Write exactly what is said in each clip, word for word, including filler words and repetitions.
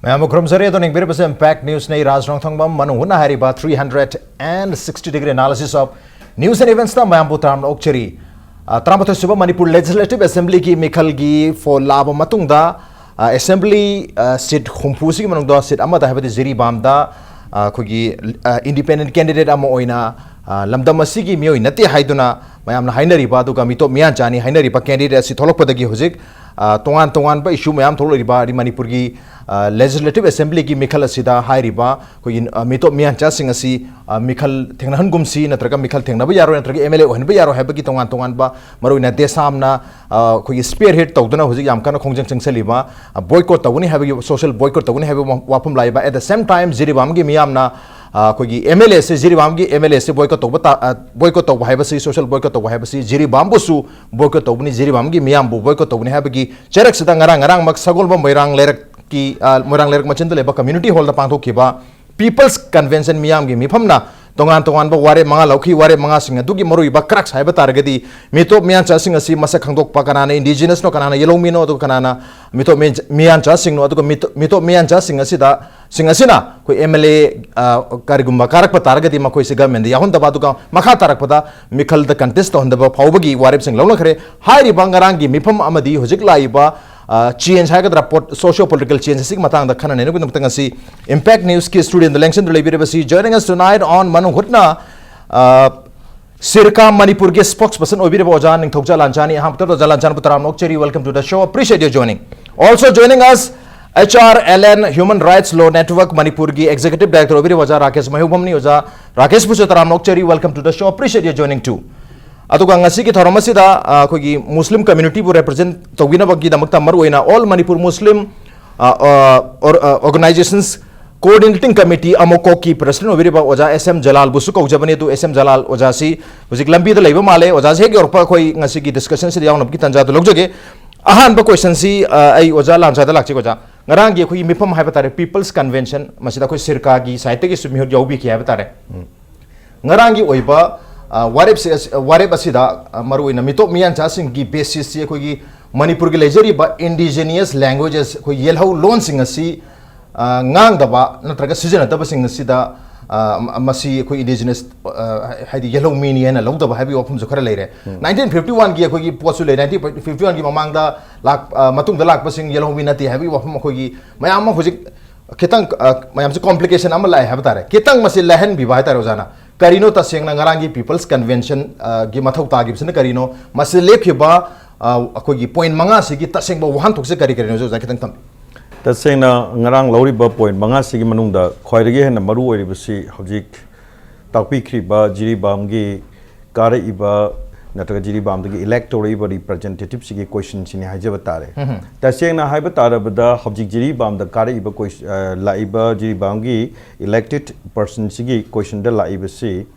ꯃꯌꯥꯝꯕꯨ ꯈꯨꯔꯨꯝꯖꯔꯤ꯫ ꯑꯗꯣ ꯌꯦꯡꯕꯤꯔꯤꯕꯁꯦ Impact Newsꯅꯤ꯫ ꯔꯥꯖ ꯔꯣꯡꯊꯣꯡꯕꯝ ꯃꯅꯨꯡ ꯍꯨꯠꯅ ꯍꯥꯏꯔꯤꯕ three hundred and sixty degree analysis of news and eventsꯇ ꯃꯌꯥꯝꯕꯨ ꯇꯔꯥꯝꯅ ꯑꯣꯛꯆꯔꯤ꯫ ꯑ, ꯇꯔꯥꯃꯥꯊꯣꯏ ꯁꯨꯕ ꯃꯅꯤꯄꯨꯔ Legislative Assemblyꯒꯤ ꯃꯤꯈꯜꯒꯤ ꯐꯣꯜ ꯂꯥꯛꯑꯕ ꯃꯇꯨꯡꯗ, ꯑ, Assembly, ꯑ, seat ꯍꯨꯝꯐꯨꯁꯤꯒꯤ ꯃꯅꯨꯡꯗ seat ꯑꯃꯗ, ꯍꯥꯏꯕꯗꯤ ꯖꯤꯔꯤꯕꯥꯝꯗ, ꯑ, ꯑꯩꯈꯣꯏꯒꯤ, ꯑ, independent candidate ꯑꯃ ꯑꯣꯏꯅ, ꯑ, ꯂꯝꯗꯝ ꯑꯁꯤꯒꯤ ꯃꯤꯑꯣꯏ ꯅꯠꯇꯦ ꯍꯥꯏꯗꯨꯅ ꯃꯌꯥꯝꯅ ꯍꯥꯏꯅꯔꯤꯕ, ꯑꯗꯨꯒ ꯃꯤꯇꯣꯞ ꯃꯤꯌꯥꯟꯆꯥꯅꯤ ꯍꯥꯏꯅꯔꯤꯕ candidate ꯑꯁꯤ ꯊꯣꯛꯂꯛꯄꯗꯒꯤ ꯍꯧꯖꯤꯛ, ꯑ, ꯇꯣꯉꯥꯟ ꯇꯣꯉꯥꯟꯕ issue ꯃꯌꯥꯝ ꯊꯣꯛꯂꯛꯂꯤꯕ, ꯍꯥꯏꯗꯤ ꯃꯅꯤꯄꯨꯔꯒꯤ, ꯑ, Legislative Assemblyꯒꯤ ꯃꯤꯈꯜ ꯑꯁꯤꯗ ꯍꯥꯏꯔꯤꯕ ꯑꯩꯈꯣꯏꯒꯤ, ꯑ, ꯃꯤꯇꯣꯞ ꯃꯤꯌꯥꯟꯆꯥꯁꯤꯡ ꯑꯁꯤ, ꯑ, ꯃꯤꯈꯜ ꯊꯦꯡꯅꯍꯟꯒꯨꯝꯁꯤ, ꯅꯠꯇ꯭ꯔꯒ ꯃꯤꯈꯜ ꯊꯦꯡꯅꯕ ꯌꯥꯔꯣꯏ, ꯅꯠꯇ꯭ꯔꯒ MLA ꯑꯣꯏꯍꯟꯕ ꯌꯥꯔꯣꯏ ꯍꯥꯏꯕꯒꯤ ꯇꯣꯉꯥꯟ ꯇꯣꯉꯥꯟꯕ, ꯃꯔꯨꯑꯣꯏꯅ ꯗꯦꯁꯥꯝꯅ, ꯑ, ꯑꯩꯈꯣꯏꯒꯤ spearhead ꯇꯧꯗꯨꯅ ꯍꯧꯖꯤꯛ ꯌꯥꯝ ꯀꯟꯅ ꯈꯣꯡꯖꯪ ꯆꯪꯁꯜꯂꯤꯕ, ꯑ, boycott ꯇꯧꯒꯅꯤ ꯍꯥꯏꯕꯒꯤ, social boycott ꯇꯧꯒꯅꯤ ꯍꯥꯏꯕꯒꯤ ꯋꯥ-, ꯋꯥꯐꯝ ꯂꯥꯛꯏꯕ꯫ At the same time, ꯖꯤꯔꯤꯕꯥꯝꯒꯤ ꯃꯤꯌꯥꯝꯅ, ꯑ, ꯑꯩꯈꯣꯏꯒꯤ MLAꯁꯦ, ꯖꯤꯔꯤꯕꯥꯝꯒꯤ MLAꯁꯦ boycott ꯇꯧꯕ ꯇꯥ-, ꯑ, boycott ꯇꯧꯕ ꯍꯥꯏꯕꯁꯤ, social boycott ꯇꯧꯕ ꯍꯥꯏꯕꯁꯤ ꯖꯤꯔꯤꯕꯥꯝꯕꯨꯁꯨ boycott ꯇꯧꯕꯅꯤ, ꯖꯤꯔꯤꯕꯥꯝꯒꯤ ꯃꯤꯌꯥꯝꯕꯨ boycott ꯇꯧꯕꯅꯤ ꯍꯥꯏꯕꯒꯤ ꯆꯩꯔꯛꯁꯤꯗ ꯉꯔꯥꯡ, ꯉꯔꯥꯡꯃꯛ ꯁꯒꯣꯜꯕꯝ ꯃꯣꯏꯔꯥꯡ ꯂꯩꯔꯛꯀꯤ, ꯑ, ꯃꯣꯏꯔꯥꯡ ꯂꯩꯔꯛ ꯃꯆꯤꯟꯗ ꯂꯩꯕ community hallꯗ ꯄꯥꯡꯊꯣꯛꯈꯤꯕ People's Convention ꯃꯤꯌꯥꯝꯒꯤ ꯃꯤꯐꯝꯅ ꯇꯣꯉꯥꯟ ꯇꯣꯉꯥꯟꯕ ꯋꯥꯔꯦꯞ ꯃꯉꯥ ꯂꯧꯈꯤ꯫ ꯋꯥꯔꯦꯞ ꯃꯉꯥꯁꯤꯡ ꯑꯗꯨꯒꯤ ꯃꯔꯨꯑꯣꯏꯕ crux ꯍꯥꯏꯕ ꯇꯥꯔꯒꯗꯤ, ꯃꯤꯇꯣꯞ ꯃꯤꯌꯥꯟꯆꯥꯁꯤꯡ ꯑꯁꯤ ꯃꯁꯛ ꯈꯪꯗꯣꯛꯄ, ꯀꯅꯥꯅ indigenous ꯅꯣ, ꯀꯅꯥꯅ ꯌꯦꯜꯍꯧꯃꯤꯅꯣ, ꯑꯗꯨꯒ ꯀꯅꯥꯅ ꯃꯤꯇꯣꯞ ꯃꯤ-, ꯃꯤꯌꯥꯟꯆꯥꯁꯤꯡꯅꯣ, ꯑꯗꯨꯒ ꯃꯤꯇꯣ-, ꯃꯤꯇꯣꯞ ꯃꯤꯌꯥꯟꯆꯥꯁꯤꯡ ꯑꯁꯤꯗ, ꯁꯤꯡ ꯑꯁꯤꯅ ꯑꯩꯈꯣꯏ MLA, ꯑ, ꯀꯔꯤꯒꯨꯝꯕ ꯀꯥꯔꯛꯄ ꯇꯥꯔꯒꯗꯤ ꯃꯈꯣꯏꯁꯤ governmentꯗ ꯌꯥꯎꯍꯟꯗꯕ, ꯑꯗꯨꯒ ꯃꯈꯥ ꯇꯥꯔꯛꯄꯗ ꯃꯤꯈꯜꯗ contest ꯇꯧꯍꯟꯗꯕ ꯐꯥꯎꯕꯒꯤ ꯋꯥꯔꯦꯞꯁꯤꯡ ꯂꯧꯅꯈ꯭ꯔꯦ꯫ ꯍꯥꯏꯔꯤꯕ ꯉꯔꯥꯡꯒꯤ ꯃꯤꯐꯝ ꯑꯃꯗꯤ ꯍꯧꯖꯤꯛ ꯂꯥꯛꯏꯕ, ꯑ, change ꯍꯥꯏꯒꯗ꯭ꯔꯥ, ꯄꯣꯠ-, socio political change ꯑꯁꯤꯒꯤ ꯃꯇꯥꯡꯗ ꯈꯟꯅ ꯅꯩꯅꯕꯒꯤꯗꯃꯛꯇ ꯉꯁꯤ Impact Newsꯀꯤ studioꯗ ꯂꯦꯡꯁꯤꯟꯗꯨꯅ ꯂꯩꯕꯤꯔꯤꯕꯁꯤ, joining us tonight on ꯃꯅꯨꯡ ꯍꯨꯠꯅ, ꯑ, ꯁꯤꯔꯀꯥ ꯃꯅꯤꯄꯨꯔꯒꯤ spokesperson ꯑꯣꯏꯕꯤꯔꯤꯕ ꯑꯣꯖꯥ ꯅꯤꯡꯊꯧꯖꯥ ꯂꯥꯟꯆꯥꯅꯤ꯫ ꯑꯍꯥꯟꯕꯗ ꯑꯣꯖꯥ ꯂꯥꯟꯆꯥꯅꯕꯨ ꯇꯔꯥꯝꯅ ꯑꯣꯛꯆꯔꯤ꯫ Welcome to the show. Appreciate your joining. Also joining us, HRLN Human Rights Law Network ꯃꯅꯤꯄꯨꯔꯒꯤ executive director ꯑꯣꯏꯕꯤꯔꯤꯕ ꯑꯣꯖꯥ ꯔꯥꯀꯦꯁ ꯃꯍꯩꯍꯧꯕꯝꯅꯤ꯫ ꯑꯣꯖꯥ ꯔꯥꯀꯦꯁꯄꯨꯁꯨ ꯇꯔꯥꯝꯅ ꯑꯣꯛꯆꯔꯤ꯫ Welcome to the show. Appreciate your joining too. ꯑꯗꯨꯒ ꯉꯁꯤꯒꯤ ꯊꯧꯔꯝ ꯑꯁꯤꯗ, ꯑ, ꯑꯩꯈꯣꯏꯒꯤ Muslim communityꯕꯨ represent ꯇꯧꯕꯤꯅꯕꯒꯤꯗꯃꯛꯇ ꯃꯔꯨꯑꯣꯏꯅ All Manipur Muslim, ꯑ, ꯑ, or-, ꯑ, Organizations Coordinating Committee, ꯑꯃꯣꯀꯣꯛꯀꯤ president ꯑꯣꯏꯕꯤꯔꯤꯕ ꯑꯣꯖꯥ S M ꯖꯂꯥꯜꯕꯨꯁꯨ ꯀꯧꯖꯕꯅꯤ꯫ ꯑꯗꯨ S M ꯖꯂꯥꯜ ꯑꯣꯖꯥꯁꯤ ꯍꯧꯖꯤꯛ ꯂꯝꯕꯤꯗ ꯂꯩꯕ ꯃꯥꯜꯂꯦ꯫ ꯑꯣꯖꯥꯁꯤ ꯍꯦꯛ ꯌꯧꯔꯛꯄ ꯑꯩꯈꯣꯏ ꯉꯁꯤꯒꯤ discussionꯁꯤꯗ ꯌꯥꯎꯅꯕꯒꯤ ꯇꯥꯟꯖꯥꯗꯨ ꯂꯧꯖꯒꯦ꯫ ꯑꯍꯥꯟꯕ questionꯁꯤ, ꯑ, ꯑꯩ ꯑꯣꯖꯥ ꯂꯥꯟꯆꯥꯗ ꯂꯥꯛꯆꯒꯦ꯫ ꯑꯣꯖꯥ, ꯉꯔꯥꯡꯒꯤ ꯑꯩꯈꯣꯏꯒꯤ ꯃꯤꯐꯝ ꯍꯥꯏꯕ ꯇꯥꯔꯦ, People's Convention, ꯃꯁꯤꯗ ꯑꯩꯈꯣꯏ ꯁꯤꯔꯀꯥꯒꯤ sideꯇꯒꯤꯁꯨ ꯃꯤꯍꯨꯠ ꯌꯥꯎꯕꯤꯈꯤ ꯍꯥꯏꯕ ꯇꯥꯔꯦ꯫ ꯉꯔꯥꯡꯒꯤ ꯑꯣꯏꯕ ꯑ, ꯋꯥꯔꯦꯞꯁꯦ ꯑꯁ-, ꯋꯥꯔꯦꯞ ꯑꯁꯤꯗ, ꯑ, ꯃꯔꯨꯑꯣꯏꯅ ꯃꯤꯇꯣꯞ ꯃꯤꯌꯥꯟꯆꯥꯁꯤꯡꯒꯤ ꯕꯦꯁꯤꯁꯁꯤ ꯑꯩꯈꯣꯏꯒꯤ ꯃꯅꯤꯄꯨꯔꯒꯤ ꯂꯩꯖꯔꯤꯕ ꯏꯟꯗꯤꯖꯤꯅꯤꯌꯁ ꯂꯦꯡꯒ꯭ꯋꯦꯖꯦꯁ, ꯑꯩꯈꯣꯏ ꯌꯦꯜꯍꯧ ꯂꯣꯟꯁꯤꯡ ꯑꯁꯤ, ꯑ, ꯉꯥꯡꯗꯕ ꯅꯠꯇ꯭ꯔꯒ ꯁꯤꯖꯤꯟꯅꯗꯕꯁꯤꯡ ꯑꯁꯤꯗ, ꯑ, ꯃ-, ꯃꯁꯤ ꯑꯩꯈꯣꯏ ꯏꯟꯗꯤꯖꯤꯅꯁ, ꯑ, ꯍꯥꯏꯗꯤ ꯌꯦꯜꯍꯧ ꯃꯤꯅꯤ ꯍꯥꯏꯅ ꯂꯧꯗꯕ ꯍꯥꯏꯕꯒꯤ ꯋꯥꯐꯝꯁꯨ ꯈꯔ ꯂꯩꯔꯦ꯫ ꯎꯝ꯫ ꯅꯥꯏꯟꯇꯤꯟ ꯐꯤꯐꯇꯤ ꯋꯥꯟꯒꯤ ꯑꯩꯈꯣꯏꯒꯤ ꯄꯣꯠꯁꯨ ꯂꯩꯔꯦ꯫ ꯅꯥꯏꯟꯇꯤꯟ ꯐꯤꯐꯇꯤ ꯋꯥꯟꯒꯤ ꯃꯃꯥꯡꯗ ꯂꯥꯛ-, ꯑ, ꯃꯇꯨꯡꯗ ꯂꯥꯛꯄꯁꯤꯡ ꯌꯦꯜꯍꯧ ꯃꯤ ꯅꯠꯇꯦ ꯍꯥꯏꯕꯒꯤ ꯋꯥꯐꯝ ꯑꯩꯈꯣꯏꯒꯤ ꯃꯌꯥꯝ ꯑꯃ ꯍꯧꯖꯤꯛ ꯈꯤꯇꯪ, ꯑ, ꯃꯌꯥꯝꯁꯦ ꯀꯣꯝꯄ꯭ꯂꯤꯀꯦꯁꯟ ꯑꯃ ꯂꯥꯛꯑꯦ ꯍꯥꯏꯕ ꯇꯥꯔꯦ꯫ ꯈꯤꯇꯪ ꯃꯁꯤ ꯂꯥꯏꯍꯟꯕꯤꯕ ꯍꯥꯏ ꯇꯥꯔꯦ, ꯑꯣꯖꯥꯅ꯫ ꯀꯔꯤꯅꯣ ꯇꯁꯦꯡꯅ ꯉꯔꯥꯡꯒꯤ ꯄꯤꯄꯜꯁ ꯀꯟꯚꯦꯟꯁꯟ, ꯑ, ꯒꯤ ꯃꯊꯧ ꯇꯥꯈꯤꯕꯁꯤꯅ ꯀꯔꯤꯅꯣ? ꯃꯁꯤꯗ ꯂꯦꯞꯈꯤꯕ, ꯑ, ꯑꯩꯈꯣꯏꯒꯤ ꯄꯣꯏꯟ ꯃꯉꯥꯁꯤꯒꯤ ꯇꯁꯦꯡꯕ ꯋꯥꯍꯟꯊꯣꯛꯁꯦ ꯀꯔꯤ ꯀꯔꯤꯅꯣ, ꯑꯣꯖꯥ ꯈꯤꯇꯪ ꯊꯝꯕꯤꯌꯨ꯫ ꯇꯁꯦꯡꯅ ꯉꯔꯥꯡ ꯂꯧꯔꯤꯕ ꯄꯣꯏꯟ ꯃꯉꯥꯁꯤꯒꯤ ꯃꯅꯨꯡꯗ ꯈ꯭ꯋꯥꯏꯗꯒꯤ ꯍꯦꯟꯅ ꯃꯔꯨ ꯑꯣꯏꯔꯤꯕꯁꯤ ꯍꯧꯖꯤꯛ ꯇꯥꯛꯄꯤꯈ꯭ꯔꯤꯕ ꯖꯤꯔꯤꯕꯥꯝꯒꯤ ꯀꯥꯔꯛꯏꯕ ꯅꯠꯇ꯭ꯔꯒ ꯖꯤꯔꯤꯕꯥꯝꯗꯒꯤ ꯏꯂꯦꯛ ꯇꯧꯔꯛꯏꯕ ꯔꯤꯄ꯭ꯔꯖꯦꯟꯇꯦꯇꯤꯞꯁꯤꯒꯤ ꯀꯣꯏꯁꯟꯁꯤꯅꯤ ꯍꯥꯏꯖꯕ ꯇꯥꯔꯦ꯫ ꯎꯝ꯫ ꯇꯁꯦꯡꯅ ꯍꯥꯏꯕ ꯇꯥꯔꯕꯗ ꯍꯧꯖꯤꯛ ꯖꯤꯔꯤꯕꯥꯝꯗ ꯀꯥꯔꯛꯏꯕ ꯀꯣꯏꯁ-, ꯑ, ꯂꯥꯛꯏꯕ ꯖꯤꯔꯤꯕꯥꯝꯒꯤ ꯏꯂꯦꯛꯇꯦꯠ ꯄꯔꯁꯟꯁꯤꯒꯤ ꯀꯣꯏꯁꯟꯗ ꯂꯥꯛꯏꯕꯁꯤ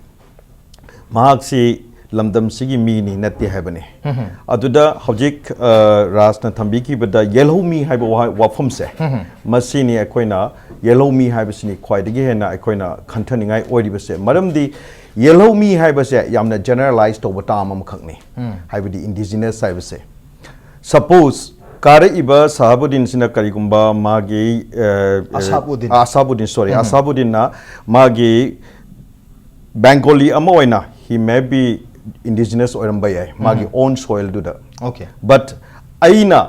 ꯃꯍꯥꯛꯁꯤ ꯂꯝꯗꯝꯁꯤꯒꯤ ꯃꯤꯅꯤ ꯅꯠꯇꯦ ꯍꯥꯏꯕꯅꯤ꯫ ꯎꯝ꯫ ꯑꯗꯨꯗ ꯍꯧꯖꯤꯛ, ꯑ, ꯔꯥꯖꯅ ꯊꯝꯕꯤꯈꯤꯕꯗ ꯌꯦꯜꯍꯧꯃꯤ ꯍꯥꯏꯕ ꯋꯥꯍ-, ꯋꯥꯐꯝꯁꯦ, ꯎꯝ꯫ ꯃꯁꯤꯅꯤ ꯑꯩꯈꯣꯏꯅ ꯌꯦꯜꯍꯧꯃꯤ ꯍꯥꯏꯕꯁꯤꯅꯤ ꯈ꯭ꯋꯥꯏꯗꯒꯤ ꯍꯦꯟꯅ ꯑꯩꯈꯣꯏꯅ ꯈꯟꯊꯅꯤꯡꯉꯥꯏ ꯑꯣꯏꯔꯤꯕꯁꯦ꯫ ꯃꯔꯝꯗꯤ ꯌꯦꯜꯍꯧꯃꯤ ꯍꯥꯏꯕꯁꯦ ꯌꯥꯝꯅ ꯖꯦꯅꯔꯦꯂꯥꯏꯁ ꯇꯧꯕ ꯇꯥꯔꯝ ꯑꯃꯈꯛꯅꯤ꯫ ꯎꯝ꯫ ꯍꯥꯏꯕꯗꯤ ꯏꯟꯗꯤꯖꯤꯅꯁ ꯍꯥꯏꯕꯁꯦ꯫ ꯁꯄꯣꯖ, ꯀꯥꯔꯛꯏꯕ ꯁꯍꯥꯕꯨꯗꯤꯟꯁꯤꯅ ꯀꯔꯤꯒꯨꯝꯕ ꯃꯥꯒꯤ, ꯑ, ꯑ, ꯑꯁꯥꯕꯨꯗꯤꯟ꯫ ꯑꯁꯥꯕꯨꯗꯤꯟ, ꯁꯣꯔꯤ, ꯎꯝ꯫ ꯑꯁꯥꯕꯨꯗꯤꯟꯅ ꯃꯥꯒꯤ ꯕꯦꯡꯒꯣꯂꯤ ꯑꯃ ꯑꯣꯏꯅ he may be indigenous ꯑꯣꯏꯔꯝꯕ ꯌꯥꯏ, ꯃꯥꯒꯤ ꯎꯝ꯫ ꯑꯣꯟ ꯁꯣꯏꯜꯗꯨꯗ꯫ ꯑꯣꯀꯦ꯫ But ꯑꯩꯅ,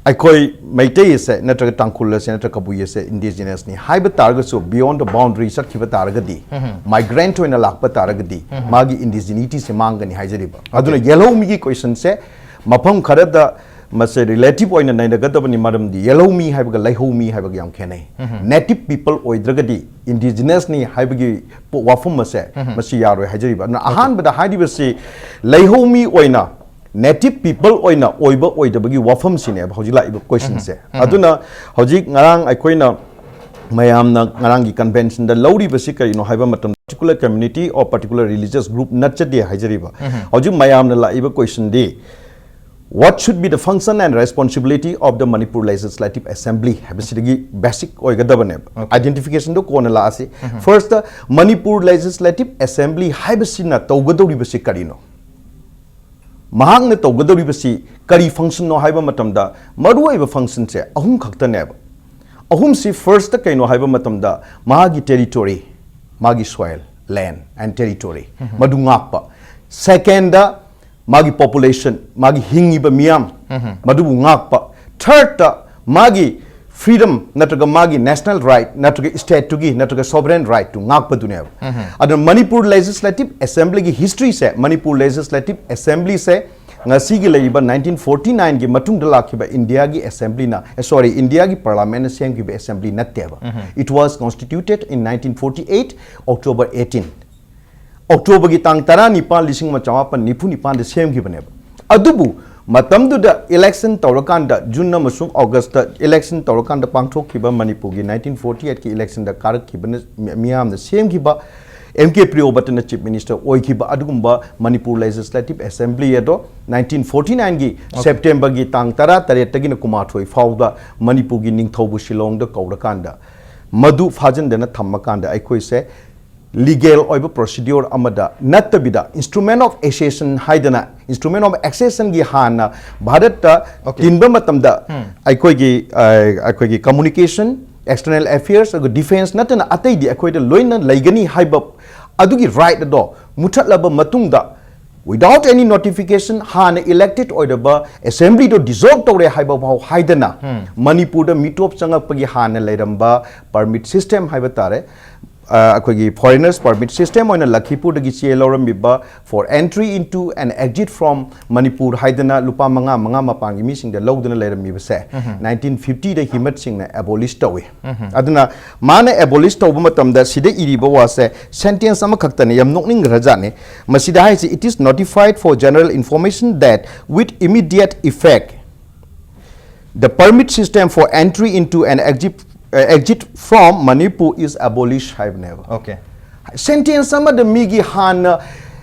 ꯑꯩꯈꯣꯏ ꯃꯩꯇꯩ ꯑꯁꯦ ꯅꯠꯇ꯭ꯔꯒ ꯇꯥꯡꯈꯨꯜ ꯑꯁꯦ ꯅꯠꯇ꯭ꯔꯒ ꯀꯕꯨꯏ ꯑꯁꯦ ꯏꯟꯗꯤꯖꯤꯅꯁꯅꯤ ꯍꯥꯏꯕ ꯇꯥꯔꯒꯁꯨ, beyond the boundary ꯆꯠꯈꯤꯕ ꯇꯥꯔꯒꯗꯤ, ꯎꯝ꯫ ꯃꯥꯏꯒ꯭ꯔꯦꯟꯠ ꯑꯣꯏꯅ ꯂꯥꯛꯄ ꯇꯥꯔꯒꯗꯤ, ꯎꯝ꯫ ꯃꯥꯒꯤ ꯏꯟꯗꯤꯖꯤꯅꯤꯇꯤꯁꯦ ꯃꯥꯡꯒꯅꯤ ꯍꯥꯏꯖꯔꯤꯕ꯫ ꯑꯗꯨꯅ ꯑꯣꯀꯦ꯫ ꯌꯦꯜꯍꯧꯃꯤꯒꯤ ꯀꯣꯏꯁꯟꯁꯦ ꯃꯐꯝ ꯈꯔꯗ ꯃꯁꯦ ꯔꯤꯂꯦꯇꯤꯚ ꯑꯣꯏꯅ ꯅꯩꯅꯒꯗꯕꯅꯤ, ꯃꯔꯝꯗꯤ ꯌꯦꯜꯍꯧꯃꯤ ꯍꯥꯏꯕꯒ ꯂꯩꯍꯧꯃꯤ ꯍꯥꯏꯕꯒ ꯌꯥꯝ ꯈꯦꯠꯅꯩ꯫ ꯎꯝ꯫ ꯅꯦꯇꯤꯚ ꯄꯤꯄꯜ ꯑꯣꯏꯗ꯭ꯔꯒꯗꯤ ꯏꯟꯗꯤꯖꯤꯅꯁꯅꯤ ꯍꯥꯏꯕꯒꯤ ꯄꯣ-, ꯋꯥꯐꯝ ꯑꯁꯦ ꯎꯝ꯫ ꯃꯁꯤ ꯌꯥꯔꯣꯏ ꯍꯥꯏꯖꯔꯤꯕ꯫ ꯑꯗꯨꯅ ꯑꯣꯀꯦ꯫ ꯑꯍꯥꯟꯕꯗ ꯍꯥꯏꯔꯤꯕꯁꯤ ꯂꯩꯍꯧꯃꯤ ꯑꯣꯏꯅ, ꯅꯦꯇꯤꯚ ꯄꯤꯄꯜ ꯑꯣꯏꯅ ꯑꯣꯏꯕ ꯑꯣꯏꯗꯕꯒꯤ ꯋꯥꯐꯝꯁꯤꯅꯦꯕ ꯍꯧꯖꯤꯛ ꯂꯥꯛꯏꯕ ꯀꯣꯏꯁꯟꯁꯦ꯫ ꯎꯝ꯫ ꯎꯝ꯫ ꯑꯗꯨꯅ ꯍꯧꯖꯤꯛ ꯉꯔꯥꯡ ꯑꯩꯈꯣꯏꯅ ꯃꯌꯥꯝꯅ ꯉꯔꯥꯡꯒꯤ ꯀꯟꯚꯦꯟꯁꯟꯗ ꯂꯧꯔꯤꯕꯁꯤ ꯀꯔꯤꯅꯣ ꯍꯥꯏꯕ ꯃꯇꯝꯗ, particular community or particular religious group ꯅꯠꯆꯗꯦ ꯍꯥꯏꯖꯔꯤꯕ꯫ ꯎꯝ꯫ ꯍꯧꯖꯤꯛ ꯃꯌꯥꯝꯅ ꯂꯥꯛꯏꯕ ꯀꯣꯏꯁꯟꯗꯤ, What should be the function and responsibility of the Manipur Legislative Assembly ꯍꯥꯏꯕꯁꯤꯗꯒꯤ basic ꯑꯣꯏꯒꯗꯕꯅꯦꯕ꯫ Identification ꯗꯣ ꯀꯣꯟꯅ ꯂꯥꯛꯑꯁꯤ꯫ First, Manipur Legislative Assembly ꯍꯥꯏꯕꯁꯤꯅ ꯇꯧꯒꯗꯧꯔꯤꯕꯁꯤ ꯀꯔꯤꯅꯣ? ꯃꯍꯥꯛꯅ ꯇꯧꯒꯗꯧꯔꯤꯕꯁꯤ ꯀꯔꯤ function ꯅꯣ ꯍꯥꯏꯕ ꯃꯇꯝꯗ, ꯃꯔꯨꯑꯣꯏꯕ function ꯁꯦ ꯑꯍꯨꯝ ꯈꯛꯇꯅꯦꯕ꯫ ꯑꯍꯨꯝꯁꯤ, first ꯀꯩꯅꯣ ꯍꯥꯏꯕ ꯃꯇꯝꯗ, ꯃꯥꯒꯤ territory, ꯃꯥꯒꯤ soil, land and territory, ꯃꯗꯨ ꯉꯥꯛꯄ꯫ Second, ꯃꯥꯒꯤ population, ꯃꯥꯒꯤ ꯍꯤꯡꯉꯤꯕ ꯃꯤꯌꯥꯝ, ꯃꯗꯨꯕꯨ ꯉꯥꯛꯄ꯫ Third, ꯃꯥꯒꯤ freedom ꯅꯠꯇ꯭ꯔꯒ ꯃꯥꯒꯤ national right ꯅꯠꯇ꯭ꯔꯒ state ꯇꯨꯒꯤ ꯅꯠꯇ꯭ꯔꯒ sovereign right ꯇꯨ ꯉꯥꯛꯄꯗꯨꯅꯦꯕ꯫ ꯑꯗꯨꯅ Manipur Legislative Assembly ꯒꯤ history ꯁꯦ, Manipur Legislative Assembly ꯁꯦ ꯉꯁꯤꯒꯤ ꯂꯩꯔꯤꯕ nineteen forty nine ꯒꯤ ꯃꯇꯨꯡꯗ ꯂꯥꯛꯈꯤꯕ India ꯒꯤ Assembly ꯅ, sorry, India ꯒꯤ Parliament ꯅ ꯁꯦꯝꯈꯤꯕ Assembly ꯅꯠꯇꯦꯕ꯫ It was constituted in nineteen forty eight, October eighteen꯫ October ꯒꯤ ꯇꯥꯡ ꯇꯔꯥꯅꯤꯄꯥꯟ, ꯂꯤꯁꯤꯡ ꯑꯃ ꯆꯃꯥꯄꯟ ꯅꯤꯐꯨ ꯅꯤꯄꯥꯟꯗ ꯁꯦꯝꯈꯤꯕꯅꯦꯕ꯫ ꯑꯗꯨꯕꯨ ꯃꯇꯝꯗꯨꯗ election ꯇꯧꯔꯀꯥꯟꯗ, June ꯑꯃꯁꯨꯡ August ꯇ election ꯇꯧꯔꯀꯥꯟꯗ ꯄꯥꯡꯊꯣꯛꯈꯤꯕ ꯃꯅꯤꯄꯨꯔꯒꯤ nineteen forty eight ꯀꯤ election ꯗ ꯀꯥꯔꯛꯈꯤꯕꯅ, ꯃꯤ-, ꯃꯤꯌꯥꯝꯅ ꯁꯦꯝꯈꯤꯕ ꯑꯦꯝ ꯀꯦ ꯄ꯭ꯔꯤꯌꯣꯕꯇꯅ Chief Minister ꯑꯣꯏꯈꯤꯕ ꯑꯗꯨꯒꯨꯝꯕ Manipur Legislative Assembly ꯑꯗꯣ nineteen forty nine ꯒꯤ September ꯒꯤ ꯇꯥꯡ ꯇꯔꯥ ꯇꯔꯦꯠꯇꯒꯤꯅ ꯀꯨꯟꯃꯥꯊꯣꯏ ꯐꯥꯎꯗ ꯃꯅꯤꯄꯨꯔꯒꯤ ꯅꯤꯡꯊꯧꯕꯨ ꯁꯤꯂꯣꯡꯗ ꯀꯧꯔꯀꯥꯟꯗ, ꯃꯗꯨ ꯐꯥꯖꯤꯟꯗꯅ ꯊꯝꯃꯀꯥꯟꯗ, ꯑꯩꯈꯣꯏꯁꯦ legal ꯑꯣꯏꯕ procedure ꯑꯃꯗ ꯅꯠꯇꯕꯤꯗ, instrument of accession ꯍꯥꯏꯗꯅ, instrument of accession ꯒꯤ ꯍꯥꯟꯅ ꯚꯥꯔꯠꯇ ꯇꯤꯟꯕ ꯃꯇꯝꯗ ꯑꯩꯈꯣꯏꯒꯤ, ꯑ, ꯑꯩꯈꯣꯏꯒꯤ communication, external affairs, ꯑꯗꯨꯒ defence ꯅꯠꯇꯅ ꯑꯇꯩꯗꯤ ꯑꯩꯈꯣꯏꯗ ꯂꯣꯏꯅ ꯂꯩꯒꯅꯤ ꯍꯥꯏꯕ ꯑꯗꯨꯒꯤ right ꯑꯗꯣ ꯃꯨꯊꯠꯂꯕ ꯃꯇꯨꯡꯗ, without any notification, ꯍꯥꯟꯅ elected ꯑꯣꯏꯔꯕ Assembly ꯗꯣ dissolve ꯇꯧꯔꯦ ꯍꯥꯏꯕ ꯐꯥꯎ ꯍꯥꯏꯗꯅ, ꯃꯅꯤꯄꯨꯔꯗ ꯃꯤꯇꯣꯞ ꯆꯪꯉꯛꯄꯒꯤ ꯍꯥꯟꯅ ꯂꯩꯔꯝꯕ permit system ꯍꯥꯏꯕ ꯇꯥꯔꯦ, ꯑ, ꯑꯩꯈꯣꯏꯒꯤ foreigners permit system ꯑꯣꯏꯅ ꯂꯈꯤꯄꯨꯔꯗꯒꯤ ꯆꯦ ꯂꯧꯔꯝꯃꯤꯕ for entry into and exit from Manipur ꯍꯥꯏꯗꯅ ꯂꯨꯄꯥ ꯃꯉꯥ ꯃꯉꯥ ꯃꯄꯥꯟꯒꯤ ꯃꯤꯁꯤꯡꯗ ꯂꯧꯗꯨꯅ ꯂꯩꯔꯝꯃꯤꯕꯁꯦ nineteen fifty ꯗ ꯍꯤꯃꯠ ꯁꯤꯡꯅ abolish ꯇꯧꯏ꯫ ꯑꯗꯨꯅ ꯃꯥꯅ abolish ꯇꯧꯕ ꯃꯇꯝꯗ ꯁꯤꯗ ꯏꯔꯤꯕ ꯋꯥꯁꯦ sentence ꯑꯃꯈꯛꯇꯅꯤ, ꯌꯥꯝ ꯅꯣꯛꯅꯤꯡꯈ꯭ꯔꯖꯥꯠꯅꯤ꯫ ꯃꯁꯤꯗ ꯍꯥꯏꯁꯤ, "It is notified for general information that with immediate effect, the permit system for entry into and exit, uh, exit from Manipur is abolished" ꯍꯥꯏꯕꯅꯦꯕ꯫ Okay. Sentence ꯑꯃꯗ ꯃꯤꯒꯤ ꯍꯥꯟꯅ,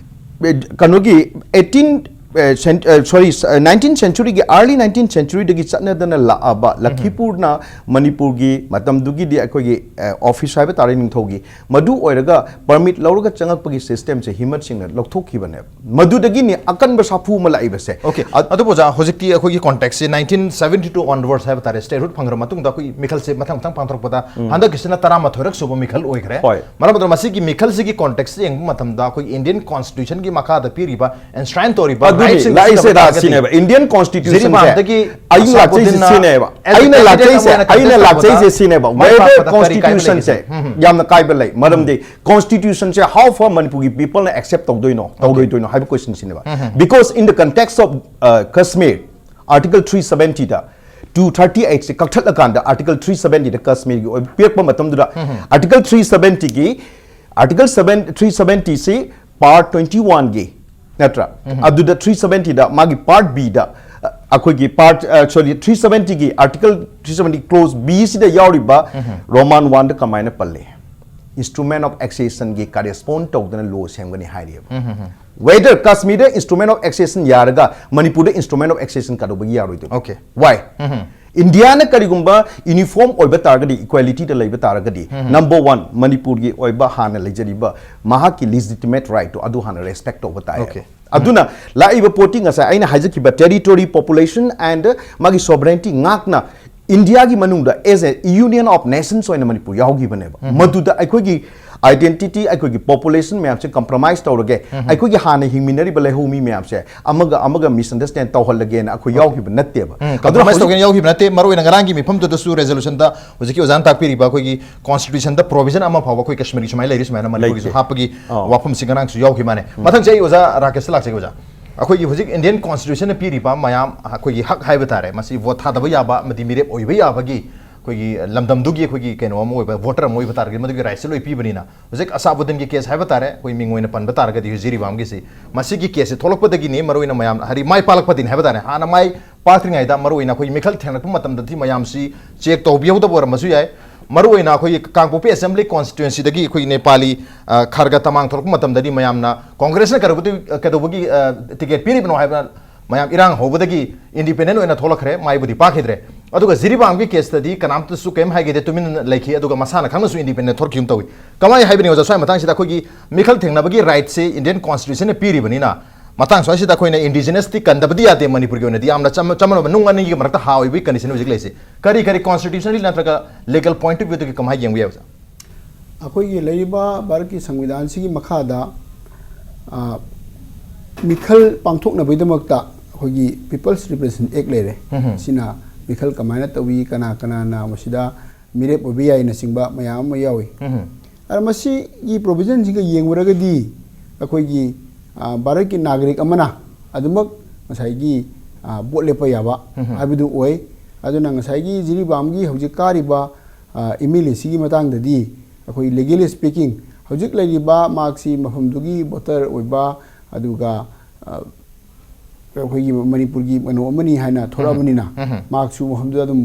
ꯑꯦ, ꯀꯩꯅꯣꯒꯤ eighteen ꯁꯣꯔꯤ, ꯅꯥꯏꯟꯇꯤꯟ ꯁꯦꯟꯆꯨꯔꯤꯒꯤ, ꯑꯥꯔꯂꯤ ꯅꯥꯏꯟꯇꯤꯟ ꯁꯦꯟꯆꯨꯔꯤꯗꯒꯤ ꯆꯠꯅꯗꯅ ꯂꯥꯛꯑꯕ ꯂꯈꯤꯄꯨꯔꯅ ꯃꯅꯤꯄꯨꯔꯒꯤ ꯃꯇꯝꯗꯨꯒꯤꯗꯤ ꯑꯩꯈꯣꯏꯒꯤ ꯑꯣꯐꯤꯁ ꯍꯥꯏꯕ ꯇꯥꯔꯦ ꯅꯤꯡꯊꯧꯒꯤ, ꯃꯗꯨ ꯑꯣꯏꯔꯒ ꯄꯔꯃꯤꯠ ꯂꯧꯔꯒ ꯆꯪꯉꯛꯄꯒꯤ ꯁꯤꯁꯇꯦꯝꯁꯦ ꯍꯤꯃꯠ ꯁꯤꯡꯅ ꯂꯧꯊꯣꯛꯈꯤꯕꯅꯦꯕ꯫ ꯃꯗꯨꯗꯒꯤꯅꯤ ꯑꯀꯟꯕ ꯁꯥꯐꯨ ꯑꯃ ꯂꯥꯛꯏꯕꯁꯦ꯫ ꯑꯣꯀꯦ꯫ ꯑꯗꯨꯕꯨ ꯑꯣꯖꯥ, ꯍꯧꯖꯤꯛꯇꯤ ꯑꯩꯈꯣꯏꯒꯤ ꯀꯣꯟꯇꯦꯛꯁꯁꯦ ꯅꯥꯏꯟꯇꯤꯟ ꯁꯕꯦꯟꯇꯤ ꯇꯨ ꯑꯣꯟꯋꯥꯔꯗꯁ ꯍꯥꯏꯕ ꯇꯥꯔꯦ, ꯁ꯭ꯇꯦꯠꯍꯨꯗ ꯐꯪꯈ꯭ꯔ ꯃꯇꯨꯡꯗ ꯑꯩꯈꯣꯏ ꯃꯤꯈꯜꯁꯦ ꯃꯊꯪ ꯃꯊꯪ ꯄꯥꯡꯊꯣꯔꯛꯄꯗ ꯍꯟꯗꯛꯀꯤꯁꯤꯅ ꯇꯔꯥꯃꯥꯊꯣꯏꯔꯛ ꯁꯨꯕ ꯃꯤꯈꯜ ꯑꯣꯏꯈ꯭ꯔꯦ꯫ ꯍꯣꯏ꯫ ꯃꯔꯝ ꯑꯗꯨꯅ ꯃꯁꯤꯒꯤ ꯃꯤꯈꯜꯁꯤꯒꯤ ꯀꯣꯟꯇꯦꯛꯁꯇ ꯌꯦꯡꯕ ꯃꯇꯝꯗ ꯑꯩꯈꯣꯏꯒꯤ ꯏꯟꯗꯤꯌꯟ ꯀꯣꯟꯁꯇꯤꯇ꯭ꯌꯨꯁꯟꯒꯤ ꯃꯈꯥꯗ ꯄꯤꯔꯤꯕ, ꯑꯦꯟꯁ꯭ꯔꯥꯏꯟ ꯇꯧꯔꯤꯕ ꯑꯗꯨꯅꯤ ꯔꯥꯏꯠꯁꯤꯡ ꯂꯥꯛꯏꯁꯦ ꯁꯤꯖꯤꯟꯅꯕ ꯔꯥ ꯇꯥꯔꯒꯗꯤ ꯁꯤꯅꯦꯕ ꯏꯟꯗꯤꯌꯟ ꯀꯣꯟꯁꯇꯤꯇ꯭ꯌꯨꯁꯟꯁꯦ꯫ ꯖꯤꯔꯤꯕꯥꯝꯗꯒꯤ ꯑꯩꯅ ꯂꯥꯛꯆꯩꯁꯦ ꯑꯁꯥꯕꯨꯗꯤꯟꯅ ꯁꯤꯅꯦꯕ, as a ꯑꯩꯅ candidate ꯂꯥꯛꯆꯩꯁꯦ ꯑꯃ ꯑꯣꯏꯅ ꯑꯩꯅ contest ꯂꯥꯛꯆꯩꯁꯦ ꯇꯧꯕꯗ ꯁꯤꯅꯦꯕ꯫ ꯃꯥꯏ ꯋꯦꯗꯔ ꯄꯥꯛꯄꯗ ꯀꯔꯤ ꯀꯣꯟꯁꯇꯤꯇ꯭ꯌꯨꯁꯟꯁꯦ ꯀꯥꯏꯕ ꯂꯩꯒꯦ? ꯎꯝ, ꯎꯝ꯫ ꯌꯥꯝꯅ ꯀꯥꯏꯕ ꯂꯩ꯫ ꯃꯔꯝꯗꯤ ꯀꯣꯟꯁꯇꯤꯇ꯭ꯌꯨꯁꯟꯁꯦ how far ꯃꯅꯤꯄꯨꯔꯒꯤ ꯄꯤꯄꯜꯅ ꯑꯦꯛꯁꯦꯞ ꯇꯧꯗꯣꯏꯅꯣ ꯇꯧꯔꯣꯏꯗꯣꯏꯅꯣ ꯍꯥꯏꯕ ꯀꯣꯏꯁꯟꯁꯤꯅꯦꯕ꯫ Because in the context of Kashmir, Article three seventy the, two thirty eight say ꯀꯛꯊꯠꯂꯀꯥꯟꯗ Article three seventy ꯗ ꯀꯥꯁꯃꯤꯔꯒꯤ ꯑꯣꯏꯕ ꯄꯤꯔꯛꯄ ꯃꯇꯝꯗꯨꯗ, Article three seventy ꯒꯤ, Article seven three seventy ꯁꯤ Part twenty one ꯒꯤ ꯅꯠꯇ꯭ꯔꯥ? ꯑꯗꯨꯗ three seventy ꯗ ꯃꯥꯒꯤ Part B ꯗ, ꯑ, ꯑꯩꯈꯣꯏꯒꯤ Part, ꯑ, sorry, three seventy ꯒꯤ Article three seventy Clause B ꯁꯤꯗ ꯌꯥꯎꯔꯤꯕ Roman one ꯗ ꯀꯃꯥꯏꯅ ꯄꯜꯂꯤ? Instrument of Accession ꯒꯤ correspond ꯇꯧꯗꯅ ꯂꯣ ꯁꯦꯝꯒꯅꯤ ꯍꯥꯏꯔꯤꯑꯕ꯫ Whether ꯀꯥꯁꯃꯤꯔꯗ instrument of accession ꯌꯥꯔꯒ ꯃꯅꯤꯄꯨꯔꯗ instrument of accession ꯀꯩꯗꯧꯕꯒꯤ ꯌꯥꯔꯣꯏꯗꯣꯏꯅꯣ? Okay. Why? ꯏꯟꯗꯤꯌꯥꯅ ꯀꯔꯤꯒꯨꯝꯕ ꯌꯨꯅꯤꯐꯣꯔꯝ ꯑꯣꯏꯕ ꯇꯥꯔꯒꯗꯤ, ꯏꯀ꯭ꯋꯦꯂꯤꯇꯤꯗ ꯂꯩꯕ ꯇꯥꯔꯒꯗꯤ, number one, ꯃꯅꯤꯄꯨꯔꯒꯤ ꯑꯣꯏꯕ ꯍꯥꯟꯅ ꯂꯩꯖꯔꯤꯕ ꯃꯍꯥꯛꯀꯤ legitimate right ꯇꯣ ꯑꯗꯨ ꯍꯥꯟꯅ ꯔꯦꯁꯄꯦꯛ ꯇꯧꯕ ꯇꯥꯏ꯫ Okay. ꯑꯗꯨꯅ ꯂꯥꯛꯏꯕ ꯄꯣꯠꯇꯤ ꯉꯁꯥꯏ ꯑꯩꯅ ꯍꯥꯏꯖꯈꯤꯕ territory, population and ꯃꯥꯒꯤ sovereignty ꯉꯥꯛꯅ ꯏꯟꯗꯤꯌꯥꯒꯤ ꯃꯅꯨꯡꯗ as a union of nations ꯑꯣꯏꯅ ꯃꯅꯤꯄꯨꯔ ꯌꯥꯎꯈꯤꯕꯅꯦꯕ꯫ ꯃꯗꯨꯗ ꯑꯩꯈꯣꯏꯒꯤ identity, ꯑꯩꯈꯣꯏꯒꯤ population ꯃꯌꯥꯝꯁꯦ compromise ꯇꯧꯔꯒꯦ, ꯑꯩꯈꯣꯏꯒꯤ ꯍꯥꯟꯅ ꯍꯤꯡꯃꯤꯟꯅꯔꯤꯕ ꯂꯩꯍꯧ ꯃꯤ ꯃꯌꯥꯝꯁꯦ ꯑꯃꯒ ꯑꯃꯒ misunderstand ꯇꯧꯍꯜꯂꯒꯦꯅ ꯑꯩꯈꯣꯏ ꯌꯥꯎꯈꯤꯕ ꯅꯠꯇꯦꯕ꯫ ꯑꯗꯨꯅ ꯀꯝꯄ꯭ꯔꯣꯃꯥꯏꯁ ꯍꯧꯖꯤꯛ ꯇꯧꯒꯦꯅ ꯌꯥꯎꯈꯤꯕ ꯅꯠꯇꯦ꯫ ꯃꯔꯨꯑꯣꯏꯅ ꯉꯔꯥꯡꯒꯤ ꯃꯤꯐꯝꯗꯨꯗꯁꯨ ꯔꯦꯖꯣꯂꯨꯁꯟꯗ ꯍꯧꯖꯤꯛꯀꯤ ꯑꯣꯖꯥꯅ ꯇꯥꯛꯄꯤꯔꯤꯕ ꯑꯩꯈꯣꯏꯒꯤ ꯀꯣꯟꯁꯇꯤꯇ꯭ꯌꯨꯁꯟꯗ ꯄ꯭ꯔꯣꯚꯤꯖꯟ ꯑꯃ ꯐꯥꯎꯕ ꯑꯩꯈꯣꯏ ꯀꯥꯁꯃꯤꯔꯒꯤ ꯁꯨꯃꯥꯏꯅ ꯂꯩꯔꯤ, ꯁꯨꯃꯥꯏꯅ ꯃꯅꯤꯄꯨꯔꯒꯤꯁꯨ ꯂꯩꯇꯦ꯫ ꯍꯥꯞꯄꯒꯤ ꯑꯥ꯫ ꯋꯥꯐꯝꯁꯤ ꯉꯔꯥꯡꯁꯨ ꯌꯥꯎꯈꯤ ꯃꯥꯅꯦ꯫ ꯃꯊꯪꯁꯦ ꯑꯩ ꯑꯣꯖꯥ ꯔꯥꯀꯦꯁꯇ ꯂꯥꯛꯆꯒꯦ ꯑꯣꯖꯥ꯫ ꯑꯩꯈꯣꯏꯒꯤ ꯍꯧꯖꯤꯛ ꯏꯟꯗꯤꯌꯟ ꯀꯣꯟꯁꯇꯤꯇ꯭ꯌꯨꯁꯟꯅ ꯄꯤꯔꯤꯕ ꯃꯌꯥꯝ ꯑꯩꯈꯣꯏꯒꯤ ꯍꯛ ꯍꯥꯏꯕ ꯇꯥꯔꯦ, ꯃꯁꯤ ꯚꯣꯠ ꯊꯥꯗꯕ ꯌꯥꯕ ꯑꯃꯗꯤ ꯃꯤꯔꯦꯞ ꯑꯣꯏꯕ ꯌꯥꯕꯒꯤ ꯑꯩꯈꯣꯏꯒꯤ ꯂꯝꯗꯝꯗꯨꯒꯤ ꯑꯩꯈꯣꯏꯒꯤ ꯀꯩꯅꯣ ꯑꯃ ꯑꯣꯏꯕ, ꯚꯣꯇꯔ ꯑꯃ ꯑꯣꯏꯕ ꯇꯥꯔꯒꯗꯤ ꯃꯗꯨꯒꯤ ꯔꯥꯏꯠꯁꯦ ꯂꯣꯏ ꯄꯤꯕꯅꯤꯅ, ꯍꯧꯖꯤꯛ ꯑꯁꯥꯕꯨꯗꯤꯟꯒꯤ ꯀꯦꯁ ꯍꯥꯏꯕ ꯇꯥꯔꯦ, ꯑꯩꯈꯣꯏ ꯃꯤꯡ ꯑꯣꯏꯅ ꯄꯟꯕ ꯇꯥꯔꯒꯗꯤ ꯍꯧꯖꯤꯛ ꯖꯤꯔꯤꯕꯥꯝꯒꯤꯁꯤ, ꯃꯁꯤꯒꯤ ꯀꯦꯁꯁꯤ ꯊꯣꯛꯂꯛꯄꯗꯒꯤꯅꯤ ꯃꯔꯨꯑꯣꯏꯅ ꯃꯌꯥꯝ ꯍꯥꯏꯗꯤ ꯃꯥꯏ ꯄꯥꯛꯂꯛꯄꯗꯤꯅꯤ ꯍꯥꯏꯕ ꯇꯥꯔꯦ, ꯍꯥꯟꯅ ꯃꯥꯏ ꯄꯥꯛꯇ꯭ꯔꯤꯉꯩꯗ ꯃꯔꯨꯑꯣꯏꯅ ꯑꯩꯈꯣꯏ ꯃꯤꯈꯜ ꯊꯦꯡꯅꯔꯛꯄ ꯃꯇꯝꯗꯗꯤ ꯃꯌꯥꯝꯁꯤ ꯆꯦꯛ ꯇꯧꯕꯤꯍꯧꯗꯕ ꯑꯣꯏꯔꯝꯕꯁꯨ ꯌꯥꯏ꯫ ꯃꯔꯨꯑꯣꯏꯅ ꯑꯩꯈꯣꯏꯒꯤ ꯀꯥꯡꯄꯣꯛꯄꯤ ꯑꯦꯁꯦꯝꯕ꯭ꯂꯤ ꯀꯣꯟꯁꯇꯤꯇ꯭ꯋꯦꯟꯁꯤꯗꯒꯤ ꯑꯩꯈꯣꯏꯒꯤ ꯅꯦꯄꯥꯂꯤ, ꯑ, ꯈꯔꯒ ꯇꯃꯥꯡ ꯊꯣꯛꯂꯛꯄ ꯃꯇꯝꯗꯗꯤ ꯃꯌꯥꯝꯅ ꯀꯣꯡꯒ꯭ꯔꯦꯁꯅ ꯀꯩꯗꯧꯕꯗꯤ-, ꯀꯩꯗꯧꯕꯒꯤ, ꯑ, ꯇꯤꯀꯦꯠ ꯄꯤꯔꯤꯕꯅꯣ ꯍꯥꯏꯕ ꯃꯌꯥꯝ ꯏꯔꯥꯡ ꯍꯧꯕꯗꯒꯤ ꯏꯟꯗꯤꯄꯦꯟꯗꯦꯟ ꯑꯣꯏꯅ ꯊꯣꯛꯂꯛꯈ꯭ꯔꯦ, ꯃꯥꯏꯕꯨꯗꯤ ꯄꯥꯛꯈꯤꯗ꯭ꯔꯦ꯫ ꯑꯗꯨꯒ ꯖꯤꯔꯤꯕꯥꯝꯒꯤ ꯀꯦꯁꯇꯗꯤ ꯀꯅꯥꯝꯇꯁꯨ ꯀꯔꯤꯝ ꯍꯥꯏꯈꯤꯗꯦ, ꯇꯨꯃꯤꯟꯅ ꯂꯩꯈꯤ, ꯑꯗꯨꯒ ꯃꯁꯥꯅ ꯈꯪꯅꯁꯨ ꯏꯟꯗꯤꯄꯦꯟꯗꯦꯟ ꯊꯣꯛꯈꯤꯒꯨꯝ ꯇꯧꯏ꯫ ꯀꯃꯥꯏꯅ ꯍꯥꯏꯕꯅꯤ ꯑꯣꯖꯥ? ꯁ꯭ꯋꯥꯏ ꯃꯇꯥꯡꯁꯤꯗ ꯑꯩꯈꯣꯏꯒꯤ ꯃꯤꯈꯜ ꯊꯦꯡꯅꯕꯒꯤ ꯔꯥꯏꯠꯁꯦ ꯏꯟꯗꯤꯌꯟ ꯀꯣꯟꯁꯇꯤꯇ꯭ꯌꯨꯁꯟꯅ ꯄꯤꯔꯤꯕꯅꯤꯅ, ꯃꯇꯥꯡ ꯁ꯭ꯋꯥꯏꯁꯤꯗ ꯑꯩꯈꯣꯏꯅ ꯏꯟꯗꯤꯖꯤꯅꯁꯇꯤ ꯀꯟꯗꯕꯗꯤ ꯌꯥꯗꯦ꯫ ꯃꯅꯤꯄꯨꯔꯒꯤ ꯑꯣꯏꯅꯗꯤ ꯌꯥꯝꯅ ꯆꯝ-, ꯆꯃꯝꯅꯕ ꯅꯨꯡ ꯑꯅꯤꯒꯤ ꯃꯔꯛꯇ ꯍꯥ ꯑꯣꯏꯕꯒꯤ ꯀꯟꯗꯤꯁꯟ ꯍꯧꯖꯤꯛ ꯂꯩꯁꯦ꯫ ꯀꯔꯤ ꯀꯔꯤ ꯀꯣꯟꯁꯇꯤꯇ꯭ꯌꯨꯁꯅꯦꯜꯂꯤ ꯅꯠꯇ꯭ꯔꯒ ꯂꯤꯒꯦꯜ ꯄꯣꯏꯟꯠ ꯑꯣꯐ ꯚ꯭ꯌꯨꯗꯒꯤ ꯀꯃꯥꯏꯅ ꯌꯦꯡꯕ ꯌꯥꯏ ꯑꯣꯖꯥ? ꯑꯩꯈꯣꯏꯒꯤ ꯂꯩꯔꯤꯕ ꯚꯥꯔꯠꯀꯤ ꯁꯪꯕꯤꯙꯥꯟꯁꯤꯒꯤ ꯃꯈꯥꯗ, ꯑ, ꯃꯤꯈꯜ ꯄꯥꯡꯊꯣꯛꯅꯕꯒꯤꯗꯃꯛꯇ ꯑꯩꯈꯣꯏꯒꯤ ꯄꯤꯄꯜꯁ ꯔꯤꯄ꯭ꯔꯖꯦꯟꯇꯦꯁꯟ ꯑꯦꯛ ꯂꯩꯔꯦ꯫ ꯎꯝꯍꯨꯝ꯫ ꯁꯤꯅ ꯃꯤꯈꯜ ꯀꯃꯥꯏꯅ ꯇꯧꯏ, ꯀꯅꯥ ꯀꯅꯥꯅ ꯃꯁꯤꯗ ꯃꯤꯔꯦꯞ ꯑꯣꯏꯕ ꯌꯥꯏꯅꯆꯤꯡꯕ ꯃꯌꯥꯝ ꯑꯃ ꯌꯥꯎꯏ꯫ ꯎꯝꯍꯨꯝ꯫ ꯑꯗ ꯃꯁꯤꯒꯤ ꯄ꯭ꯔꯣꯚꯤꯖꯟꯁꯤꯡꯒ ꯌꯦꯡꯉꯨꯔꯒꯗꯤ ꯑꯩꯈꯣꯏꯒꯤ, ꯑ, ꯚꯥꯔꯠꯀꯤ ꯅꯥꯒꯔꯤꯛ ꯑꯃꯅ ꯑꯗꯨꯃꯛ ꯉꯁꯥꯏꯒꯤ, ꯑ, ꯚꯣꯠ ꯂꯦꯞꯄ ꯌꯥꯕ ꯎꯝꯍꯨꯝ꯫ ꯍꯥꯏꯕꯗꯨ ꯑꯣꯏ꯫ ꯑꯗꯨꯅ ꯉꯁꯥꯏꯒꯤ ꯖꯤꯔꯤꯕꯥꯝꯒꯤ ꯍꯧꯖꯤꯛ ꯀꯥꯔꯤꯕ, ꯑ, ꯑꯦꯝ ꯑꯦꯜ ꯑꯦꯁꯤꯒꯤ ꯃꯇꯥꯡꯗꯗꯤ ꯑꯩꯈꯣꯏ ꯂꯤꯒꯦꯂꯤ ꯁ꯭ꯄꯤꯀꯤꯡ ꯍꯧꯖꯤꯛ ꯂꯩꯔꯤꯕ ꯃꯍꯥꯛꯁꯤ ꯃꯐꯝꯗꯨꯒꯤ ꯚꯣꯇꯔ ꯑꯣꯏꯕ, ꯑꯗꯨꯒ, ꯑ, ꯑꯩꯈꯣꯏꯒꯤ ꯃꯅꯤꯄꯨꯔꯒꯤ ꯀꯩꯅꯣ ꯑꯃꯅꯤ ꯍꯥꯏꯅ ꯊꯣꯔꯛꯑꯕꯅꯤꯅ, ꯎꯝꯍꯨꯝ꯫ ꯃꯍꯥꯛꯁꯨ ꯃꯐꯝꯗꯨꯗ ꯑꯗꯨꯝ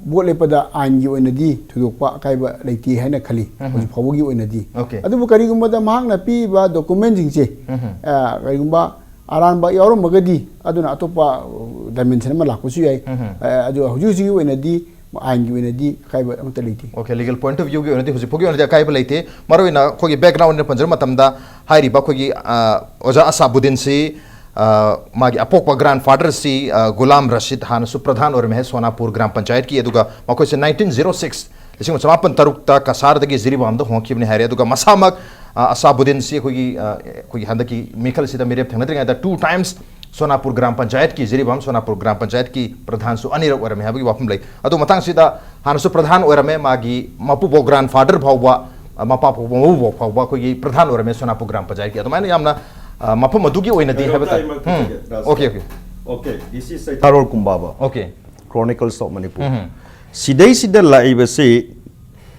ꯚꯣꯠ ꯂꯦꯞꯄꯗ ꯑꯥꯏꯟꯒꯤ ꯑꯣꯏꯅꯗꯤ ꯊꯣꯏꯗꯣꯛꯄ ꯑꯀꯥꯏꯕ ꯂꯩꯇꯦ ꯍꯥꯏꯅ ꯈꯜꯂꯤ, ꯎꯝꯍꯨꯝ꯫ ꯍꯧꯖꯤꯛ ꯐꯥꯎꯕꯒꯤ ꯑꯣꯏꯅꯗꯤ꯫ ꯑꯣꯀꯦ꯫ ꯑꯗꯨꯕꯨ ꯀꯔꯤꯒꯨꯝꯕꯗ ꯃꯍꯥꯛꯅ ꯄꯤꯔꯤꯕ ꯗꯣꯀꯨꯃꯦꯟꯁꯤꯡꯁꯦ, ꯎꯝꯍꯨꯝ꯫ ꯑ, ꯀꯔꯤꯒꯨꯝꯕ ꯑꯔꯥꯟꯕ ꯌꯥꯎꯔꯝꯃꯒꯗꯤ ꯑꯗꯨꯅ ꯑꯇꯣꯞꯄ, ꯑ, ꯗꯥꯏꯃꯦꯟꯁꯟ ꯑꯃ ꯂꯥꯛꯄꯁꯨ ꯌꯥꯏ꯫ ꯎꯝꯍꯨꯝ꯫ ꯑ, ꯑꯗꯨ ꯍꯧꯖꯤꯛ ꯍꯧꯖꯤꯛꯀꯤ ꯑꯣꯏꯅꯗꯤ ꯑꯥꯏꯟꯒꯤ ꯑꯣꯏꯅꯗꯤ ꯑꯀꯥꯏꯕ ꯑꯃꯠꯇ ꯂꯩꯇꯦ꯫ ꯑꯣꯀꯦ, ꯂꯤꯒꯦꯜ ꯄꯣꯏꯟꯠ ꯑꯣꯐ ꯚ꯭ꯌꯨꯒꯤ ꯑꯣꯏꯅꯗꯤ ꯍꯧꯖꯤꯛ ꯐꯥꯎꯒꯤ ꯑꯣꯏꯅꯗꯤ ꯑꯀꯥꯏꯕ ꯂꯩꯇꯦ꯫ ꯃꯔꯨꯑꯣꯏꯅ ꯑꯩꯈꯣꯏꯒꯤ ꯕꯦꯛꯒ꯭ꯔꯥꯎꯟꯗ ꯄꯟꯖꯔꯕ ꯃꯇꯝꯗ ꯍꯥꯏꯔꯤꯕ ꯑꯩꯈꯣꯏꯒꯤ, ꯑ, ꯑꯣꯖꯥ ꯑꯁꯥꯕꯨꯗꯤꯟꯁꯤ, ꯑ, ꯃꯥꯒꯤ ꯑꯄꯣꯛꯄ ꯒ꯭ꯔꯥꯟꯐꯥꯗꯔꯁꯤ, ꯑ, ꯒꯨꯂꯥꯝ ꯔꯁꯤꯗ, ꯍꯥꯟꯅꯁꯨ ꯄ꯭ꯔꯙꯥꯟ ꯑꯣꯏꯔꯝꯃꯦ ꯍꯥꯏ ꯁꯣꯅꯥꯄꯨꯔ ꯒ꯭ꯔꯥꯝ ꯄꯟꯆꯥꯌꯠꯀꯤ, ꯑꯗꯨꯒ ꯃꯈꯣꯏꯁꯦ ꯅꯥꯏꯟꯇꯤꯟ ꯖꯤꯔꯣ ꯁꯤꯛꯁ, ꯂꯤꯁꯤꯡ ꯑꯃ ꯆꯃꯥꯄꯟ ꯇꯔꯨꯛꯇ ꯀꯁꯥꯔꯗꯒꯤ ꯖꯤꯔꯤꯕꯥꯝꯗ ꯍꯣꯡꯂꯛꯈꯤꯕꯅꯤ ꯍꯥꯏꯔꯦ꯫ ꯑꯗꯨꯒ ꯃꯁꯥꯃꯛ, ꯑ, ꯑꯁꯥꯕꯨꯗꯤꯟꯁꯤ ꯑꯩꯈꯣꯏꯒꯤ, ꯑ, ꯑꯩꯈꯣꯏꯒꯤ ꯍꯟꯗꯛꯀꯤ ꯃꯤꯈꯜꯁꯤꯗ ꯃꯤꯔꯦꯞ ꯊꯦꯡꯅꯗ꯭ꯔꯤꯉꯩꯗ ꯇꯨ ꯇꯥꯏꯝꯁ ꯁꯣꯅꯥꯄꯨꯔ ꯒ꯭ꯔꯥꯝ ꯄꯟꯆꯥꯌꯠꯀꯤ, ꯖꯤꯔꯤꯕꯥꯝ ꯁꯣꯅꯥꯄꯨꯔ ꯒ꯭ꯔꯥꯝ ꯄꯟꯆꯥꯌꯠꯀꯤ ꯄ꯭ꯔꯙꯥꯟꯁꯨ ꯑꯅꯤꯔꯛ ꯑꯣꯏꯔꯝꯃꯦ ꯍꯥꯏꯕꯒꯤ ꯋꯥꯐꯝ ꯂꯩ꯫ ꯑꯗꯨ ꯃꯇꯥꯡꯁꯤꯗ ꯍꯥꯟꯅꯁꯨ ꯄ꯭ꯔꯙꯥꯟ ꯑꯣꯏꯔꯝꯃꯦ, ꯃꯥꯒꯤ ꯃꯄꯨꯕꯣꯛ ꯒ꯭ꯔꯥꯟꯐꯥꯗꯔ ꯐꯥꯎꯕ, ꯑ, ꯃꯄꯥ ꯐꯥꯎꯕ, ꯃꯄꯨꯕꯣꯛ ꯐꯥꯎꯕ ꯑꯩꯈꯣꯏꯒꯤ ꯄ꯭ꯔꯙꯥꯟ ꯑꯣꯏꯔꯝꯃꯦ ꯁꯣꯅꯥꯄꯨꯔ ꯒ꯭ꯔꯥꯝ ꯄꯟꯆꯥꯌꯠꯀꯤ꯫ ꯑꯗꯨꯃꯥꯏꯅ ꯌꯥꯝꯅ, ꯑ, ꯃꯐꯝ ꯑꯗꯨꯒꯤ ꯑꯣꯏꯅꯗꯤ ꯍꯥꯏꯕ ꯇꯥꯔꯦ꯫ ꯀꯩꯅꯣꯝꯇ ꯑꯩ ꯎꯝ꯫ ꯃꯔꯛꯇ ꯊꯠꯀꯦ, Raj. Okay, okay. Okay, this is ꯁꯩꯊꯥꯔꯣꯜ ꯀꯨꯝꯕꯥꯕ꯫ Okay꯫ Chronicles of Manipur꯫ Um. ꯁꯤꯗꯩꯁꯤꯗ ꯂꯥꯛꯏꯕꯁꯤ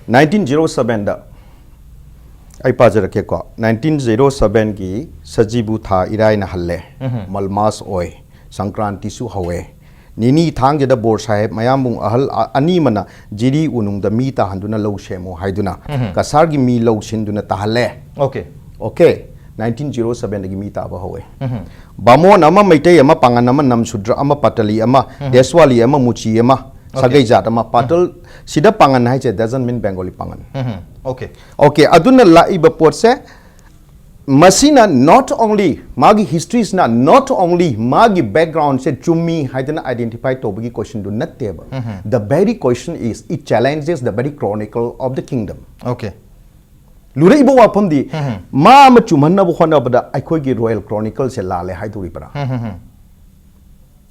ꯅꯥꯏꯟꯇꯤꯟ ꯖꯤꯔꯣ ꯁꯕꯦꯟꯗ ꯑꯩ ꯄꯥꯖꯔꯛꯀꯦꯀꯣ꯫ ꯅꯥꯏꯟꯇꯤꯟ ꯖꯤꯔꯣ ꯁꯕꯦꯟꯒꯤ ꯁꯖꯤꯕꯨ ꯊꯥ ꯏꯔꯥꯏꯅ ꯍꯜꯂꯦ, ꯎꯝ꯫ ꯃꯜꯃꯥꯁ ꯑꯣꯏ, ꯁꯪꯀ꯭ꯔꯥꯟꯇꯤꯁꯨ ꯍꯧꯋꯦ, ꯅꯤꯅꯤ ꯊꯥꯡꯖꯗ ꯕꯣꯔ ꯁꯥꯍꯦꯕ ꯃꯌꯥꯝꯕꯨꯡ ꯑꯍꯜ ꯑ- ꯑꯅꯤ ꯑꯃꯅ ꯖꯤꯔꯤ ꯎꯅꯨꯡꯗ ꯃꯤ ꯇꯥꯍꯟꯗꯨꯅ ꯂꯧ ꯁꯦꯝꯃꯨ ꯍꯥꯏꯗꯨꯅ ꯀꯁꯥꯔꯒꯤ ꯃꯤ ꯂꯧ ꯁꯤꯟꯗꯨꯅ ꯇꯥꯍꯜꯂꯦ꯫ Okay. Okay, nineteen zero sevenꯗꯒꯤ ꯃꯤ ꯇꯥꯕ ꯍꯧꯋꯦ꯫ ꯕꯥꯃꯣꯟ ꯑꯃ, ꯃꯩꯇꯩ ꯑꯃ, ꯄꯥꯉꯟ ꯑꯃ, ꯅꯝꯁꯨꯗ꯭ꯔ ꯑꯃ, ꯄꯇꯂꯤ ꯑꯃ, ꯗꯦꯁꯋꯥꯂꯤ ꯑꯃ, ꯃꯨꯆꯤ ꯑꯃ, ꯁꯥꯒꯩ ꯖꯥꯠ ꯑꯃ꯫ ꯄꯇꯜ ꯁꯤꯗ ꯄꯥꯉꯟ ꯍꯥꯏꯁꯦ doesn't mean Bengali ꯄꯥꯉꯟ꯫ Okay. Okay, ꯑꯗꯨꯅ ꯂꯥꯛꯏꯕ ꯄꯣꯠꯁꯦ ꯃꯁꯤꯅ not only ꯃꯥꯒꯤ historyꯁꯤꯅ not only ꯃꯥꯒꯤ backgroundꯁꯦ ꯆꯨꯝꯃꯤ ꯍꯥꯏꯗꯅ identify ꯇꯧꯕꯒꯤ questionꯗꯨ ꯅꯠꯇꯦꯕ꯫ The very question is, it challenges the very chronicle of the kingdom. Okay. ꯂꯨꯔꯛꯏꯕ ꯋꯥꯐꯝꯗꯤ ꯃꯥ ꯑꯃ ꯆꯨꯝꯍꯟꯅꯕ ꯍꯣꯠꯅꯕꯗ ꯑꯩꯈꯣꯏꯒꯤ royal chronicleꯁꯦ ꯂꯥꯜꯂꯦ ꯍꯥꯏꯗꯣꯔꯤꯕ꯭ꯔꯥ?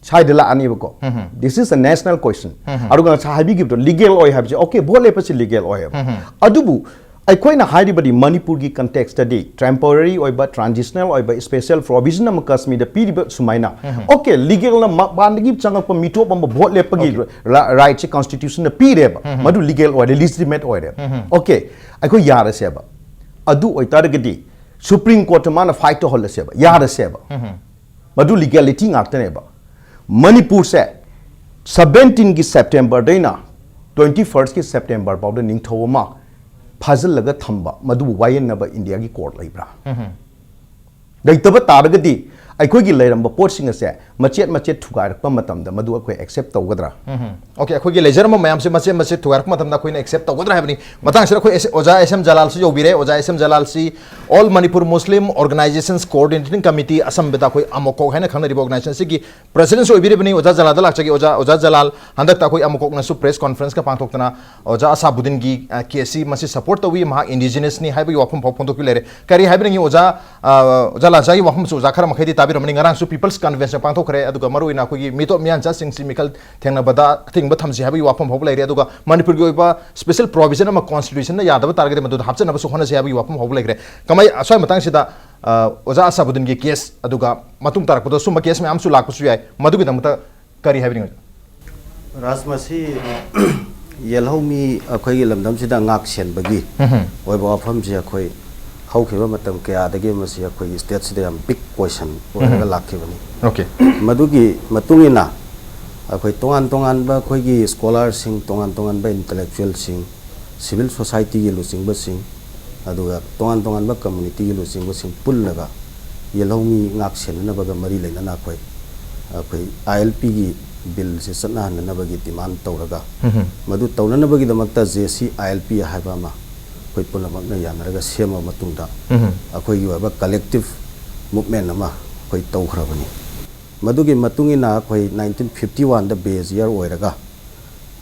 ꯁ꯭ꯋꯥꯏꯗ ꯂꯥꯛꯑꯅꯤꯕꯀꯣ꯫ This is a national question. ꯑꯗꯨꯒ ꯉꯁꯥꯏ ꯍꯥꯏꯕꯤꯈꯤꯕꯗꯣ legal ꯑꯣꯏ ꯍꯥꯏꯕꯁꯦ, okay, ꯚꯣꯠ ꯂꯦꯞꯄꯁꯤ legal ꯑꯣꯏꯌꯦꯕ꯫ ꯑꯗꯨꯕꯨ ꯑꯩꯈꯣꯏꯅ ꯍꯥꯏꯔꯤꯕꯗꯤ ꯃꯅꯤꯄꯨꯔꯒꯤ contextꯇꯗꯤ temporary ꯑꯣꯏꯕ, transitional ꯑꯣꯏꯕ special provision ꯑꯃ ꯀꯥꯁꯃꯤꯔꯗ ꯄꯤꯔꯤꯕ ꯁꯨꯃꯥꯏꯅ, okay, legalꯅ ꯃꯄꯥꯟꯗꯒꯤ ꯆꯪꯉꯛꯄ ꯃꯤꯇꯣꯞ ꯑꯃ ꯚꯣꯠ ꯂꯦꯞꯄꯒꯤ rightꯁꯦ constitutionꯅ ꯄꯤꯔꯦꯕ꯫ ꯃꯗꯨ legal ꯑꯣꯏꯔꯦ, legitimate ꯑꯣꯏꯔꯦ꯫ Okay, ꯑꯩꯈꯣꯏ ꯌꯥꯔꯁꯦꯕ꯫ ꯑꯗꯨ ꯑꯣꯏꯇꯥꯔꯒꯗꯤ Supreme Courtꯇ ꯃꯥꯅ fight ꯇꯧꯍꯜꯂꯁꯦꯕ, ꯌꯥꯔꯁꯦꯕ꯫ ꯃꯗꯨ legality ꯉꯥꯛꯇꯅꯦꯕ꯫ ꯃꯅꯤꯄꯨꯔꯁꯦ seventeenꯒꯤ Septemberꯗꯩꯅ twenty firstꯀꯤ September ꯐꯥꯎꯗ ꯅꯤꯡꯊꯧ ꯑꯃ ꯐꯥꯖꯤꯜꯂꯒ ꯊꯝꯕ, ꯃꯗꯨꯕꯨ ꯋꯥꯌꯦꯟꯅꯕ ꯏꯟꯗꯤꯌꯥꯒꯤ court ꯂꯩꯕ꯭ꯔꯥ? ꯂꯩꯇꯕ ꯇꯥꯔꯒꯗꯤ ꯑꯩꯈꯣꯏꯒꯤ ꯂꯩꯔꯝꯕ ꯄꯣꯠꯁꯤꯡ ꯑꯁꯦ ꯃꯆꯦꯠ ꯃꯆꯦꯠ ꯊꯨꯒꯥꯏꯔꯛꯄ ꯃꯇꯝꯗ ꯃꯗꯨ ꯑꯩꯈꯣꯏ accept ꯇꯧꯒꯗ꯭ꯔꯥ? Okay, ꯑꯩꯈꯣꯏꯒꯤ ꯂꯩꯖꯔꯝꯕ ꯃꯌꯥꯝꯁꯦ ꯃꯆꯦꯠ ꯃꯆꯦꯠ ꯊꯨꯒꯥꯏꯔꯛꯄ ꯃꯇꯝꯗ ꯑꯩꯈꯣꯏꯅ accept ꯇꯧꯒꯗ꯭ꯔꯥ ꯍꯥꯏꯕꯅꯤ꯫ ꯃꯇꯥꯡꯁꯤꯗ ꯑꯩꯈꯣꯏ ꯑꯦꯁ- ꯑꯣꯖꯥ S M Jalalꯁꯨ ꯌꯧꯕꯤꯔꯦ꯫ ꯑꯣꯖꯥ S M Jalalꯁꯤ All Manipur Muslim Organizations Coordinating Committee, ꯑꯁꯝꯕꯗ ꯑꯩꯈꯣꯏ ꯑꯃꯣꯀꯣꯛ ꯍꯥꯏꯅ ꯈꯪꯅꯔꯤꯕ organization ꯑꯁꯤꯒꯤ presidentꯁꯨ ꯑꯣꯏꯕꯤꯔꯤꯕꯅꯤ꯫ ꯑꯣꯖꯥ ꯖꯂꯥꯜꯗ ꯂꯥꯛꯆꯒꯦ꯫ ꯑꯣꯖꯥ ꯑꯣꯖꯥ ꯖꯂꯥꯜ, ꯍꯟꯗꯛꯇ ꯑꯩꯈꯣꯏ ꯑꯃꯣꯀꯣꯛꯅꯁꯨ press conferenceꯀ ꯄꯥꯡꯊꯣꯛꯇꯅ ꯑꯣꯖꯥ ꯑꯁꯥꯕꯨꯗꯤꯟꯒꯤ caseꯁꯤ ꯃꯁꯤ support ꯇꯧꯏ, ꯃꯍꯥꯛ indigenousꯅꯤ ꯍꯥꯏꯕꯒꯤ ꯋꯥꯐꯝ ꯐꯥꯎ ꯐꯣꯡꯗꯣꯛꯄꯤ ꯂꯩꯔꯦ꯫ ꯀꯔꯤ ꯍꯥꯏꯕꯤꯅꯤꯡꯉꯤ ꯑꯣꯖꯥ? ꯑ, ꯑꯣꯖꯥ ꯂꯥꯟꯁꯥꯒꯤ ꯋꯥꯐꯝꯁꯨ ꯑꯣꯖꯥ ꯈꯔ ꯃꯈꯩꯗꯤ ꯇꯥꯕꯤꯔꯝꯃꯅꯤ꯫ ꯉꯔꯥꯡꯁꯨ People's Convention ꯄꯥꯡꯊꯣꯛꯈ꯭ꯔꯦ, ꯑꯗꯨꯒ ꯃꯔꯨꯑꯣꯏꯅ ꯑꯩꯈꯣꯏꯒꯤ ꯃꯤꯇꯣꯞ ꯃꯤꯌꯥꯟꯆꯥꯁꯤꯡꯁꯤ ꯃꯤꯈꯜ ꯊꯦꯡꯅꯕꯗ ꯑꯊꯤꯡꯕ ꯊꯝꯁꯤ ꯍꯥꯏꯕꯒꯤ ꯋꯥꯐꯝ ꯐꯥꯎꯕ ꯂꯩꯔꯦ꯫ ꯑꯗꯨꯒ ꯃꯅꯤꯄꯨꯔꯒꯤ ꯑꯣꯏꯕ special provision ꯑꯃ constitutionꯅ ꯌꯥꯗꯕ ꯇꯥꯔꯒꯗꯤ ꯃꯗꯨꯗ ꯍꯥꯞꯆꯅꯕꯁꯨ ꯍꯣꯠꯅꯁꯤ ꯍꯥꯏꯕꯒꯤ ꯋꯥꯐꯝ ꯐꯥꯎꯕ ꯂꯩꯈ꯭ꯔꯦ꯫ ꯀꯃꯥꯏ ꯑꯁ꯭ꯋꯥꯏ ꯃꯇꯥꯡꯁꯤꯗ, ꯑ, ꯑꯣꯖꯥ ꯑꯁꯥꯕꯨꯗꯤꯟꯒꯤ case, ꯑꯗꯨꯒ ꯃꯇꯨꯡ ꯇꯥꯔꯛꯄꯗ ꯁꯨꯝꯕ case ꯃꯌꯥꯝꯁꯨ ꯂꯥꯛꯄꯁꯨ ꯌꯥꯏ, ꯃꯗꯨꯒꯤꯗꯃꯛꯇ ꯀꯔꯤ ꯍꯥꯏꯕꯤꯅꯤꯡꯉꯤ? ꯔꯥꯖ, ꯃꯁꯤ ꯌꯦꯜꯍꯧꯃꯤ ꯑꯩꯈꯣꯏꯒꯤ ꯂꯝꯗꯝꯁꯤꯗ ꯉꯥꯛ ꯁꯦꯟꯕꯒꯤ ꯑꯣꯏꯕ ꯋꯥꯐꯝꯁꯤ ꯑꯩꯈꯣꯏ ꯍꯧꯈꯤꯕ ꯃꯇꯝ ꯀꯌꯥꯗꯒꯤ ꯃꯁꯤ ꯑꯩꯈꯣꯏꯒꯤ stateꯁꯤꯗ ꯌꯥꯝ big question ꯑꯣꯏꯔꯒ ꯂꯥꯛꯈꯤꯕꯅꯤ꯫ Okay. ꯃꯗꯨꯒꯤ ꯃꯇꯨꯡ ꯏꯟꯅ ꯑꯩꯈꯣꯏ ꯇꯣꯉꯥꯟ ꯇꯣꯉꯥꯟꯕ ꯑꯩꯈꯣꯏꯒꯤ ꯁ꯭ꯀꯣꯂꯥꯔꯁꯤꯡ, ꯇꯣꯉꯥꯟ ꯇꯣꯉꯥꯟꯕ ꯏꯟꯇꯂꯦꯛꯆꯨꯋꯦꯜꯁꯤꯡ, ꯁꯤꯚꯤꯜ ꯁꯣꯁꯥꯏꯇꯤꯒꯤ ꯂꯨꯆꯤꯡꯕꯁꯤꯡ, ꯑꯗꯨꯒ ꯇꯣꯉꯥꯟ ꯇꯣꯉꯥꯟꯕ ꯀꯝꯃꯨꯅꯤꯇꯤꯒꯤ ꯂꯨꯆꯤꯡꯕꯁꯤꯡ ꯄꯨꯜꯂꯒ ꯌꯦꯜꯍꯧꯃꯤ ꯉꯥꯛ ꯁꯦꯟꯅꯅꯕꯒ ꯃꯔꯤ ꯂꯩꯅꯅ ꯑꯩꯈꯣꯏ, ꯑꯩꯈꯣꯏ ꯑꯥꯏ ꯑꯦꯜ ꯄꯤꯒꯤ ꯕꯤꯜꯁꯦ ꯆꯠꯅꯍꯟꯅꯅꯕꯒꯤ ꯗꯤꯃꯥꯟ ꯇꯧꯔꯒ, ꯃꯗꯨ ꯇꯧꯅꯅꯕꯒꯤꯗꯃꯛꯇ J C I L P ꯍꯥꯏꯕ ꯑꯃ ꯑꯩꯈꯣꯏ ꯄꯨꯝꯅꯃꯛꯅ ꯌꯥꯅꯔꯒ ꯁꯦꯝꯃ ꯃꯇꯨꯡꯗ ꯑꯩꯈꯣꯏꯒꯤ ꯑꯣꯏꯕ ꯀꯂꯦꯛꯇꯤꯞ ꯃꯨꯞꯃꯦꯟ ꯑꯃ ꯑꯩꯈꯣꯏ ꯇꯧꯈ꯭ꯔꯕꯅꯤ꯫ ꯃꯗꯨꯒꯤ ꯃꯇꯨꯡ ꯏꯟꯅ ꯑꯩꯈꯣꯏ ꯅꯥꯏꯟꯇꯤꯟ ꯐꯤꯐꯇꯤ ꯋꯥꯟꯗ ꯕꯦꯖ ꯏꯌꯥꯔ ꯑꯣꯏꯔꯒ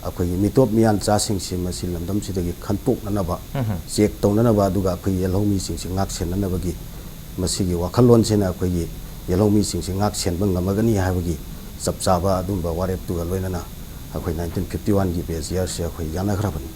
ꯑꯩꯈꯣꯏꯒꯤ ꯃꯤꯇꯣꯞ ꯃꯤꯌꯥꯟꯆꯥꯁꯤꯡꯁꯤ ꯃꯁꯤ ꯂꯝꯗꯝꯁꯤꯗꯒꯤ ꯈꯟꯇꯣꯛꯅꯅꯕ, ꯆꯦꯛ ꯇꯧꯅꯅꯕ, ꯑꯗꯨꯒ ꯑꯩꯈꯣꯏ ꯌꯦꯜꯍꯧꯃꯤꯁꯤꯡꯁꯤ ꯉꯥꯛ ꯁꯦꯟꯅꯅꯕꯒꯤ ꯃꯁꯤꯒꯤ ꯋꯥꯈꯜꯂꯣꯟꯁꯤꯅ ꯑꯩꯈꯣꯏꯒꯤ ꯌꯦꯜꯍꯧꯃꯤꯁꯤꯡꯁꯤ ꯉꯥꯛ ꯁꯦꯟꯕ ꯉꯝꯃꯒꯅꯤ ꯍꯥꯏꯕꯒꯤ ꯆꯞ ꯆꯥꯕ ꯑꯗꯨꯝꯕ ꯋꯥꯔꯦꯞꯇꯨꯒ ꯂꯣꯏꯅꯅ ꯑꯩꯈꯣꯏ ꯅꯥꯏꯟꯇꯤꯟ ꯐꯤꯐꯇꯤ ꯋꯥꯟꯒꯤ ꯕꯦꯖ ꯏꯌꯥꯔꯁꯦ ꯑꯩꯈꯣꯏ ꯌꯥꯅꯈ꯭ꯔꯕꯅꯤ꯫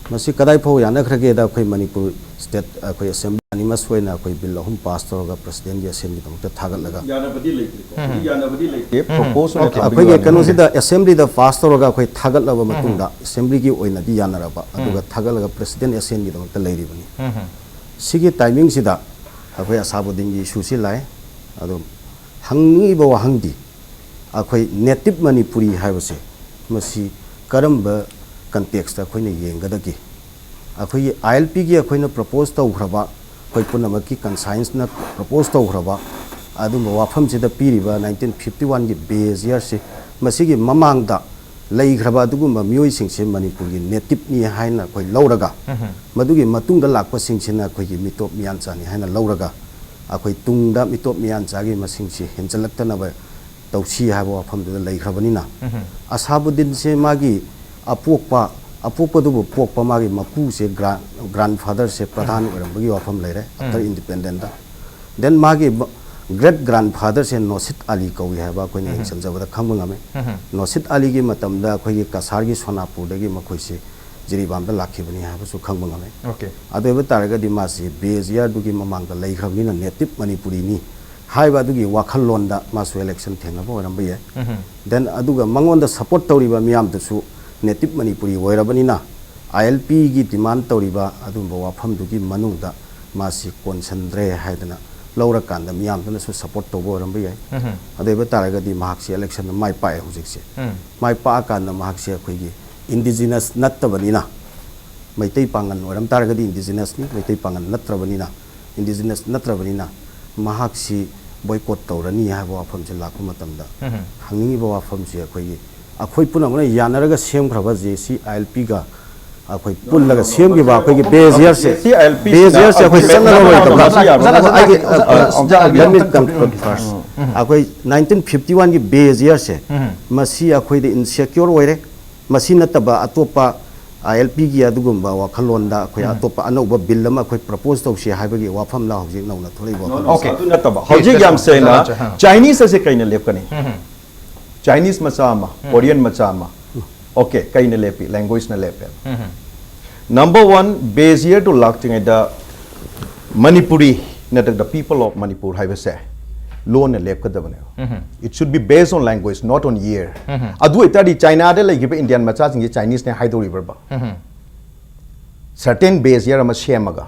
ꯃꯁꯤ ꯀꯗꯥꯏ ꯐꯥꯎ ꯌꯥꯅꯈ꯭ꯔꯒꯦꯗ, ꯑꯩꯈꯣꯏ ꯃꯅꯤꯄꯨꯔ ꯁ꯭ꯇꯦꯠ, ꯑꯩꯈꯣꯏ ꯑꯦꯁꯦꯝꯕ꯭ꯂꯤ ꯑꯅꯤꯃꯛ ꯑꯣꯏꯅ ꯑꯩꯈꯣꯏ ꯕꯤꯜ ꯑꯍꯨꯝ ꯄꯥꯁ ꯇꯧꯔꯒ ꯄ꯭ꯔꯁꯤꯗꯦꯟꯒꯤ ꯑꯦꯁꯦꯟꯒꯤꯗꯃꯛꯇ ꯊꯥꯒꯠꯂꯒ, ꯌꯥꯅꯕꯗꯤ ꯂꯩꯇ꯭ꯔꯤꯀꯣ꯫ ꯎꯝ꯫ ꯍꯧꯖꯤꯛ ꯌꯥꯅꯕꯗꯤ ꯂꯩꯇꯦ꯫ ꯎꯝ꯫ ꯄ꯭ꯔꯣꯄꯣꯁ ꯑꯣꯏꯅ ꯑꯣꯀꯦ, ꯊꯝꯕꯤꯕ ꯑꯩꯈꯣꯏꯒꯤ ꯋꯥꯅꯤ꯫ ꯀꯩꯅꯣꯁꯤꯗ ꯑꯦꯁꯦꯝꯕ꯭ꯂꯤꯗ ꯄꯥꯁ ꯇꯧꯔꯒ ꯑꯩꯈꯣꯏ ꯊꯥꯒꯠꯂꯕ ꯎꯝ꯫ ꯃꯇꯨꯡꯗ ꯑꯦꯁꯦꯝꯕ꯭ꯂꯤꯒꯤ ꯑꯣꯏꯅꯗꯤ ꯌꯥꯅꯔꯕ, ꯑꯗꯨꯒ ꯎꯝ꯫ ꯊꯥꯒꯠꯂꯒ ꯄ꯭ꯔꯁꯤꯗꯦꯟ ꯑꯦꯁꯦꯟꯒꯤꯗꯃꯛꯇ ꯂꯩꯔꯤꯕꯅꯤ꯫ ꯎꯝ꯫ ꯁꯤꯒꯤ ꯇꯥꯏꯃꯤꯡꯁꯤꯗ ꯑꯩꯈꯣꯏ ꯑꯁꯥꯕꯨꯗꯤꯟꯒꯤ ꯏꯁꯨꯁꯤ ꯂꯥꯛꯑꯦ꯫ ꯑꯗꯣ ꯍꯪꯅꯤꯡꯉꯤꯕ ꯋꯥꯍꯪꯗꯤ, ꯑꯩꯈꯣꯏ ꯅꯦꯇꯤꯞ ꯃꯅꯤꯄꯨꯔꯤ ꯍꯥꯏꯕꯁꯦ ꯃꯁꯤ ꯀꯔꯝꯕ ꯀꯟꯇꯦꯛꯁꯇ ꯑꯩꯈꯣꯏꯅ ꯌꯦꯡꯒꯗꯒꯦ? ꯑꯩꯈꯣꯏꯒꯤ ꯑꯥꯏ ꯑꯦꯜ ꯄꯤꯒꯤ ꯑꯩꯈꯣꯏꯅ ꯄ꯭ꯔꯣꯄꯣꯁ ꯇꯧꯈ꯭ꯔꯕ, ꯑꯩꯈꯣꯏ ꯄꯨꯝꯅꯃꯛꯀꯤ ꯀꯟꯁꯥꯏꯟꯁꯅ ꯄ꯭ꯔꯣꯄꯣꯁ ꯇꯧꯈ꯭ꯔꯕ ꯑꯗꯨꯝꯕ ꯋꯥꯐꯝꯁꯤꯗ ꯄꯤꯔꯤꯕ ꯅꯥꯏꯟꯇꯤꯟ ꯐꯤꯐꯇꯤ ꯋꯥꯟꯒꯤ ꯕꯦꯖ ꯏꯌꯥꯔꯁꯤ, ꯃꯁꯤꯒꯤ ꯃꯃꯥꯡꯗ ꯂꯩꯈ꯭ꯔꯕ ꯑꯗꯨꯒꯨꯝꯕ ꯃꯤꯑꯣꯏꯁꯤꯡꯁꯦ ꯃꯅꯤꯄꯨꯔꯒꯤ ꯅꯦꯇꯤꯞꯅꯤ ꯍꯥꯏꯅ ꯑꯩꯈꯣꯏ ꯂꯧꯔꯒ, ꯎꯝ꯫ ꯃꯗꯨꯒꯤ ꯃꯇꯨꯡꯗ ꯂꯥꯛꯄꯁꯤꯡꯁꯤꯅ ꯑꯩꯈꯣꯏꯒꯤ ꯃꯤꯇꯣꯞ ꯃꯤꯌꯥꯟꯆꯥꯅꯤ ꯍꯥꯏꯅ ꯂꯧꯔꯒ, ꯑꯩꯈꯣꯏ ꯇꯨꯡꯗ ꯃꯤꯇꯣꯞ ꯃꯤꯌꯥꯟꯆꯥꯒꯤ ꯃꯁꯤꯡꯁꯤ ꯍꯦꯟꯖꯜꯂꯛꯇꯅꯕ ꯇꯧꯁꯤ ꯍꯥꯏꯕ ꯋꯥꯐꯝꯗꯨꯗ ꯂꯩꯈ꯭ꯔꯕꯅꯤꯅ, ꯎꯝ꯫ ꯑꯁꯥꯕꯨꯗꯤꯟꯁꯦ ꯃꯥꯒꯤ ꯑꯄꯣꯛꯄ, ꯑꯄꯣꯛꯄꯗꯨꯕꯨ ꯄꯣꯛꯄ ꯃꯥꯒꯤ ꯃꯄꯨꯁꯦ ꯒ꯭ꯔꯥꯟ, ꯒ꯭ꯔꯥꯟꯐꯥꯗꯔꯁꯦ ꯄ꯭ꯔꯙꯥꯟ ꯎꯝ꯫ ꯑꯣꯏꯔꯝꯕꯒꯤ ꯋꯥꯐꯝ ꯂꯩꯔꯦ, ꯑꯐꯇꯔ ꯎꯝ꯫ ꯏꯟꯗꯤꯄꯦꯟꯗꯦꯟꯗ꯫ ꯗꯦꯟ ꯃꯥꯒꯤ ꯒ꯭ꯔꯦꯠ ꯒ꯭ꯔꯥꯟꯐꯥꯗꯔꯁꯦ ꯅꯣꯁꯤꯠ ꯑꯂꯤ ꯀꯧꯏ ꯍꯥꯏꯕ ꯑꯩꯈꯣꯏꯅ ꯎꯝ꯫ ꯌꯦꯡꯁꯤꯟꯖꯕꯗ ꯈꯪꯕ ꯉꯝꯃꯤ꯫ ꯎꯝ꯫ ꯅꯣꯁꯤꯠ ꯑꯂꯤꯒꯤ ꯃꯇꯝꯗ ꯑꯩꯈꯣꯏꯒꯤ ꯀꯁꯥꯔꯒꯤ ꯁꯣꯅꯥꯄꯨꯔꯗꯒꯤ ꯃꯈꯣꯏꯁꯤ ꯖꯤꯔꯤꯕꯥꯝꯗ ꯂꯥꯛꯈꯤꯕꯅꯤ ꯍꯥꯏꯕꯁꯨ ꯈꯪꯕ ꯉꯝꯃꯤ꯫ ꯑꯣꯀꯦ꯫ ꯑꯗꯨ ꯑꯣꯏꯕ ꯇꯥꯔꯒꯗꯤ ꯃꯥꯁꯤ ꯕꯦꯖ ꯏꯌꯥꯔꯗꯨꯒꯤ ꯃꯃꯥꯡꯗ ꯂꯩꯈ꯭ꯔꯕꯅꯤꯅ ꯅꯦꯇꯤꯞ ꯃꯅꯤꯄꯨꯔꯤꯅꯤ ꯍꯥꯏꯕ ꯑꯗꯨꯒꯤ ꯋꯥꯈꯜꯂꯣꯟꯗ ꯃꯥꯁꯨ ꯏꯂꯦꯛꯁꯟ ꯊꯦꯡꯅꯕ ꯑꯣꯏꯔꯝꯕ ꯌꯥꯏ꯫ ꯎꯝ꯫ ꯗꯦꯟ ꯑꯗꯨꯒ ꯃꯉꯣꯟꯗ ꯁꯄꯣꯔꯠ ꯇꯧꯔꯤꯕ ꯃꯤꯌꯥꯝꯗꯨꯁꯨ ꯅꯦꯇꯤꯞ ꯃꯅꯤꯄꯨꯔꯤ ꯑꯣꯏꯔꯕꯅꯤꯅ, ꯑꯥꯏ ꯑꯦꯜ ꯄꯤꯒꯤ ꯗꯤꯃꯥꯟ ꯇꯧꯔꯤꯕ ꯑꯗꯨꯒꯨꯝꯕ ꯋꯥꯐꯝꯗꯨꯒꯤ ꯃꯅꯨꯡꯗ ꯃꯥꯁꯤ ꯀꯣꯟꯁꯤꯟꯗ꯭ꯔꯦ ꯍꯥꯏꯗꯅ ꯂꯧꯔꯀꯥꯟꯗ ꯃꯤꯌꯥꯝꯗꯨꯅꯁꯨ ꯁꯄꯣꯔꯠ ꯇꯧꯕ ꯑꯣꯏꯔꯝꯕ ꯌꯥꯏ꯫ ꯑꯗꯨ ꯑꯣꯏꯕ ꯇꯥꯔꯒꯗꯤ ꯃꯍꯥꯛꯁꯤ ꯏꯂꯦꯛꯁꯟꯗ ꯃꯥꯏ ꯄꯥꯛꯑꯦ ꯍꯧꯖꯤꯛꯁꯦ꯫ ꯃꯥꯏ ꯄꯥꯛꯑꯀꯥꯟꯗ ꯃꯍꯥꯛꯁꯦ ꯑꯩꯈꯣꯏꯒꯤ ꯏꯟꯗꯤꯖꯤꯅꯁ ꯅꯠꯇꯕꯅꯤꯅ, ꯃꯩꯇꯩ ꯄꯥꯉꯜ ꯑꯣꯏꯔꯝ ꯇꯥꯔꯒꯗꯤ ꯏꯟꯗꯤꯖꯤꯅꯁꯅꯤ, ꯃꯩꯇꯩ ꯄꯥꯉꯜ ꯅꯠꯇ꯭ꯔꯕꯅꯤꯅ, ꯏꯟꯗꯤꯖꯤꯅꯁ ꯅꯠꯇ꯭ꯔꯕꯅꯤꯅ ꯃꯍꯥꯛꯁꯤ ꯕꯣꯏꯀꯣꯠ ꯇꯧꯔꯅꯤ ꯍꯥꯏꯕ ꯋꯥꯐꯝꯁꯦ ꯂꯥꯛꯄ ꯃꯇꯝꯗ, ꯍꯪꯅꯤꯡꯉꯤꯕ ꯋꯥꯐꯝꯁꯦ ꯑꯩꯈꯣꯏꯒꯤ, ꯑꯩꯈꯣꯏ ꯄꯨꯝꯅꯃꯛꯅ ꯌꯥꯅꯔꯒ ꯁꯦꯝꯈ꯭ꯔꯕ ꯖꯦ ꯁꯤ ꯑꯥꯏ ꯑꯦꯜ ꯄꯤꯒ ꯑꯩꯈꯣꯏ ꯄꯨꯜꯂꯒ ꯁꯦꯝꯈꯤꯕ ꯑꯩꯈꯣꯏꯒꯤ ꯕꯦꯁ ꯏꯌꯔꯁꯦ, J C I L P ꯕꯦꯁ ꯏꯌꯔꯁꯦ ꯑꯩꯈꯣꯏ ꯑꯩꯈꯣꯏ ꯆꯠꯅꯔꯔꯣꯏꯗꯕ꯭ꯔꯥ? ꯃꯦꯝꯕꯔ ꯑꯃ ꯑꯃꯁꯨ ꯌꯥꯕ꯭ꯔꯥ? ꯑꯩꯒꯤ, ꯑ, ꯑ, let me conclude first. ꯑꯩꯈꯣꯏ ꯅꯥꯏꯟꯇꯤꯟ ꯐꯤꯐꯇꯤ ꯋꯥꯟꯒꯤ ꯕꯦꯁ ꯏꯌꯔꯁꯦ, ꯃꯁꯤ ꯑꯩꯈꯣꯏꯗ ꯏꯟꯁꯦꯀ꯭ꯌꯣꯔ ꯑꯣꯏꯔꯦ꯫ ꯃꯁꯤ ꯅꯠꯇꯕ ꯑꯇꯣꯞꯄ ꯑꯥꯏ ꯑꯦꯜ ꯄꯤꯒꯤ ꯑꯗꯨꯒꯨꯝꯕ ꯋꯥꯈꯜꯂꯣꯟꯗ ꯑꯩꯈꯣꯏ ꯑꯇꯣꯞꯄ ꯑꯅꯧꯕ ꯕꯤꯜ ꯑꯃ ꯑꯩꯈꯣꯏ ꯄ꯭ꯔꯄꯣꯖ ꯇꯧꯁꯤ ꯍꯥꯏꯕꯒꯤ ꯋꯥꯐꯝꯂ ꯍꯧꯖꯤꯛ ꯅꯧꯅ ꯊꯣꯛꯂꯛꯏꯕ ꯋꯥꯈꯜꯂꯣꯟꯁꯦ? ꯑꯣꯀꯦ꯫ ꯑꯗꯨ ꯅꯠꯇꯕ, ꯍꯧꯖꯤꯛ ꯌꯥꯝ ꯁꯦꯡꯅ ꯆꯥꯏꯅꯤꯁ ꯑꯁꯦ ꯀꯩꯅ ꯂꯦꯞꯀꯅꯤ? ꯆꯥꯏꯅꯤꯁ ꯃꯆꯥ ꯑꯃ, ꯀꯣꯔꯤꯌꯟ ꯃꯆꯥ ꯑꯃ, ꯑꯣꯀꯦ, ꯀꯩꯅ ꯂꯦꯞꯄꯤ? ꯂꯦꯡꯒ꯭ꯋꯦꯖꯅ ꯂꯦꯞꯄꯦꯕ꯫ ꯅꯝꯕꯔ ꯋꯥꯟ, ꯕꯦꯁ ꯏꯌꯔ ꯇꯨ ꯂꯥꯛꯇ꯭ꯔꯤꯉꯩꯗ ꯃꯅꯤꯄꯨꯔꯤ ꯅꯠꯇ꯭ꯔꯒ ꯄꯤꯄꯜ ꯑꯣꯐ ꯃꯅꯤꯄꯨꯔ ꯍꯥꯏꯕꯁꯦ ꯂꯣꯟꯅ ꯂꯦꯞꯀꯗꯕꯅꯦꯕ꯫ It should be based on language, not on year. ꯑꯗꯨ ꯑꯣꯏꯇꯥꯔꯗꯤ ꯆꯥꯏꯅꯥꯗ ꯂꯩꯈꯤꯕ ꯏꯟꯗꯤꯌꯟ ꯃꯆꯥꯁꯤꯡꯁꯦ ꯆꯥꯏꯅꯤꯁꯅꯦ ꯍꯥꯏꯗꯧꯔꯤꯕ꯭ꯔꯕ? ꯁꯔꯇꯦꯟ ꯕꯦꯁ ꯏꯌꯔ ꯑꯃ ꯁꯦꯝꯃꯒ,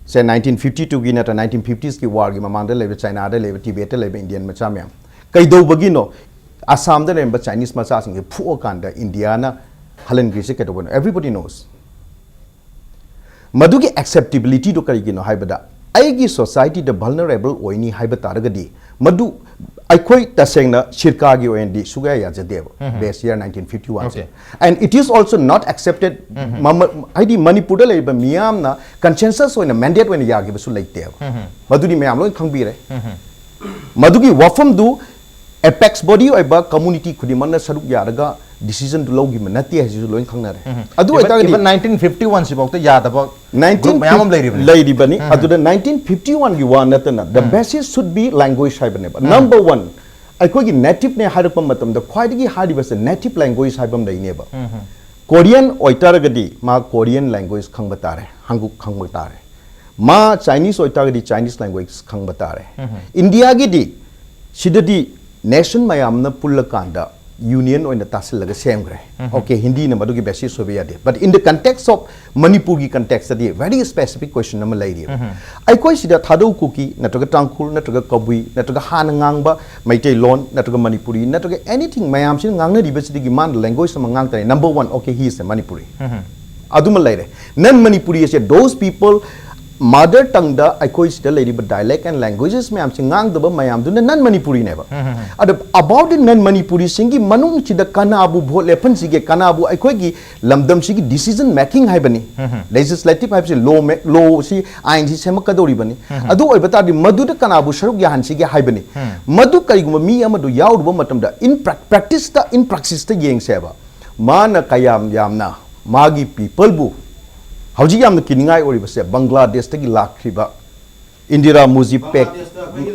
ꯁꯦ ꯅꯥꯏꯟꯇꯤꯟ ꯐꯤꯐꯇꯤ ꯇꯨꯒꯤ ꯅꯠꯇ꯭ꯔ ꯅꯥꯏꯟꯇꯤꯟ ꯐꯤꯐꯇꯤꯁꯀꯤ ꯋꯥꯔꯒꯤ ꯃꯃꯥꯡꯗ ꯂꯩꯕ ꯆꯥꯏꯅꯥꯗ ꯂꯩꯕ, ꯇꯤꯕꯦꯠꯇ ꯂꯩꯕ ꯏꯟꯗꯤꯌꯟ ꯃꯆꯥ ꯃꯌꯥꯝ ꯀꯩꯗꯧꯕꯒꯤꯅꯣ ꯑꯁꯥꯝꯗ ꯂꯩꯔꯝꯕ ꯆꯥꯏꯅꯤꯁ ꯃꯆꯥꯁꯤꯡꯁꯦ ꯐꯨꯑꯀꯥꯟꯗ ꯏꯟꯗꯤꯌꯥꯅ ꯍꯜꯍꯟꯈ꯭ꯔꯤꯁꯦ ꯀꯩꯗꯧꯕꯅꯣ? Everybody knows. ꯃꯗꯨꯒꯤ ꯑꯦꯛꯁꯦꯞꯇꯦꯕꯤꯂꯤꯇꯤꯗꯨ ꯀꯔꯤꯒꯤꯅꯣ ꯍꯥꯏꯕꯗ, ꯑꯩꯒꯤ ꯁꯣꯁꯥꯏꯇꯤꯗ ꯚꯜꯅꯔꯦꯕꯜ ꯑꯣꯏꯅꯤ ꯍꯥꯏꯕ ꯇꯥꯔꯒꯗꯤ, ꯃꯗꯨ ꯑꯩꯈꯣꯏ ꯇꯁꯦꯡꯅ ꯁꯤꯔꯀꯥꯔꯒꯤ ꯑꯣꯏꯅꯗꯤ ꯁꯨꯛꯌꯥ ꯌꯥꯖꯗꯦꯕ, ꯕꯦꯁ ꯏꯌꯔ ꯅꯥꯏꯟꯇꯤꯟ ꯐꯤꯐꯇꯤ ꯋꯥꯟꯁꯦ꯫ Okay. And it is also not accepted. ꯃꯃ-, ꯍꯥꯏꯗꯤ ꯃꯅꯤꯄꯨꯔꯗ ꯂꯩꯔꯤꯕ ꯃꯤꯌꯥꯝꯅ ꯀꯟꯁꯦꯟꯁꯁ ꯑꯣꯏꯅ, ꯃꯦꯟꯗꯦꯠ ꯑꯣꯏꯅ ꯌꯥꯈꯤꯕꯁꯨ ꯂꯩꯇꯦꯕ꯫ ꯃꯗꯨꯗꯤ ꯃꯌꯥꯝ ꯂꯣꯏ ꯈꯪꯕꯤꯔꯦ꯫ ꯃꯗꯨꯒꯤ ꯋꯥꯐꯝꯗꯨ ꯑꯦꯄꯦꯛꯁ ꯕꯣꯗꯤ ꯑꯣꯏꯕ ꯀꯝꯃꯨꯅꯤꯇꯤ ꯈꯨꯗꯤꯡꯃꯛꯅ ꯁꯔꯨꯛ ꯌꯥꯔꯒ ꯗꯤꯁꯤꯖꯟꯗꯨ ꯂꯧꯈꯤꯕ ꯅꯠꯇꯦ ꯍꯥꯏꯁꯤꯁꯨ ꯂꯣꯏ ꯈꯪꯅꯔꯦ꯫ ꯑꯗꯨ ꯑꯣꯏꯇꯥꯔꯒꯗꯤ ꯏꯚꯟ ꯅꯥꯏꯟꯇꯤꯟ ꯐꯤꯐꯇꯤ ꯋꯥꯟ ꯁꯤꯐꯥꯎꯗ ꯌꯥꯗꯕ ꯅꯥꯏꯟꯇꯤꯟ ꯒ꯭ꯔꯨꯞ ꯃꯌꯥꯝ ꯑꯃ ꯂꯩꯔꯤꯕꯅꯤ꯫ ꯂꯩꯔꯤꯕꯅꯤ꯫ ꯑꯗꯨꯗ ꯅꯥꯏꯟꯇꯤꯟ ꯐꯤꯐꯇꯤ ꯋꯥꯟꯒꯤ ꯋꯥ ꯅꯠꯇꯅ, the basis should be language ꯍꯥꯏꯕꯅꯦꯕ꯫ ꯅꯝꯕꯔ ꯋꯥꯟ, ꯑꯩꯈꯣꯏꯒꯤ ꯅꯦꯇꯤꯞꯅꯦ ꯍꯥꯏꯔꯛꯄ ꯃꯇꯝꯗ ꯈ꯭ꯋꯥꯏꯗꯒꯤ ꯍꯥꯏꯔꯤꯕꯁꯦ ꯅꯦꯇꯤꯞ ꯂꯦꯡꯒ꯭ꯋꯦꯖ ꯍꯥꯏꯕ ꯑꯃ ꯂꯩꯅꯦꯕ꯫ ꯀꯣꯔꯤꯌꯟ ꯑꯣꯏꯇꯥꯔꯒꯗꯤ ꯃꯥ ꯀꯣꯔꯤꯌꯟ ꯂꯦꯡꯒ꯭ꯋꯦꯖ ꯈꯪꯕ ꯇꯥꯔꯦ, ꯍꯥꯡꯒꯨꯛ ꯈꯪꯕ ꯇꯥꯔꯦ꯫ ꯃꯥ ꯆꯥꯏꯅꯤꯁ ꯑꯣꯏꯇꯥꯔꯒꯗꯤ ꯆꯥꯏꯅꯤꯁ ꯂꯦꯡꯒ꯭ꯋꯦꯖ ꯈꯪꯕ ꯇꯥꯔꯦ꯫ ꯏꯟꯗꯤꯌꯥꯒꯤꯗꯤ ꯁꯤꯗꯗꯤ ꯅꯦꯁꯟ ꯃꯌꯥꯝꯅ ꯄꯨꯜꯂꯀꯥꯟꯗ ꯌꯨꯅꯤꯌꯟ ꯑꯣꯏꯅ ꯇꯥꯁꯤꯜꯂꯒ ꯁꯦꯝꯈ꯭ꯔꯦ꯫ ꯑꯣꯀꯦ, ꯍꯤꯟꯗꯤꯅ ꯃꯗꯨꯒꯤ ꯕꯦꯁꯤꯁ ꯑꯣꯏꯕ ꯌꯥꯗꯦ꯫ But in the context of ꯃꯅꯤꯄꯨꯔꯒꯤ ꯀꯟꯇꯦꯛꯁꯇꯗꯤ very specific question ꯑꯃ ꯂꯩꯔꯤꯕ꯫ ꯑꯩꯈꯣꯏ ꯁꯤꯗ ꯊꯥꯗꯧ ꯀꯨꯀꯤ ꯅꯠꯇ꯭ꯔꯒ ꯇꯥꯡꯈꯨꯜ ꯅꯠꯇ꯭ꯔꯒ ꯀꯕꯨꯏ ꯅꯠꯇ꯭ꯔꯒ ꯍꯥꯟꯅ ꯉꯥꯡꯕ ꯃꯩꯇꯩꯂꯣꯟ ꯅꯠꯇ꯭ꯔꯒ ꯃꯅꯤꯄꯨꯔꯤ ꯅꯠꯇ꯭ꯔꯒ anything ꯃꯌꯥꯝꯁꯤꯅ ꯉꯥꯡꯅꯔꯤꯕꯁꯤꯗꯒꯤ ꯃꯥꯅ language ꯑꯃ ꯉꯥꯡ ꯇꯥꯔꯦ꯫ Number one, okay, he is a Manipuri꯫ ꯑꯗꯨꯃ ꯂꯩꯔꯦ꯫ Non Manipuri ꯑꯁꯦ those people mother tongueꯗ ꯑꯩꯈꯣꯏ ꯁꯤꯗ ꯂꯩꯔꯤꯕ dialect and languages ꯃꯌꯥꯝꯁꯤ ꯉꯥꯡꯗꯕ ꯃꯌꯥꯝꯗꯨꯅ non Manipuriꯅꯦꯕ꯫ ꯑꯗ about the non Manipuriꯁꯤꯡꯒꯤ ꯃꯅꯨꯡꯁꯤꯗ ꯀꯅꯥꯕꯨ ꯚꯣꯠ ꯂꯦꯞꯍꯟꯁꯤꯒꯦ, ꯀꯅꯥꯕꯨ ꯑꯩꯈꯣꯏꯒꯤ ꯂꯝꯗꯝꯁꯤꯒꯤ decision making ꯍꯥꯏꯕꯅꯤ, legislative ꯍꯥꯏꯕꯁꯤ law ꯃꯦ-, lawꯁꯤ, ꯑꯥꯏꯟꯁꯤ ꯁꯦꯝꯃꯛꯀꯗꯧꯔꯤꯕꯅꯤ꯫ ꯑꯗꯨ ꯑꯣꯏꯕ ꯇꯥꯔꯗꯤ ꯃꯗꯨꯗ ꯀꯅꯥꯕꯨ ꯁꯔꯨꯛ ꯌꯥꯍꯟꯁꯤꯒꯦ ꯍꯥꯏꯕꯅꯤ꯫ ꯃꯗꯨ ꯀꯔꯤꯒꯨꯝꯕ ꯃꯤ ꯑꯃꯗꯨ ꯌꯥꯎꯔꯨꯕ ꯃꯇꯝꯗ in pra-, practiceꯇ, in praxisꯇ ꯌꯦꯡꯁꯦꯕ꯫ ꯃꯥꯅ ꯀꯌꯥꯝ ꯌꯥꯝꯅ ꯃꯥꯒꯤ peopleꯕꯨ ꯍꯧꯖꯤꯛ ꯌꯥꯝꯅ ꯀꯤꯅꯤꯡꯉꯥꯏ ꯑꯣꯏꯔꯤꯕꯁꯦ ꯕꯪꯒ꯭ꯂꯥꯗꯦꯁꯇꯒꯤ ꯂꯥꯛꯈ꯭ꯔꯤꯕ ꯏꯟꯗꯤꯔꯥ ꯃꯨꯖꯤꯕ ꯄꯦꯛ꯫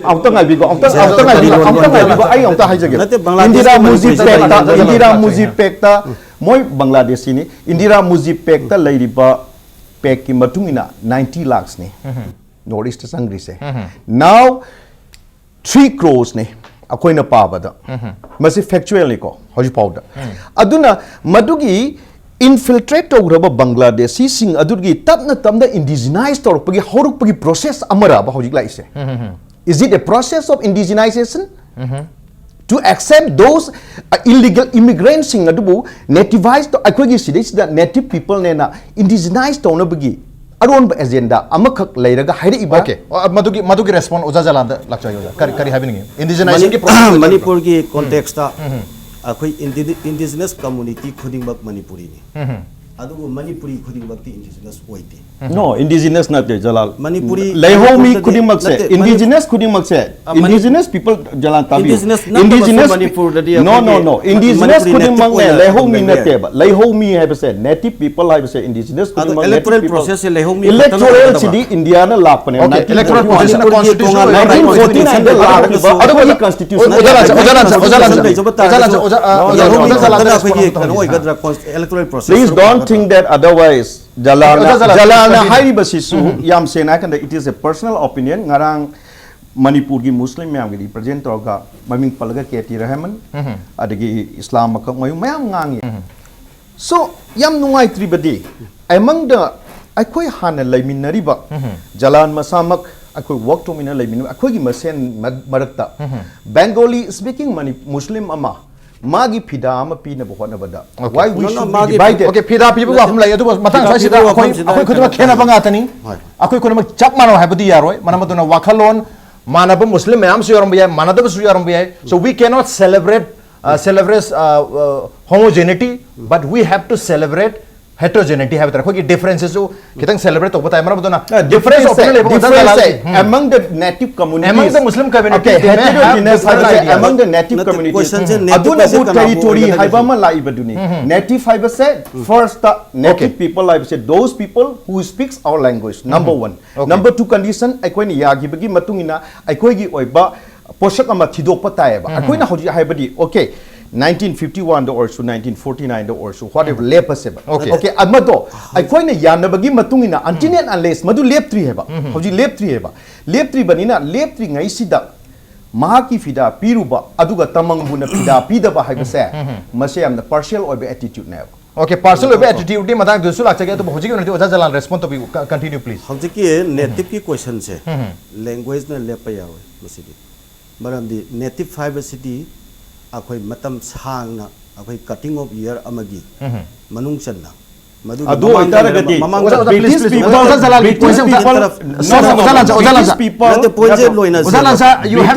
ꯑꯃꯨꯛꯇ ꯉꯥꯏꯕꯤꯀꯣ, ꯑꯃꯨꯛꯇ, ꯑꯃꯨꯛꯇ ꯉꯥꯏꯕꯤꯀꯣ, ꯑꯃꯨꯛꯇ ꯉꯥꯏꯕꯤꯀꯣ, ꯑꯩ ꯑꯃꯨꯛꯇ ꯍꯥꯏꯖꯒꯦ꯫ ꯅꯠꯇꯦ, ꯕꯪꯒ꯭ꯂꯥꯗꯦꯁꯇ ꯏꯟꯗꯤꯔꯥ ꯃꯨꯖꯤꯕ ꯄꯦꯛꯇ, ꯏꯟꯗꯤꯔꯥ ꯃꯨꯖꯤꯕ ꯄꯦꯛꯇ, ꯃꯣꯏ ꯕꯪꯒ꯭ꯂꯥꯗꯦꯁꯤꯅꯤ꯫ ꯏꯟꯗꯤꯔꯥ ꯃꯨꯖꯤꯕ ꯄꯦꯛꯇ ꯂꯩꯔꯤꯕ ꯄꯦꯛꯀꯤ ꯃꯇꯨꯡ ꯏꯟꯅ ninety lakhsꯅꯤ North Eastꯇ ꯆꯪꯈ꯭ꯔꯤꯁꯦ꯫ Now three crores ꯅꯤ ꯑꯩꯈꯣꯏꯅ ꯄꯥꯕꯗ꯫ ꯃꯁꯤ factualꯅꯤꯀꯣ ꯍꯧꯖꯤꯛ ꯐꯥꯎꯗ꯫ ꯑꯗꯨꯅ ꯃꯗꯨꯒꯤ infiltrate ꯇꯧꯈ꯭ꯔꯕ ꯕꯪꯒ꯭ꯂꯥꯗꯦꯁꯤꯁꯤꯡ ꯑꯗꯨꯒꯤ ꯇꯞꯅ ꯇꯞꯅ indigenize ꯇꯧꯔꯛꯄꯒꯤ ꯍꯧꯔꯛꯄꯒꯤ process ꯑꯃꯔꯕ ꯍꯧꯖꯤꯛ ꯂꯥꯛꯏꯁꯦ? Is it a process of indigenization? To accept those, uh, illegal immigrantꯁꯤꯡ ꯑꯗꯨꯕꯨ nativize ꯇꯧ-, ꯑꯩꯈꯣꯏꯒꯤ ꯁꯤꯗꯩꯁꯤꯗ native peopleꯅꯦꯅ indigenize ꯇꯧꯅꯕꯒꯤ ꯑꯔꯣꯟꯕ agenda ꯑꯃꯈꯛ ꯂꯩꯔꯒ ꯍꯥꯏꯔꯛꯏꯕ? Okay, ꯑ, ꯃꯗꯨꯒꯤ, ꯃꯗꯨꯒꯤ response ꯑꯣꯖꯥ ꯖꯂꯥꯟꯗ ꯂꯥꯛꯆꯒꯦ, ꯑꯣꯖꯥ꯫ ꯀꯔꯤ, ꯀꯔꯤ ꯍꯥꯏꯕꯤꯅꯤꯡꯉꯤ? Indigenizationꯒꯤ ꯃꯅꯤ-, process ꯃꯅꯤꯄꯨꯔꯒꯤ contextꯇ ꯑꯩꯈꯣꯏ indi-, indigenous community ꯈꯨꯗꯤꯡꯃꯛ ꯃꯅꯤꯄꯨꯔꯤꯅꯤ꯫ ꯑꯗꯨꯕꯨ ꯃꯅꯤꯄꯨꯔꯤ ꯈꯨꯗꯤꯡꯃꯛꯇꯤ indigenous ꯑꯣꯏꯗꯦ꯫ No, indigenous ꯅꯠꯇꯦ, ꯖꯂꯥꯜ꯫ ꯃꯅꯤꯄꯨꯔꯤ ꯂꯩꯍꯧꯃꯤ ꯃꯅꯤꯄꯨꯔꯗꯗꯤ ꯈꯨꯗꯤꯡꯃꯛꯁꯦ ꯅꯠꯇꯦ, ꯃꯅꯤ-, indigenous ꯈꯨꯗꯤꯡꯃꯛꯁꯦ, ꯑ, ꯃꯅꯤ-, indigenous people, ꯖꯂꯥꯜ, ꯇꯥꯕꯤꯌꯨ꯫ Indigenous ꯅꯠꯇꯕꯁꯨ indigenous, ꯃꯅꯤꯄꯨꯔꯗꯗꯤ no, no, ꯑꯩꯈꯣꯏꯒꯤ no, indigenous ꯃꯅꯤꯄꯨꯔꯤ native ꯈꯨꯗꯤꯡꯃꯛꯅꯦ, ꯑꯣꯏꯅ ꯂꯩꯍꯧꯃꯤ ꯑꯗꯨꯝ ꯂꯩ꯫ ꯅꯠꯇꯦꯕ꯫ ꯂꯩꯍꯧꯃꯤ ꯍꯥꯏꯕꯁꯦ native people ꯍꯥꯏꯕꯁꯦ indigenous ꯑꯗꯣ ꯈꯨꯗꯤꯡꯃꯛ native electoral people꯫ Processꯁꯦ ꯂꯩꯍꯧꯃꯤ ꯈꯛꯇꯅ Electoralꯁꯤꯗꯤ ꯑꯣꯏꯒꯗꯕ꯫ Indiaꯅ ꯂꯥꯛꯄꯅꯦꯕ, Okay, electoral processꯅ constitutional nineteen forty-nineꯗ ꯂꯥꯛꯈꯤꯕ ꯑꯗꯨꯒ ꯑꯩꯈꯣꯏꯒꯤ constitution ꯑꯣꯖꯥ ꯂꯥꯟꯁꯦ, ꯑꯣꯖꯥ ꯂꯥꯟꯁꯦ, ꯑꯣꯖꯥ ꯂꯥꯟꯁꯦ, ꯑꯣꯖꯥ ꯂꯥꯟꯁꯦ, ꯑꯣꯖꯥ, ꯑꯣꯖꯥ, ꯑꯣꯖꯥ, ꯂꯩꯍꯧꯃꯤ ꯑꯣꯖꯥ ꯈꯛꯇꯅ ꯂꯥꯟꯁꯦ, ꯑꯩꯈꯣꯏꯒꯤ ꯀꯩꯅꯣ ꯑꯣꯏꯒꯗ꯭ꯔꯥ, cons-, electoral process please don't think that otherwise꯫ ꯖꯂꯥꯜꯅ, ꯑꯣꯖꯥ, ꯖꯂꯥꯜ, ꯖꯂꯥꯜꯅ continue꯫ ꯍꯥꯏꯔꯤꯕꯁꯤꯁꯨ ꯌꯥꯝ ꯁꯦꯡꯅ ꯍꯥꯏꯔꯀꯥꯟꯗ, it is a personal opinion꯫ ꯉꯔꯥꯡ ꯃꯅꯤꯄꯨꯔꯒꯤ ꯃꯨꯁꯂꯤꯝ ꯃꯌꯥꯝꯒꯤ ꯔꯤꯄ꯭ꯔꯖꯦꯟ ꯇꯧꯔꯒ ꯃꯃꯤꯡ ꯄꯜꯂꯒ ꯀꯦ ꯇꯤ ꯔꯍꯃꯟ, ꯑꯗꯒꯤ ꯏꯁꯂꯥꯝ ꯃꯀꯛ ꯃꯌꯨꯝ ꯃꯌꯥꯝ ꯉꯥꯡꯉꯤ꯫ So, ꯌꯥꯝ ꯅꯨꯡꯉꯥꯏꯇ꯭ꯔꯤꯕꯗꯤ, among the, ꯑꯩꯈꯣꯏ ꯍꯥꯟꯅ ꯂꯩꯃꯤꯟꯅꯔꯤꯕ ꯖꯂꯥꯟ ꯃꯁꯥꯃꯛ, ꯑꯩꯈꯣꯏ ꯋꯥꯛ ꯇꯧꯃꯤꯟꯅ ꯂꯩꯃꯤꯟꯅꯕ ꯑꯩꯈꯣꯏꯒꯤ ꯃꯁꯦꯟ ꯃ-, ꯃꯔꯛꯇ Bengali speaking Mani-, ꯃꯨꯁꯂꯤꯝ ꯑꯃ ꯃꯥꯒꯤ ꯐꯤꯗꯥ ꯑꯃ ꯄꯤꯅꯕ ꯍꯣꯠꯅꯕꯗ, why we should be divided? Okay, ꯐꯤꯗꯥ ꯄꯤꯕ ꯋꯥꯐꯝ ꯂꯩ, ꯑꯗꯨꯕꯨ ꯃꯇꯥꯡ ꯁ꯭ꯋꯥꯏꯁꯤꯗ ꯑꯩꯈꯣꯏ, ꯑꯩꯈꯣꯏ ꯈꯨꯗꯤꯡꯃꯛ ꯈꯦꯠꯅꯕ ꯉꯥꯛꯇꯅꯤ꯫ ꯑꯩꯈꯣꯏ ꯈꯨꯗꯤꯡꯃꯛ ꯆꯞ ꯃꯥꯟꯅꯧ ꯍꯥꯏꯕꯗꯤ ꯌꯥꯔꯣꯏ꯫ ꯃꯔꯝ ꯑꯗꯨꯅ ꯋꯥꯈꯜꯂꯣꯟ ꯃꯥꯟꯅꯕ ꯃꯨꯁꯂꯤꯝ ꯃꯌꯥꯝꯁꯨ ꯌꯥꯎꯔꯝꯕ ꯌꯥꯏ, ꯃꯥꯟꯅꯗꯕꯁꯨ ꯌꯥꯎꯔꯝꯕ ꯌꯥꯏ꯫ So we cannot celebrate, uh, celebrate, uh, uh, homogeneity, but we have to celebrate heterogeneity ꯍꯥꯏꯕ ꯇꯥꯔꯦ꯫ ꯑꯩꯈꯣꯏꯒꯤ ꯗꯤꯐꯔꯦꯟꯁꯦꯁꯁꯨ ꯈꯤꯇꯪ ꯁꯦꯂꯦꯕ꯭ꯔꯦꯠ ꯇꯧꯕ ꯇꯥꯏ꯫ ꯃꯔꯝ ꯑꯗꯨꯅ ꯗꯤꯐꯔꯦꯟꯁ ꯑꯣꯄꯤꯅꯤꯌꯟ ꯂꯩꯕ ꯑꯣꯖꯥ ꯖꯂꯥꯜꯒꯤ, among the native communities, among the Muslim communities, ꯑꯗꯨꯅꯕꯨ territory ꯍꯥꯏꯕ ꯑꯃ ꯂꯥꯛꯏꯕꯗꯨꯅꯤ꯫ Native ꯍꯥꯏꯕꯁꯦ, first native people ꯍꯥꯏꯕꯁꯦ, those people who speaks our language, number one. Number two condition, ꯑꯩꯈꯣꯏꯅ ꯌꯥꯈꯤꯕꯒꯤ ꯃꯇꯨꯡ ꯏꯟꯅ ꯑꯩꯈꯣꯏꯒꯤ ꯑꯣꯏꯕ ꯄꯣꯠꯁꯛ ꯑꯃ ꯊꯤꯗꯣꯛꯄ ꯇꯥꯏꯌꯦꯕ꯫ ꯑꯩꯈꯣꯏꯅ ꯍꯧꯖꯤꯛ ꯍꯥꯏꯕꯗꯤ, okay, nineteen fifty-one ꯗ ꯑꯣꯏꯔꯁꯨ, nineteen forty-nine ꯗ ꯑꯣꯏꯔꯁꯨ, whatever, ꯂꯦꯞꯄꯁꯦꯕ꯫ Okay, ꯑꯃꯗꯣ ꯑꯩꯈꯣꯏꯅ ꯌꯥꯅꯕꯒꯤ ꯃꯇꯨꯡ ꯏꯟꯅ, until and unless, ꯃꯗꯨ ꯂꯦꯞꯇ꯭ꯔꯤ ꯍꯥꯏꯕ꯫ ꯍꯧꯖꯤꯛ ꯂꯦꯞꯇ꯭ꯔꯤ ꯍꯥꯏꯕ꯫ ꯂꯦꯞꯇ꯭ꯔꯤꯕꯅꯤꯅ, ꯂꯦꯞꯇ꯭ꯔꯤꯉꯩꯁꯤꯗ ꯃꯍꯥꯛꯀꯤ ꯐꯤꯗꯥ ꯄꯤꯔꯨꯕ ꯑꯗꯨꯒ ꯇꯃꯪꯕꯨꯅ ꯐꯤꯗꯥ ꯄꯤꯗꯕ ꯍꯥꯏꯕꯁꯦ, ꯃꯁꯤ ꯌꯥꯝꯅ ꯄꯥꯔꯁꯤꯌꯦꯜ ꯑꯣꯏꯕ attitude ꯅꯦꯕ꯫ Okay, ꯄꯥꯔꯁꯤꯌꯦꯜ ꯑꯣꯏꯕ attitude ꯗꯤ ꯃꯇꯥꯡꯗꯨꯁꯨ ꯂꯥꯛꯆꯒꯦ, ꯑꯗꯨꯕꯨ ꯍꯧꯖꯤꯛꯀꯤ ꯑꯣꯏꯅꯗꯤ ꯑꯣꯖꯥ ꯖꯂꯥꯜ ꯔꯦꯁꯄꯣꯟ ꯇꯧꯕꯤꯌꯨ꯫ Continue, please. ꯍꯧꯖꯤꯛꯀꯤ ꯅꯦꯇꯤꯚꯀꯤ ꯀꯣꯏꯁꯟꯁꯦ, ꯂꯦꯡꯒ꯭ꯋꯦꯖꯅ ꯂꯦꯞꯄ ꯌꯥꯔꯣꯏ ꯃꯁꯤꯗꯤ꯫ ꯃꯔꯝꯗꯤ ꯅꯦꯇꯤꯚ ꯍꯥꯏꯕꯁꯤꯗꯤ ꯑꯩꯈꯣꯏ ꯃꯇꯝ ꯁꯥꯡꯅ, ꯑꯩꯈꯣꯏ cutting of year ꯑꯃꯒꯤ ꯃꯅꯨꯡ ꯆꯟꯅ, ꯃꯗꯨꯒꯤ ꯑꯗꯨ ꯃꯃꯥꯡꯗ ꯑꯣꯏꯇꯥꯔꯒꯗꯤ, ꯂꯩꯔꯝꯕ, ꯃꯃꯥꯡꯗ British ꯂꯩꯔꯝꯕ people, ꯃꯇꯝ British people, ꯅꯠꯇꯦ, ꯄꯣꯏꯟꯁꯦ ꯅꯠꯇꯦ, ꯅꯠꯇꯦ, ꯑꯣꯖꯥ ꯖꯂꯥꯜꯒꯤ ꯅꯠꯇꯦ, ꯄꯣꯏꯟꯁꯦ ꯄꯣꯏꯟꯁꯦ ꯑꯃꯨꯛꯇꯪ ꯂꯣꯏꯅꯁꯦ꯫ ꯅꯠꯇꯦ,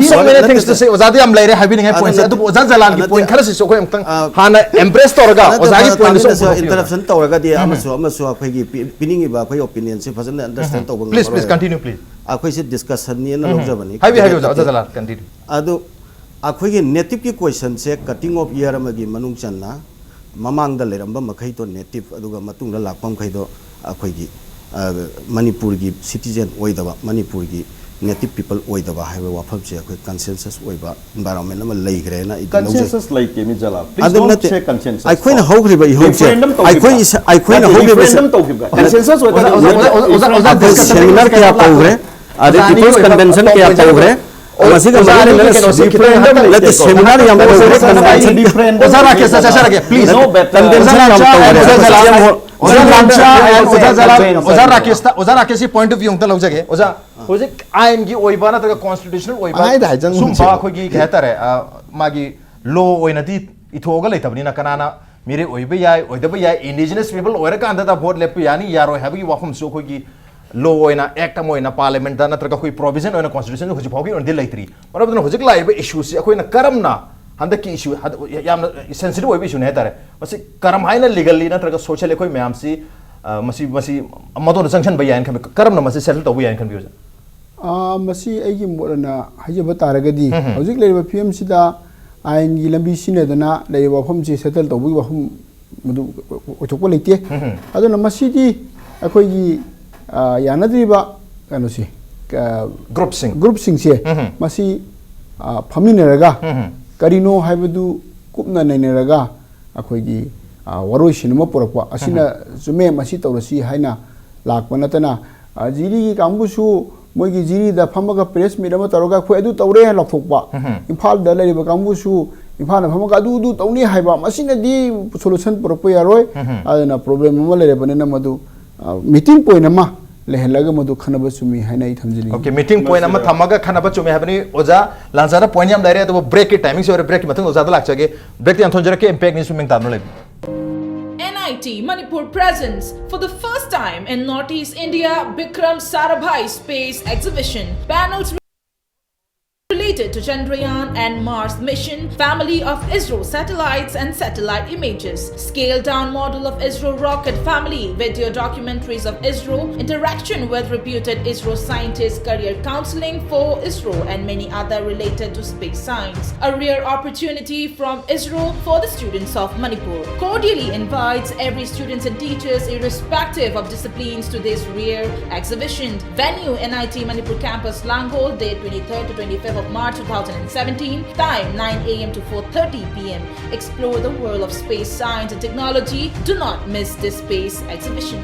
ꯄꯣꯏꯟꯁꯦ ꯑꯗꯨ ꯌꯥꯝ ꯂꯩꯔꯦ ꯍꯥꯏꯕꯤꯅꯤꯡꯉꯥꯏ ꯑꯗꯨ ꯄꯣꯏꯟꯁꯦ, ꯅꯠꯇꯦ, ꯑꯗꯨꯕꯨ ꯑꯣꯖꯥ ꯖꯂꯥꯜꯒꯤ ꯑꯗꯨ ꯄꯣꯏꯟ ꯅꯠꯇꯦ, ꯈꯔꯁꯤꯁꯨ ꯑꯩꯈꯣꯏ ꯑꯃꯨꯛꯇꯪ ꯑ, ꯍꯥꯟꯅ ꯑꯦꯝꯕ꯭ꯔꯦꯁ ꯇꯧꯔꯒ ꯇꯥꯟꯅ ꯑꯣꯖꯥꯒꯤ ꯇꯥꯟꯅ ꯄꯣꯏꯟꯗꯨꯁꯨ ꯇꯥꯃꯤꯟꯅꯁꯦ, ꯑꯃꯨꯛꯇꯪ ꯂꯧꯕꯤꯌꯨ꯫ Interruption ꯇꯧꯔꯒꯗꯤ ꯑꯃꯁꯨ ꯑꯃꯁꯨ ꯑꯩꯈꯣꯏꯒꯤ ꯄꯤ-, ꯄꯤꯅꯤꯡꯉꯤꯕ ꯑꯩꯈꯣꯏ ꯑꯣꯄꯤꯅꯤꯌꯟꯁꯦ ꯐꯖꯅ ꯑꯟꯗꯔꯁꯇꯦꯟ ꯇꯧꯕ ꯉꯝꯃꯔꯣꯏ꯫ Please, please, continue, please. ꯑꯩꯈꯣꯏꯁꯦ ꯗꯤꯁꯀꯁꯟꯅꯦꯅ ꯂꯧꯖꯕꯅꯤ꯫ ꯍꯥꯏꯕꯤꯌꯨ, ꯍꯥꯏꯕꯤꯌꯨ, ꯀꯔꯤꯒꯤ ꯑꯣꯖꯥ ꯖꯂꯥꯜ, continue. ꯑꯗꯨ ꯑꯩꯈꯣꯏꯒꯤ ꯅꯦꯇꯤꯚꯀꯤ ꯀꯣꯏꯁꯟꯁꯦ cutting of year ꯑꯃꯒꯤ ꯃꯅꯨꯡ ꯆꯟꯅ ꯃꯃꯥꯡꯗ ꯂꯩꯔꯝꯕ ꯃꯈꯩꯗꯣ ꯅꯦꯇꯤꯚ, ꯑꯗꯨꯒ ꯃꯇꯨꯡꯗ ꯂꯥꯛꯄ ꯃꯈꯩꯗꯣ ꯑꯩꯈꯣꯏꯒꯤ, ꯑ, ꯃꯅꯤꯄꯨꯔꯒꯤ ꯁꯤꯇꯤꯖꯦꯟ ꯑꯣꯏꯗꯕ, ꯃꯅꯤꯄꯨꯔꯒꯤ ꯅꯦꯇꯤꯚ ꯄꯤꯄꯜ ꯑꯣꯏꯗꯕ ꯍꯥꯏꯕ ꯋꯥꯐꯝꯁꯦ ꯑꯩꯈꯣꯏ ꯀꯟꯁꯦꯟꯁꯁ ꯑꯣꯏꯕ ꯏꯟꯚꯥꯏꯔꯣꯟꯃꯦꯟ ꯑꯃ ꯂꯩꯈ꯭ꯔꯦꯅ ꯑꯩꯗꯤ ꯂꯧꯖꯩ꯫ ꯀꯟꯁꯦꯟꯁꯁ ꯂꯩꯇꯦ, ꯃꯤ ꯖꯂꯥꯜ꯫ Please ꯑꯗꯨ don't ꯅꯠꯇꯦ, say consensus. ꯑꯩꯈꯣꯏꯅ ꯍꯧꯈ꯭ꯔꯤꯕ ꯏꯍꯧꯁꯦ, ꯔꯤꯐꯔꯦꯟꯗꯝ ꯇꯧꯈꯤꯕ꯭ꯔꯥ? ꯑꯩꯈꯣꯏ ꯏꯁꯥ-, ꯑꯩꯈꯣꯏꯅ ꯅꯠꯇꯦ, ꯍꯧꯈ꯭ꯔꯤꯕ ꯔꯤꯐꯔꯦꯟꯗꯝ ꯇꯧꯈꯤꯕ꯭ꯔꯥ? ꯀꯟꯁꯦꯟꯁꯁ ꯑꯣꯏꯇꯥꯔꯗꯤ ꯑꯣꯖꯥ, ꯑꯣꯖꯥ, ꯑꯣꯖꯥ, ꯑꯣꯖꯥ, ꯑꯩꯈꯣꯏ ꯗꯤꯁꯀꯁꯟ ꯁꯦꯃꯤꯅꯥꯔ ꯀꯌꯥ ꯇꯧꯈ꯭ꯔꯦ꯫ ꯑꯗꯩ People's Convention ꯀꯌꯥ ꯇꯧꯈ꯭ꯔꯦ꯫ ꯃꯁꯤꯒ ꯃꯔꯤ ꯂꯩꯅꯅ ꯅꯠꯇꯦ, seminar ꯌꯥꯝ ꯇꯧꯈ꯭ꯔꯦ꯫ Convention ꯌꯥꯝ ꯇꯧꯈ꯭ꯔꯦ꯫ ꯑꯣꯖꯥ ꯂꯥꯟꯆꯥ, ꯑꯣꯖꯥ ꯖꯂꯥꯜ, ꯑꯣꯖꯥ ꯔꯥꯀꯦꯁꯇ, ꯑꯣꯖꯥ ꯔꯥꯀꯦꯁꯀꯤ point of view ꯑꯝꯇ ꯂꯧꯖꯒꯦ꯫ ꯑꯣꯖꯥ, ꯍꯧꯖꯤꯛ ꯑꯥꯏꯟꯒꯤ ꯑꯣꯏꯕ ꯅꯠꯇ꯭ꯔꯒ constitutional ꯑꯣꯏꯕ ꯄꯪꯍꯥꯏꯗ ꯍꯥꯏꯖꯟꯒꯨꯝꯁꯦ꯫ ꯁꯨꯝꯕ ꯑꯩꯈꯣꯏꯒꯤ ꯀꯩ ꯍꯥꯏꯇꯥꯔꯦ, ꯑ, ꯃꯥꯒꯤ law ꯑꯣꯏꯅꯗꯤ ꯏꯊꯣꯛꯑꯒ ꯂꯩꯇꯕꯅꯤꯅ ꯀꯅꯥꯅ ꯃꯤꯔꯦꯞ ꯑꯣꯏꯕ ꯌꯥꯏ, ꯑꯣꯏꯗꯕ ꯌꯥꯏ, indigenous people ꯑꯣꯏꯔꯀꯥꯟꯗꯗ vote ꯂꯦꯞꯄ ꯌꯥꯅꯤ, ꯌꯥꯔꯣꯏ ꯍꯥꯏꯕꯒꯤ ꯋꯥꯐꯝꯁꯨ ꯑꯩꯈꯣꯏꯒꯤ law ꯑꯣꯏꯅ, act ꯑꯃ ꯑꯣꯏꯅ parliamentꯇ ꯅꯠꯇ꯭ꯔꯒ ꯑꯩꯈꯣꯏ provision ꯑꯣꯏꯅ constitution ꯍꯧꯖꯤꯛ ꯐꯥꯎꯒꯤ ꯑꯣꯏꯅꯗꯤ ꯂꯩꯇ꯭ꯔꯤ꯫ ꯃꯔꯝ ꯑꯗꯨꯅ ꯍꯧꯖꯤꯛ ꯂꯥꯛꯏꯕ issueꯁꯤ ꯑꯩꯈꯣꯏꯅ ꯀꯔꯝꯅ ꯍꯟꯗꯛꯀꯤ issue ꯍꯟꯗꯛ ꯌꯥꯝꯅ sensitive ꯑꯣꯏꯕ issueꯅꯤ ꯍꯥꯏꯇꯥꯔꯦ꯫ ꯃꯁꯤ ꯀꯔꯝ ꯍꯥꯏꯅ legally ꯅꯠꯇ꯭ꯔꯒ socially ꯑꯩꯈꯣꯏ ꯃꯌꯥꯝꯁꯤ, ꯑ, ꯃꯁꯤ, ꯃꯁꯤ ꯃꯇꯣꯟꯗ ꯆꯪꯁꯟꯕ ꯌꯥꯏꯅ ꯈꯟꯕꯤ, ꯀꯔꯝꯅ ꯃꯁꯤ settle ꯇꯧꯕ ꯌꯥꯏꯅ ꯈꯟꯕꯤ ꯑꯣꯖꯥ? ꯑ, ꯃꯁꯤ ꯑꯩꯒꯤ ꯃꯣꯠ ꯑꯣꯏꯅ ꯍꯥꯏꯖꯕ ꯇꯥꯔꯒꯗꯤ, ꯎꯝ꯫ ꯍꯧꯖꯤꯛ ꯂꯩꯔꯤꯕ ꯐꯤꯕꯝꯁꯤꯗ ꯑꯥꯏꯟꯒꯤ ꯂꯝꯕꯤ ꯁꯤꯖꯤꯟꯅꯗꯅ ꯂꯩꯔꯤꯕ ꯋꯥꯐꯝꯁꯤ settle ꯇꯧꯕꯒꯤ ꯋꯥꯐꯝ ꯃꯗꯨ ꯑꯣꯏꯊꯣꯛꯄ ꯂꯩꯇꯦ꯫ ꯎꯝ꯫ ꯑꯗꯨꯅ ꯃꯁꯤꯗꯤ ꯑꯩꯈꯣꯏꯒꯤ, ꯑ, ꯌꯥꯅꯗ꯭ꯔꯤꯕ ꯀꯩꯅꯣꯁꯤ, ꯑ, groupꯁꯤꯡ꯫ Groupꯁꯤꯡꯁꯦ ꯎꯝ꯫ ꯃꯁꯤ, ꯑ, ꯐꯝꯃꯤꯟꯅꯔꯒ ꯎꯝ꯫ ꯀꯔꯤꯅꯣ ꯍꯥꯏꯕꯗꯨ ꯀꯨꯞꯅ ꯅꯩꯅꯔꯒ ꯑꯩꯈꯣꯏꯒꯤ, ꯑ, ꯋꯥꯔꯣꯏꯁꯤꯟ ꯑꯃ ꯄꯨꯔꯛꯄ ꯑꯁꯤꯅ ꯎꯝ꯫ ꯆꯨꯝꯃꯦ, ꯃꯁꯤ ꯇꯧꯔꯁꯤ ꯍꯥꯏꯅ ꯂꯥꯛꯄ ꯅꯠꯇꯅ, ꯑ, ꯖꯤꯔꯤꯒꯤ ꯀꯥꯡꯕꯨꯁꯨ ꯃꯣꯏꯒꯤ ꯖꯤꯔꯤꯗ ꯐꯝꯃꯒ press meet ꯑꯃ ꯇꯧꯔꯒ ꯑꯩꯈꯣꯏ ꯑꯗꯨ ꯇꯧꯔꯦ ꯍꯥꯏꯅ ꯂꯥꯎꯊꯣꯛꯄ꯫ ꯎꯝ꯫ ꯏꯝꯐꯥꯜꯗ ꯂꯩꯔꯤꯕ ꯀꯥꯡꯕꯨꯁꯨ ꯏꯝꯐꯥꯜꯗ ꯐꯝꯃꯒ ꯑꯗꯨ, ꯑꯗꯨ ꯇꯧꯅꯤ ꯍꯥꯏꯕ, ꯃꯁꯤꯅꯗꯤ solution ꯄꯨꯔꯛꯄ ꯌꯥꯔꯣꯏ꯫ ꯎꯝ꯫ ꯑꯗꯨꯅ problem ꯑꯃ ꯂꯩꯔꯕꯅꯤꯅ ꯃꯗꯨ, ꯑ, meeting point ꯑꯃ ꯂꯩꯍꯜꯂꯒ ꯃꯗꯨ ꯈꯟꯅꯕ ꯆꯨꯝꯃꯤ ꯍꯥꯏꯅ ꯑꯩ ꯊꯝꯖꯅꯤꯡꯉꯤ꯫ Okay, meeting point ꯑꯃ ꯊꯝꯃꯒ ꯈꯟꯅꯕ ꯆꯨꯝꯃꯤ ꯍꯥꯏꯕꯅꯤ꯫ ꯑꯣꯖꯥ ꯂꯥꯟꯆꯥꯗ point ꯌꯥꯝ ꯂꯩꯔꯦ, ꯑꯗꯨꯕꯨ breakꯀꯤ timingꯁꯨ ꯑꯣꯏꯔꯦ, breakꯀꯤ ꯃꯇꯨꯡꯗ ꯑꯣꯖꯥꯗ ꯂꯥꯛꯆꯒꯦ꯫ Breakꯇ ꯌꯥꯝ ꯊꯣꯟꯖꯔꯛꯀꯦ, impact news ꯃꯤꯡ ꯇꯥꯗꯨꯅ ꯂꯩꯕꯤꯌꯨ꯫ N I T Manipur presents, for the first time in Northeast India, Bikram Sarabhai Space Exhibition. Panels related to Chandrayaan and Mars mission, family of ISRO satellites and satellite images, scaled down model of ISRO rocket family, video documentaries of ISRO, interaction with reputed ISRO scientists, career counseling for ISRO, and many other related to space science. A rare opportunity from ISRO for the students of Manipur. Cordially invites every students and teachers, irrespective of disciplines, to this rare exhibition. Venue, N I T Manipur Campus, Langol, date twenty-third to twenty-fifth of March two thousand seventeen. Time, nine a m to four thirty p m. Explore the world of space science and technology. Do not miss this space exhibition.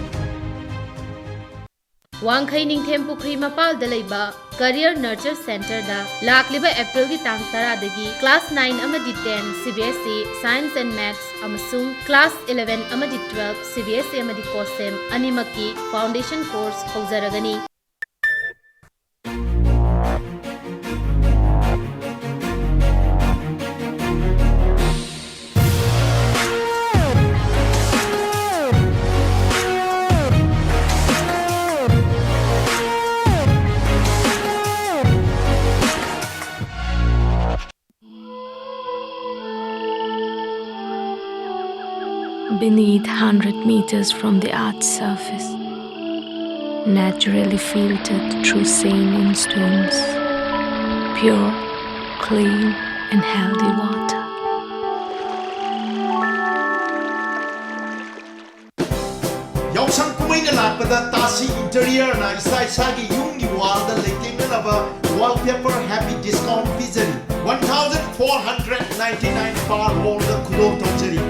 ꯋꯥꯡꯈꯩ ꯅꯤꯡꯊꯦꯝ ꯄꯨꯈ꯭ꯔꯤ ꯃꯄꯥꯜꯗ ꯂꯩꯕ Career Nurture Centreꯗ ꯂꯥꯛꯂꯤꯕ ꯑꯦꯄ꯭ꯔꯤꯜꯒꯤ ꯇꯥꯡ ꯇꯔꯥꯗꯒꯤ class nine ꯑꯃꯗꯤ ten C B S E Science and Maths ꯑꯃꯁꯨꯡ class eleven ꯑꯃꯗꯤ twelve C B S E ꯑꯃꯗꯤ COSEM ꯑꯅꯤꯃꯛꯀꯤ foundation course ꯍꯧꯖꯔꯒꯅꯤ꯫ Beneath, hundred meters from the earth's surface, naturally filtered through saline stones, pure, clean, and healthy water. ꯌꯥꯎꯁꯪ ꯀꯨꯝꯍꯩꯅ ꯂꯥꯛꯄꯗ ꯇꯥꯁꯤ Interiorꯅ ꯏꯁꯥ ꯏꯁꯥꯒꯤ ꯌꯨꯝꯒꯤ wallꯗ ꯂꯩꯇꯦꯡꯅꯅꯕ wallpaper happy discount ꯄꯤꯖꯔꯤ꯫ One thousand four hundred ninety nine per rollꯗ ꯈꯨꯗꯣꯜ ꯇꯧꯖꯔꯤ꯫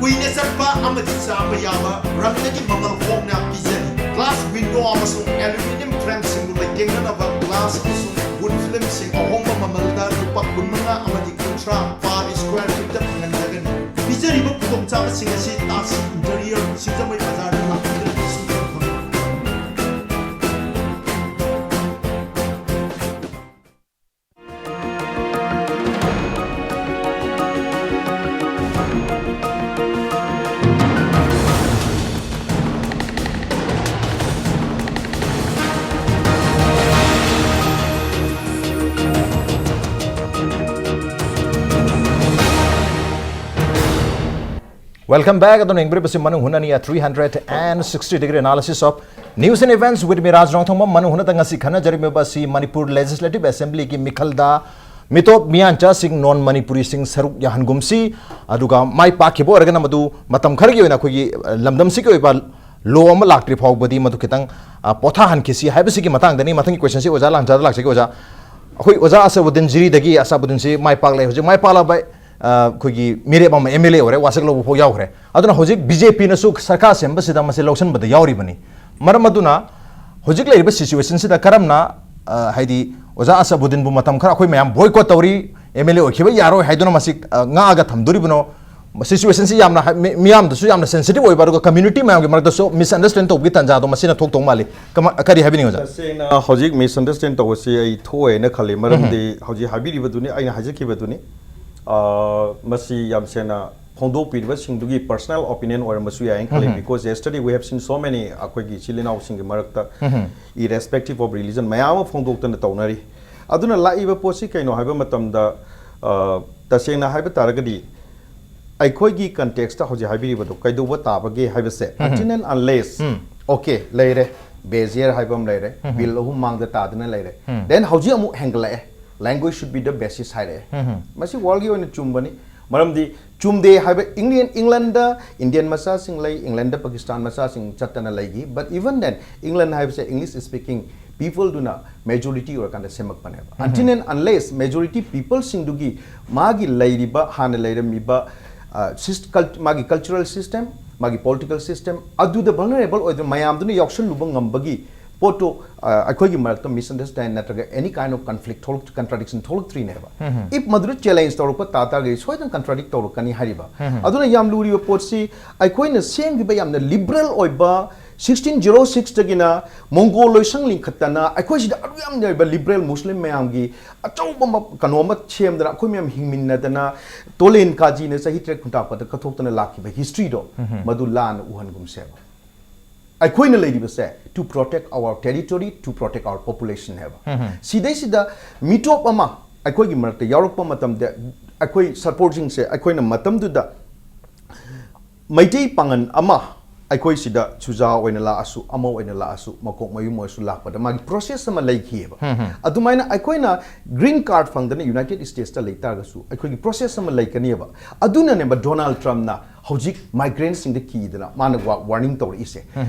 ꯀꯨꯏꯅ ꯆꯠꯄ ꯑꯃꯗꯤ ꯆꯥꯕ ꯌꯥꯕ ꯔꯪꯗꯒꯤ ꯃꯃꯜ ꯍꯣꯡꯅ ꯄꯤꯖꯔꯤ꯫ Glass window ꯑꯃꯁꯨꯡ aluminium frameꯁꯤꯡꯕꯨ ꯂꯩꯇꯦꯡꯅꯅꯕ glass ꯑꯃꯁꯨꯡ wood filmꯁꯤꯡ ꯑꯍꯣꯡꯕ ꯃꯃꯜꯗ ꯂꯨꯄꯥ ꯀꯨꯟꯃꯉꯥ ꯑꯃꯗꯤ ꯀꯨꯟꯊ꯭ꯔꯥ per square feetꯇ ꯐꯪꯍꯟꯖꯒꯅꯤ꯫ ꯄꯤꯖꯔꯤꯕ ꯈꯨꯗꯣꯡꯆꯥꯕꯁꯤꯡ ꯑꯁꯤ ꯇꯥꯁꯤ Interior ꯁꯤꯡꯖꯃꯩ ꯕꯖꯥꯔꯗ ꯂꯥꯛꯄꯤꯗꯨꯅ ꯂꯧꯁꯤꯟꯕꯤꯔꯛꯎ꯫ Welcome back. ꯑꯗꯨꯅ ꯌꯦꯡꯕꯤꯔꯤꯕꯁꯤ ꯃꯅꯨꯡ ꯍꯨꯠꯅꯅꯤ, a three hundred and sixty degree analysis of news and events with me, ꯔꯥꯖ ꯔꯣꯡꯊꯣꯡꯕꯝ꯫ ꯃꯅꯨꯡ ꯍꯨꯠꯅꯗ ꯉꯁꯤ ꯈꯟꯅꯖꯔꯤꯕ ꯑꯁꯤ ꯃꯅꯤꯄꯨꯔ Legislative Assemblyꯒꯤ ꯃꯤꯈꯜꯗ ꯃꯤꯇꯣꯞ ꯃꯤꯌꯥꯟꯆꯥꯁꯤꯡ, non ꯃꯅꯤꯄꯨꯔꯤꯁꯤꯡ ꯁꯔꯨꯛ ꯌꯥꯍꯟꯒꯨꯝꯁꯤ꯫ ꯑꯗꯨꯒ ꯃꯥꯏ ꯄꯥꯛꯈꯤꯕ ꯑꯣꯏꯔꯒꯅ ꯃꯗꯨ ꯃꯇꯝ ꯈꯔꯒꯤ ꯑꯣꯏꯅ ꯑꯩꯈꯣꯏꯒꯤ, ꯑ, ꯂꯝꯗꯝꯁꯤꯒꯤ ꯑꯣꯏꯕ law ꯑꯃ ꯂꯥꯛꯇ꯭ꯔꯤ ꯐꯥꯎꯕꯗꯤ ꯃꯗꯨ ꯈꯤꯇꯪ, ꯑ, ꯄꯣꯊꯥꯍꯟꯈꯤꯁꯤ ꯍꯥꯏꯕꯁꯤꯒꯤ ꯃꯇꯥꯡꯗꯅꯤ꯫ ꯃꯊꯪꯒꯤ questionꯁꯤ ꯑꯣꯖꯥ ꯂꯥꯡꯖꯥꯗ ꯂꯥꯛꯆꯒꯦ, ꯑꯣꯖꯥ꯫ ꯑꯩꯈꯣꯏ ꯑꯣꯖꯥ ꯑꯁꯥꯕꯨꯗꯤꯟ ꯖꯤꯔꯤꯗꯒꯤ, ꯑꯁꯥꯕꯨꯗꯤꯟꯁꯤ ꯃꯥꯏ ꯄꯥꯛꯂꯦ, ꯍꯧꯖꯤꯛ ꯃꯥꯏ ꯄꯥꯛꯂꯕ, ꯑ, ꯑꯩꯈꯣꯏꯒꯤ ꯃꯤꯔꯦꯞ ꯑꯃ, M L A ꯑꯣꯏꯔꯦ, ꯋꯥꯁꯛ ꯂꯧꯕ ꯐꯥꯎ ꯌꯥꯎꯈ꯭ꯔꯦ꯫ ꯑꯗꯨꯅ ꯍꯧꯖꯤꯛ BJPꯅꯁꯨ ꯁꯔꯀꯥꯔ ꯁꯦꯝꯕꯁꯤꯗ ꯃꯁꯤ ꯂꯧꯁꯤꯟꯕꯗ ꯌꯥꯎꯔꯤꯕꯅꯤ꯫ ꯃꯔꯝ ꯑꯗꯨꯅ ꯍꯧꯖꯤꯛ ꯂꯩꯔꯤꯕ ꯁꯤꯆꯨꯋꯦꯁꯟꯁꯤꯗ ꯀꯔꯝꯅ, ꯑ, ꯍꯥꯏꯗꯤ, ꯑꯣꯖꯥ ꯑꯁꯕꯨꯗꯤꯟꯕꯨ ꯃꯇꯝ ꯈꯔ ꯑꯩꯈꯣꯏ ꯃꯌꯥꯝ ꯕꯣꯏꯀꯣꯠ ꯇꯧꯔꯤ, ꯑꯦꯝ ꯑꯦꯜ ꯑꯦ ꯑꯣꯏꯈꯤꯕ ꯌꯥꯔꯣꯏ ꯍꯥꯏꯗꯨꯅ ꯃꯁꯤ, ꯑ, ꯉꯥꯛꯑꯒ ꯊꯝꯗꯣꯔꯤꯕꯅꯣ? ꯁꯤꯆꯨꯋꯦꯁꯟꯁꯤ ꯌꯥꯝꯅ ꯍꯥꯏ-, ꯃꯤ-, ꯃꯤꯌꯥꯝꯗꯁꯨ ꯌꯥꯝꯅ ꯁꯦꯟꯁꯤꯇꯤꯚ ꯑꯣꯏꯕ, ꯑꯗꯨꯒ ꯀꯝꯃ꯭ꯌꯨꯅꯤꯇꯤ ꯃꯌꯥꯝꯒꯤ ꯃꯔꯛꯇꯁꯨ ꯃꯤꯁꯑꯟꯗꯔꯁ꯭ꯇꯦꯟ ꯇꯧꯕꯒꯤ ꯇꯥꯟꯖꯥꯗꯣ ꯃꯁꯤꯅ ꯊꯣꯛꯇꯧ ꯃꯥꯜꯂꯤ꯫ ꯀꯃ-, ꯀꯔꯤ ꯍꯥꯏꯕꯤꯅꯤꯡꯉꯤ, ꯑꯣꯖꯥ? ꯇꯁꯦꯡꯅ ꯍꯧꯖꯤꯛ ꯃꯤꯁꯑꯟꯗꯔꯁ꯭ꯇꯦꯟ ꯇꯧꯕꯁꯤ ꯑꯩ ꯊꯣꯛꯑꯦꯅ ꯈꯜꯂꯤ꯫ ꯃꯔꯝꯗꯤ ꯍꯧꯖꯤꯛ ꯍꯥꯏꯕꯤꯔꯤꯕꯗꯨꯅꯤ, ꯑꯩꯅ ꯍꯥꯏꯖꯈꯤꯕꯗꯨꯅꯤ꯫ ꯑ, ꯃꯁꯤ ꯌꯥꯝ ꯁꯦꯡꯅ ꯐꯣꯡꯗꯣꯛꯄꯤꯔꯤꯕꯁꯤꯡꯗꯨꯒꯤ ꯄꯔꯁꯅꯦꯜ ꯑꯣꯄꯤꯅꯤꯌꯟ ꯑꯣꯏꯔꯝꯕꯁꯨ ꯌꯥꯏꯅ ꯈꯜꯂꯤ꯫ Because yesterday we have seen so many, ꯑꯩꯈꯣꯏꯒꯤ ꯏꯆꯤꯜ ꯏꯅꯥꯎꯁꯤꯡꯒꯤ ꯃꯔꯛꯇ, irrespective of religion, ꯃꯌꯥꯝ ꯑꯃ ꯐꯣꯡꯗꯣꯛꯇꯅ ꯇꯧꯅꯔꯤ꯫ ꯑꯗꯨꯅ ꯂꯥꯛꯏꯕ ꯄꯣꯠꯁꯤ ꯀꯩꯅꯣ ꯍꯥꯏꯕ ꯃꯇꯝꯗ, ꯑ, ꯇꯁꯦꯡꯅ ꯍꯥꯏꯕ ꯇꯥꯔꯒꯗꯤ, ꯑꯩꯈꯣꯏꯒꯤ ꯀꯟꯇꯦꯛꯁꯇ ꯍꯧꯖꯤꯛ ꯍꯥꯏꯕꯤꯔꯤꯕꯗꯣ ꯀꯩꯗꯧꯕ ꯇꯥꯕꯒꯦ ꯍꯥꯏꯕꯁꯦ, until and unless, okay, ꯂꯩꯔꯦ, ꯕꯦꯖꯤꯌꯔ ꯍꯥꯏꯕ ꯑꯃ ꯂꯩꯔꯦ, ꯕꯤꯜ ꯑꯍꯨꯝ ꯃꯥꯡꯗ ꯇꯥꯗꯅ ꯂꯩꯔꯦ, then ꯍꯧꯖꯤꯛ ꯑꯃꯨꯛ ꯍꯦꯟꯒꯠꯂꯛꯑꯦ, language should be the basis ꯍꯥꯏꯔꯛꯑꯦ꯫ ꯃꯁꯤ ꯋꯥꯔꯜꯒꯤ ꯑꯣꯏꯅ ꯆꯨꯝꯕꯅꯤ꯫ ꯃꯔꯝꯗꯤ ꯆꯨꯝꯗꯦ ꯍꯥꯏꯕ, ꯏꯪꯂꯦꯟ, ꯏꯪꯂꯦꯟꯗ ꯏꯟꯗꯤꯌꯟ ꯃꯆꯥꯁꯤꯡ ꯂꯩ, ꯏꯪꯂꯦꯟꯗ ꯄꯥꯀꯤꯁꯇꯥꯟ ꯃꯆꯥꯁꯤꯡ ꯆꯠꯇꯅ ꯂꯩꯈꯤ, but even then, ꯏꯪꯂꯦꯟ ꯍꯥꯏꯕꯁꯦ English speaking peopleꯗꯨꯅ ꯃꯦꯖꯣꯔꯤꯇꯤ ꯑꯣꯏꯔꯀꯥꯟꯗ ꯁꯦꯝꯃꯛꯄꯅꯦꯕ꯫ Until and unless ꯃꯦꯖꯣꯔꯤꯇꯤ ꯄꯤꯄꯜꯁꯤꯡꯗꯨꯒꯤ ꯃꯥꯒꯤ ꯂꯩꯔꯤꯕ, ꯍꯥꯟꯅ ꯂꯩꯔꯝꯃꯤꯕ, ꯑ, ꯁꯤꯁ-, ꯀꯜ-, ꯃꯥꯒꯤ ꯀꯜꯆꯔꯦꯜ ꯁꯤꯁꯇꯦꯝ, ꯃꯥꯒꯤ ꯄꯣꯂꯤꯇꯤꯀꯦꯜ ꯁꯤꯁꯇꯦꯝ, ꯑꯗꯨꯗ ꯚꯜꯅꯔꯦꯕꯜ ꯑꯣꯏꯗꯅ ꯃꯌꯥꯝꯗꯨꯅ ꯌꯥꯎꯁꯜꯂꯨꯕ ꯉꯝꯕꯒꯤ ꯄꯣꯠꯇꯣ, ꯑ, ꯑꯩꯈꯣꯏꯒꯤ ꯃꯔꯛꯇ ꯃꯤꯁꯑꯟꯗꯔꯁ꯭ꯇꯦꯟ ꯅꯠꯇ꯭ꯔꯒ any kind of conflict ꯊꯣꯛꯂꯛ-, contradiction ꯊꯣꯛꯂꯛꯇ꯭ꯔꯤꯅꯦꯕ꯫ If ꯃꯗꯨꯗ ꯆꯦꯂꯦꯟꯖ ꯇꯧꯔꯛꯄ ꯇꯥ ꯇꯥꯔꯒꯗꯤ ꯁꯣꯏꯗꯅ ꯀꯟꯇ꯭ꯔꯥꯗꯤꯛ ꯇꯧꯔꯛꯀꯅꯤ ꯍꯥꯏꯔꯤꯕ꯫ ꯑꯗꯨꯅ ꯌꯥꯝ ꯂꯨꯔꯤꯕ ꯄꯣꯠꯁꯤ, ꯑꯩꯈꯣꯏꯅ ꯁꯦꯝꯈꯤꯕ ꯌꯥꯝꯅ ꯂꯤꯕꯔꯦꯜ ꯑꯣꯏꯕ ꯁꯤꯛꯁꯇꯤꯟ ꯖꯤꯔꯣ ꯁꯤꯛꯁꯇꯒꯤꯅ ꯃꯣꯡꯒꯣꯜ ꯂꯣꯏꯁꯪ ꯂꯤꯡꯈꯠꯇꯅ, ꯑꯩꯈꯣꯏꯁꯤꯗ ꯑꯗꯨ ꯌꯥꯝ ꯂꯩꯕ ꯂꯤꯕꯔꯦꯜ ꯃꯨꯁꯂꯤꯝ ꯃꯌꯥꯝꯒꯤ ꯑꯆꯧꯕ ꯑꯃ, ꯀꯩꯅꯣ ꯑꯃ ꯁꯦꯝꯗꯅ, ꯑꯩꯈꯣꯏ ꯃꯌꯥꯝ ꯍꯤꯡꯃꯤꯟꯅꯗꯅ, ꯇꯣꯂꯦꯟ ꯀꯥꯖꯤꯅ ꯆꯍꯤ ꯇꯔꯦꯠ ꯈꯨꯟꯇꯥꯛꯄꯗ ꯀꯠꯊꯣꯛꯇꯅ ꯂꯥꯛꯈꯤꯕ ꯍꯤꯁꯇ꯭ꯔꯤꯗꯣ, ꯃꯗꯨ ꯂꯥꯟꯅ ꯎꯍꯟꯒꯨꯝꯁꯦꯕ꯫ ꯑꯩꯈꯣꯏꯅ ꯂꯩꯔꯤꯕꯁꯦ to protect our territory, to protect our population ꯍꯥꯏꯕ꯫ ꯁꯤꯗꯩꯁꯤꯗ ꯃꯤꯇꯣꯞ ꯑꯃ ꯑꯩꯈꯣꯏꯒꯤ ꯃꯔꯛꯇ ꯌꯥꯎꯔꯛꯄ ꯃꯇꯝꯗ, ꯑꯩꯈꯣꯏ ꯁꯄꯣꯔꯠꯁꯤꯡꯁꯦ ꯑꯩꯈꯣꯏꯅ ꯃꯇꯝꯗꯨꯗ ꯃꯩꯇꯩ ꯄꯥꯉꯜ ꯑꯃ ꯑꯩꯈꯣꯏ ꯁꯤꯗ ꯁꯨꯖꯥ ꯑꯣꯏꯅ ꯂꯥꯛꯑꯁꯨ, ꯑꯃ ꯑꯣꯏꯅ ꯂꯥꯛꯑꯁꯨ, ꯃꯀꯣꯛ ꯃꯌꯨꯝ ꯑꯣꯏꯔꯁꯨ ꯂꯥꯛꯄꯗ ꯃꯥꯒꯤ ꯄ꯭ꯔꯣꯁꯦꯁ ꯑꯃ ꯂꯩꯈꯤꯑꯕ꯫ ꯑꯗꯨꯃꯥꯏꯅ ꯑꯩꯈꯣꯏꯅ ꯒ꯭ꯔꯤꯟ ꯀꯥꯔꯗ ꯐꯪꯗꯅ ꯌꯨꯅꯥꯏꯇꯦꯗ ꯁ꯭ꯇꯦꯠꯁꯇ ꯂꯩ ꯇꯥꯔꯒꯁꯨ ꯑꯩꯈꯣꯏꯒꯤ ꯄ꯭ꯔꯣꯁꯦꯁ ꯑꯃ ꯂꯩꯒꯅꯤꯕ꯫ ꯑꯗꯨꯅꯅꯦꯕ ꯗꯣꯅꯥꯜꯗ ꯇ꯭ꯔꯝꯞꯅ ꯍꯧꯖꯤꯛ migrantꯁꯤꯡꯗ ꯀꯤꯗꯅ ꯃꯥꯅ ꯋꯥꯔꯅꯤꯡ ꯇꯧꯔꯛꯏꯁꯦ꯫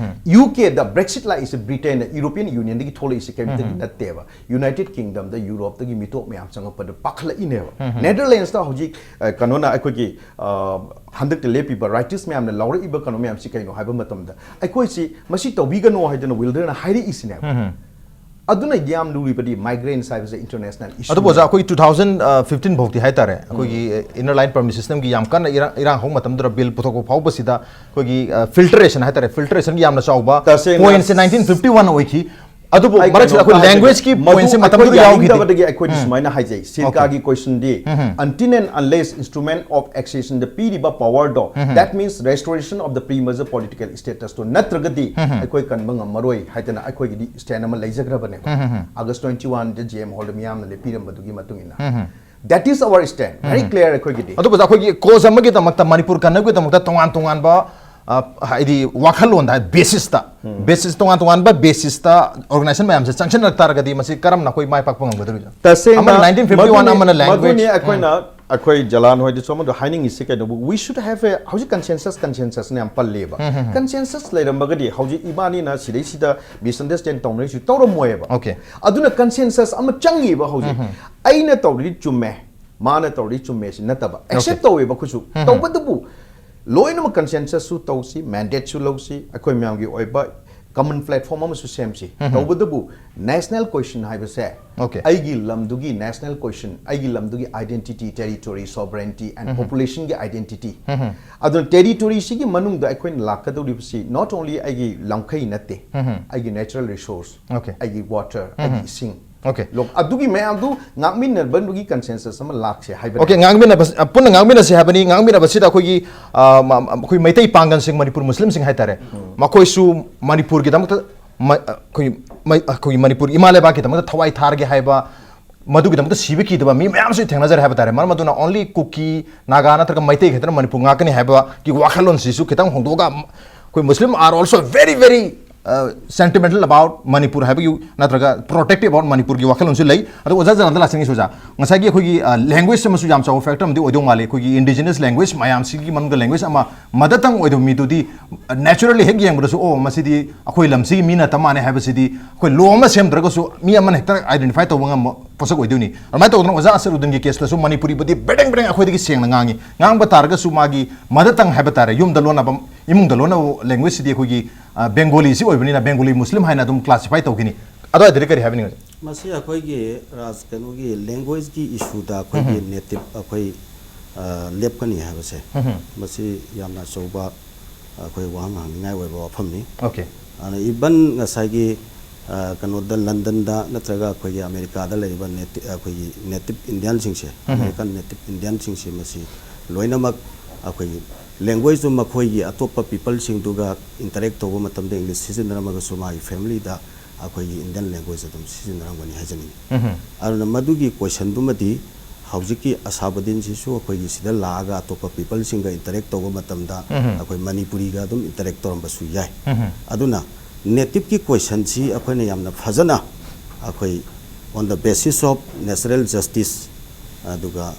ꯌꯨ ꯀꯦꯗ Brexit ꯂꯥꯛꯏꯁꯦ, ꯕ꯭ꯔꯤꯇꯦꯟꯅ, ꯌꯨꯔꯣꯄꯤꯌꯟ ꯌꯨꯅꯤꯌꯟꯗꯒꯤ ꯊꯣꯛꯂꯛꯏꯁꯦ ꯀꯔꯤꯝꯇꯗꯤ ꯅꯠꯇꯦꯕ꯫ ꯌꯨꯅꯥꯏꯇꯦꯗ ꯀꯤꯡꯗꯝꯗ ꯌꯨꯔꯣꯞꯇꯒꯤ ꯃꯤꯇꯣꯞ ꯃꯌꯥꯝ ꯆꯪꯉꯛꯄꯗ ꯄꯥꯈꯠꯂꯛꯏꯅꯦꯕ꯫ ꯅꯦꯗꯔꯂꯦꯟꯁꯇ ꯍꯧꯖꯤꯛ ꯑ, ꯀꯩꯅꯣꯅ ꯑꯩꯈꯣꯏꯒꯤ ꯑ, ꯍꯟꯗꯛꯇ ꯂꯦꯞꯄꯤꯕ ꯔꯥꯏꯇꯤꯁ ꯃꯌꯥꯝꯅ ꯂꯥꯎꯔꯛꯏꯕ ꯀꯩꯅꯣ ꯃꯌꯥꯝꯁꯤ ꯀꯩꯅꯣ ꯍꯥꯏꯕ ꯃꯇꯝꯗ, ꯑꯩꯈꯣꯏꯁꯤ ꯃꯁꯤ ꯇꯧꯕꯤꯒꯅꯣ ꯍꯥꯏꯗꯅ ꯋꯤꯜꯗꯔꯅ ꯍꯥꯏꯔꯛꯏꯁꯤꯅꯦꯕ꯫ ꯑꯗꯨꯅ ꯌꯥꯝ ꯂꯨꯔꯤꯕꯗꯤ migrants ꯍꯥꯏꯕꯁꯦ international issue꯫ ꯑꯗꯨꯕꯨ ꯑꯣꯖꯥ, ꯑꯩꯈꯣꯏ two thousand fifteen ꯐꯥꯎꯗꯤ ꯍꯥꯏꯇꯥꯔꯦ, ꯑꯩꯈꯣꯏꯒꯤ inner line permit systemꯒꯤ ꯌꯥꯝ ꯀꯟꯅ ꯏꯔꯥꯡ ꯏꯔꯥꯡ ꯍꯧꯕ ꯃꯇꯝꯗꯨꯗ ꯕꯤꯜ ꯄꯨꯊꯣꯛꯄ ꯐꯥꯎꯕꯁꯤꯗ ꯑꯩꯈꯣꯏꯒꯤ filtration ꯍꯥꯏꯇꯥꯔꯦ, filtrationꯒꯤ ꯌꯥꯝꯅ ꯆꯥꯎꯕ ꯇꯁꯦꯡꯅ pointꯁꯦ nineteen fifty one ꯑꯣꯏꯈꯤ꯫ ꯑꯗꯨꯕꯨ ꯑꯩ ꯃꯔꯛꯁꯤꯗ ꯀꯩꯅꯣꯝꯇ ꯑꯩꯈꯣꯏ ꯍꯥꯏꯖꯒꯦ꯫ languageꯀꯤ ꯃꯗꯨ pointꯁꯦ ꯑꯩꯈꯣꯏ ꯃꯇꯝꯗꯨꯗ ꯌꯥꯎꯈꯤꯗꯦ꯫ ꯌꯥꯅꯤꯡꯗꯕꯗꯒꯤ ꯑꯩꯈꯣꯏꯗꯤ ꯁꯨꯃꯥꯏꯅ ꯍꯥꯏꯖꯩ, ꯁꯤꯔꯀꯥꯒꯤ questionꯗꯤ until and unless instrument of accessionꯗ ꯄꯤꯔꯤꯕ powerꯗꯣ, that means restoration of the pre-merger political statusꯇꯣ ꯅꯠꯇ꯭ꯔꯒꯗꯤ ꯑꯩꯈꯣꯏ ꯀꯟꯕ ꯉꯝꯃꯔꯣꯏ ꯍꯥꯏꯗꯅ ꯑꯩꯈꯣꯏꯒꯤꯗꯤ stand ꯑꯃ ꯂꯩꯖꯈ꯭ꯔꯕꯅꯦꯕ꯫ August twenty oneꯗ J M Hallꯗ ꯃꯤꯌꯥꯝꯅ ꯂꯦꯞꯄꯤꯔꯝꯕꯗꯨꯒꯤ ꯃꯇꯨꯡ ꯏꯟꯅ꯫ That is our stand, very clear ꯑꯩꯈꯣꯏꯒꯤꯗꯤ꯫ ꯑꯗꯨꯕꯨ ꯑꯩꯈꯣꯏꯒꯤ cause ꯑꯃꯒꯤꯗꯃꯛꯇ, ꯃꯅꯤꯄꯨꯔ ꯀꯟꯅꯕꯒꯤꯗꯃꯛꯇ ꯇꯣꯉꯥꯟ ꯇꯣꯉꯥꯟꯕ, ꯑ, ꯍꯥꯏꯗꯤ ꯋꯥꯈꯜꯂꯣꯟꯗ, ꯍꯥꯏ, basisꯇ, basis, ꯇꯣꯉꯥꯟ ꯇꯣꯉꯥꯟꯕ basisꯇ organization ꯃꯌꯥꯝꯁꯦ ꯆꯪꯁꯤꯟꯅꯔꯛ ꯇꯥꯔꯒꯗꯤ ꯃꯁꯤ ꯀꯔꯝꯅ ꯑꯩꯈꯣꯏ ꯃꯥꯏ ꯄꯥꯛꯄ ꯉꯝꯒꯗꯧꯔꯤꯅꯣ? ꯇꯁꯦꯡꯅ ꯑꯃꯅ nineteen fifty one, ꯃꯗꯨꯅꯤ, ꯑꯃꯅ language꯫ ꯃꯗꯨꯅꯤ ꯑꯩꯈꯣꯏꯅ, ꯑꯩꯈꯣꯏ ꯖꯂꯥꯟ ꯍꯣꯏꯗꯁꯨ ꯑꯃꯗ ꯍꯥꯏꯅꯤꯡꯉꯤꯁꯤ ꯀꯩꯅꯣꯕꯨ, we should have a, ꯍꯧꯖꯤꯛ consensus, consensusꯅ ꯌꯥꯝ ꯄꯜꯂꯦꯕ꯫ Consensus ꯂꯩꯔꯝꯕꯒꯗꯤ ꯍꯧꯖꯤꯛ ꯏꯕꯥꯅꯤꯅ ꯁꯤꯗꯩꯁꯤꯗ misunderstand ꯇꯧꯅꯔꯤꯁꯤ ꯇꯧꯔꯝꯃꯣꯏꯕ꯫ Okay꯫ ꯑꯗꯨꯅ consensus ꯑꯃ ꯆꯪꯉꯤꯕ ꯍꯧꯖꯤꯛ꯫ ꯑꯩꯅ ꯇꯧꯔꯤꯗꯤ ꯆꯨꯝꯃꯦ, ꯃꯥꯅ ꯇꯧꯔꯤꯗꯤ ꯆꯨꯝꯃꯦ ꯁꯤ ꯅꯠꯇꯕ꯫ Accept Okay꯫ ꯇꯧꯋꯦꯕ ꯑꯩꯈꯣꯏꯁꯨ꯫ ꯇꯧꯕꯇꯕꯨ ꯂꯣꯏꯅꯃꯛ consensusꯁꯨ ꯇꯧꯁꯤ, mandateꯁꯨ ꯂꯧꯁꯤ, ꯑꯩꯈꯣꯏ ꯃꯌꯥꯝꯒꯤ ꯑꯣꯏꯕ common platform ꯑꯃꯁꯨ ꯁꯦꯝꯁꯤ꯫ ꯇꯧꯕꯇꯕꯨ national question ꯍꯥꯏꯕꯁꯦ, Okay꯫ ꯑꯩꯒꯤ ꯂꯝꯗꯨꯒꯤ national question, ꯑꯩꯒꯤ ꯂꯝꯗꯨꯒꯤ identity, territory, sovereignty and populationꯒꯤ identity꯫ ꯑꯗꯨꯅ territoryꯁꯤꯒꯤ ꯃꯅꯨꯡꯗ ꯑꯩꯈꯣꯏꯅ ꯂꯥꯛꯀꯗꯧꯔꯤꯕꯁꯤ not only ꯑꯩꯒꯤ ꯂꯝꯈꯩ ꯅꯠꯇꯦ, ꯑꯩꯒꯤ natural resource, Okay꯫ ꯑꯩꯒꯤ water, ꯑꯩꯒꯤ ꯏꯁꯤꯡ, Okay꯫ ꯂꯣꯛ-, ꯑꯗꯨꯒꯤ ꯃꯌꯥꯝꯗꯨ ꯉꯥꯛꯃꯤꯟꯅꯕꯒꯤ consensus ꯑꯃ ꯂꯥꯛꯁꯦ ꯍꯥꯏꯕꯅꯤ꯫ Okay, ꯉꯥꯡꯃꯤꯟꯅꯕ, ꯄꯨꯟꯅ ꯉꯥꯡꯃꯤꯟꯅꯁꯤ ꯍꯥꯏꯕꯅꯤ꯫ ꯉꯥꯡꯃꯤꯟꯅꯕꯁꯤꯗ ꯑꯩꯈꯣꯏꯒꯤ, ꯑ, ꯃ-, ꯃ-, ꯑꯩꯈꯣꯏ ꯃꯩꯇꯩ ꯄꯥꯡꯒꯜꯁꯤꯡ, ꯃꯅꯤꯄꯨꯔ ꯃꯨꯁꯂꯤꯝꯁꯤꯡ ꯍꯥꯏꯇꯥꯔꯦ, ꯃꯈꯣꯏꯁꯨ ꯃꯅꯤꯄꯨꯔꯒꯤꯗꯃꯛꯇ, ꯃ-, ꯑꯩꯈꯣꯏ ꯃꯩ-, ꯑꯩꯈꯣꯏꯒꯤ ꯃꯅꯤꯄꯨꯔ ꯏꯃꯥ ꯂꯩꯕꯥꯛꯀꯤꯗꯃꯛꯇ ꯊꯋꯥꯏ ꯊꯥꯔꯒꯦ ꯍꯥꯏꯕ, ꯃꯗꯨꯒꯤꯗꯃꯛꯇ ꯁꯤꯕ ꯀꯤꯗꯕ ꯃꯤ ꯃꯌꯥꯝꯁꯨ ꯊꯦꯡꯅꯖꯔꯦ ꯍꯥꯏꯕ ꯇꯥꯔꯦ꯫ ꯃꯔꯝ ꯑꯗꯨꯅ only ꯀꯨꯀꯤ, ꯅꯥꯒꯥ ꯅꯠꯇ꯭ꯔꯒ ꯃꯩꯇꯩ ꯈꯛꯇꯅ ꯃꯅꯤꯄꯨꯔ ꯉꯥꯛꯀꯅꯤ ꯍꯥꯏꯕꯒꯤ ꯋꯥꯈꯜꯂꯣꯟꯁꯤꯁꯨ ꯈꯤꯇꯪ ꯍꯣꯡꯗꯣꯛꯑꯒ, ꯑꯩꯈꯣꯏ Muslim are also very, very sentimental about Manipur ꯍꯥꯏꯕꯒꯤ ꯅꯠꯇ꯭ꯔꯒ protective about ꯃꯅꯤꯄꯨꯔꯒꯤ ꯋꯥꯈꯜꯂꯣꯟꯁꯨ ꯂꯩ꯫ ꯑꯗꯣ ꯑꯣꯖꯥ ꯖꯅꯥꯗ ꯂꯥꯛꯆꯅꯤꯡꯉꯤ ꯑꯣꯖꯥ, ꯉꯁꯥꯏꯒꯤ ꯑꯩꯈꯣꯏꯒꯤ language ꯑꯃꯁꯨ ꯌꯥꯝ ꯆꯥꯎꯕ factor ꯑꯃꯗꯤ ꯑꯣꯏꯗꯧ ꯃꯥꯜꯂꯤ꯫ ꯑꯩꯈꯣꯏꯒꯤ indigenous language ꯃꯌꯥꯝꯁꯤꯒꯤ ꯃꯅꯨꯡꯗ language ꯑꯃ mother tongue ꯑꯣꯏꯗꯕ ꯃꯤꯗꯨꯗꯤ naturally ꯍꯦꯛ ꯌꯦꯡꯕꯗꯁꯨ, "ꯑꯣ, ꯃꯁꯤꯗꯤ ꯑꯩꯈꯣꯏ ꯂꯝꯁꯤꯒꯤ ꯃꯤ ꯅꯠꯇ ꯃꯥꯜꯂꯦ" ꯍꯥꯏꯕꯁꯤꯗꯤ ꯑꯩꯈꯣꯏ law ꯑꯃ ꯁꯦꯝꯗ꯭ꯔꯒꯁꯨ ꯃꯤ ꯑꯃꯅ ꯍꯦꯛꯇ identify ꯇꯧꯕ ꯉꯝꯕ ꯄꯣꯠꯁꯛ ꯑꯣꯏꯗꯣꯏꯅꯤ꯫ ꯑꯗꯨꯃꯥꯏꯅ ꯇꯧꯗꯅ ꯑꯣꯖꯥ ꯑꯁꯔꯨꯗꯤꯟꯒꯤ caseꯇꯁꯨ ꯃꯅꯤꯄꯨꯔꯤꯕꯨꯗꯤ ꯕꯦꯔꯦꯡ ꯕꯦꯔꯦꯡ ꯑꯩꯈꯣꯏꯗꯒꯤ ꯁꯦꯡꯅ ꯉꯥꯡꯉꯤ꯫ ꯉꯥꯡꯕ ꯇꯥꯔꯒꯁꯨ ꯃꯥꯒꯤ mother tongue ꯍꯥꯏꯕ ꯇꯥꯔꯦ, ꯌꯨꯝꯗ ꯂꯣꯟꯅꯕ, ꯏꯃꯨꯡꯗ ꯂꯣꯟꯅꯕ language꯫ ꯁꯤꯗꯤ ꯑꯩꯈꯣꯏꯒꯤ, ꯑ, Bengali ꯁꯤ ꯑꯣꯏꯕꯅꯤꯅ Bengali Muslim ꯍꯥꯏꯅ ꯑꯗꯨꯝ classify ꯇꯧꯈꯤꯅꯤ꯫ ꯑꯗꯨꯋꯥꯏꯗꯗꯤ ꯀꯔꯤ ꯍꯥꯏꯕꯤꯅꯤꯡꯉꯤ? ꯃꯁꯤ ꯑꯩꯈꯣꯏꯒꯤ ꯔꯥꯖ-, ꯀꯩꯅꯣꯒꯤ languageꯀꯤ issueꯗ ꯑꯩꯈꯣꯏꯒꯤ ꯎꯝ꯫ Native ꯑꯩꯈꯣꯏ, ꯑ, ꯂꯦꯞꯀꯅꯤ ꯍꯥꯏꯕꯁꯦ, ꯎꯝ꯫ ꯃꯁꯤ ꯌꯥꯝꯅ ꯑꯆꯧꯕ ꯑꯩꯈꯣꯏ ꯋꯥꯍꯪ ꯍꯪꯅꯤꯡꯉꯥꯏ ꯑꯣꯏꯕ ꯋꯥꯐꯝꯅꯤ꯫ Okay꯫ ꯑꯗꯨꯅ even ꯉꯁꯥꯏꯒꯤ, ꯑ, ꯀꯩꯅꯣꯗ, Londonꯗ ꯅꯠꯇ꯭ꯔꯒ ꯑꯩꯈꯣꯏꯒꯤ Americaꯗ ꯂꯩꯔꯤꯕ nati-, ꯑꯩꯈꯣꯏꯒꯤ Native Indianꯁꯤꯡꯁꯦ, ꯎꯝ꯫ American Native Indianꯁꯤꯡꯁꯦ, ꯃꯁꯤ ꯂꯣꯏꯅꯃꯛ ꯑꯩꯈꯣꯏꯒꯤ languageꯇꯨ ꯃꯈꯣꯏꯒꯤ ꯑꯇꯣꯞꯄ peopleꯁꯤꯡꯗꯨꯒ interact ꯇꯧꯕ ꯃꯇꯝꯗ English ꯁꯤꯖꯤꯟꯅꯔꯝꯃꯒꯁꯨ ꯃꯥꯒꯤ familyꯗ ꯑꯩꯈꯣꯏꯒꯤ Indian language ꯑꯗꯨꯝ ꯁꯤꯖꯤꯟꯅꯔꯝꯒꯅꯤ ꯍꯥꯏꯖꯅꯤꯡꯉꯤ꯫ ꯎꯝ꯫ ꯑꯗꯨꯅ ꯃꯗꯨꯒꯤ questionꯗꯨꯃꯗꯤ ꯍꯧꯖꯤꯛꯀꯤ ꯑꯁꯥꯕꯗꯤꯟꯁꯤꯁꯨ ꯑꯩꯈꯣꯏꯒꯤ ꯁꯤꯗ ꯂꯥꯛꯑꯒ ꯑꯇꯣꯞꯄ peopleꯁꯤꯡꯒ interact ꯇꯧꯕ ꯃꯇꯝꯗ ꯎꯝ꯫ ꯑꯩꯈꯣꯏ ꯃꯅꯤꯄꯨꯔꯤꯒ ꯑꯗꯨꯝ interact ꯇꯧꯔꯝꯕꯁꯨ ꯌꯥꯏ꯫ ꯎꯝ꯫ ꯑꯗꯨꯅ nativeꯀꯤ questionꯁꯤ ꯑꯩꯈꯣꯏꯅ ꯌꯥꯝꯅ ꯐꯖꯅ ꯑꯩꯈꯣꯏ on the basis of natural justice, ꯑꯗꯨꯒ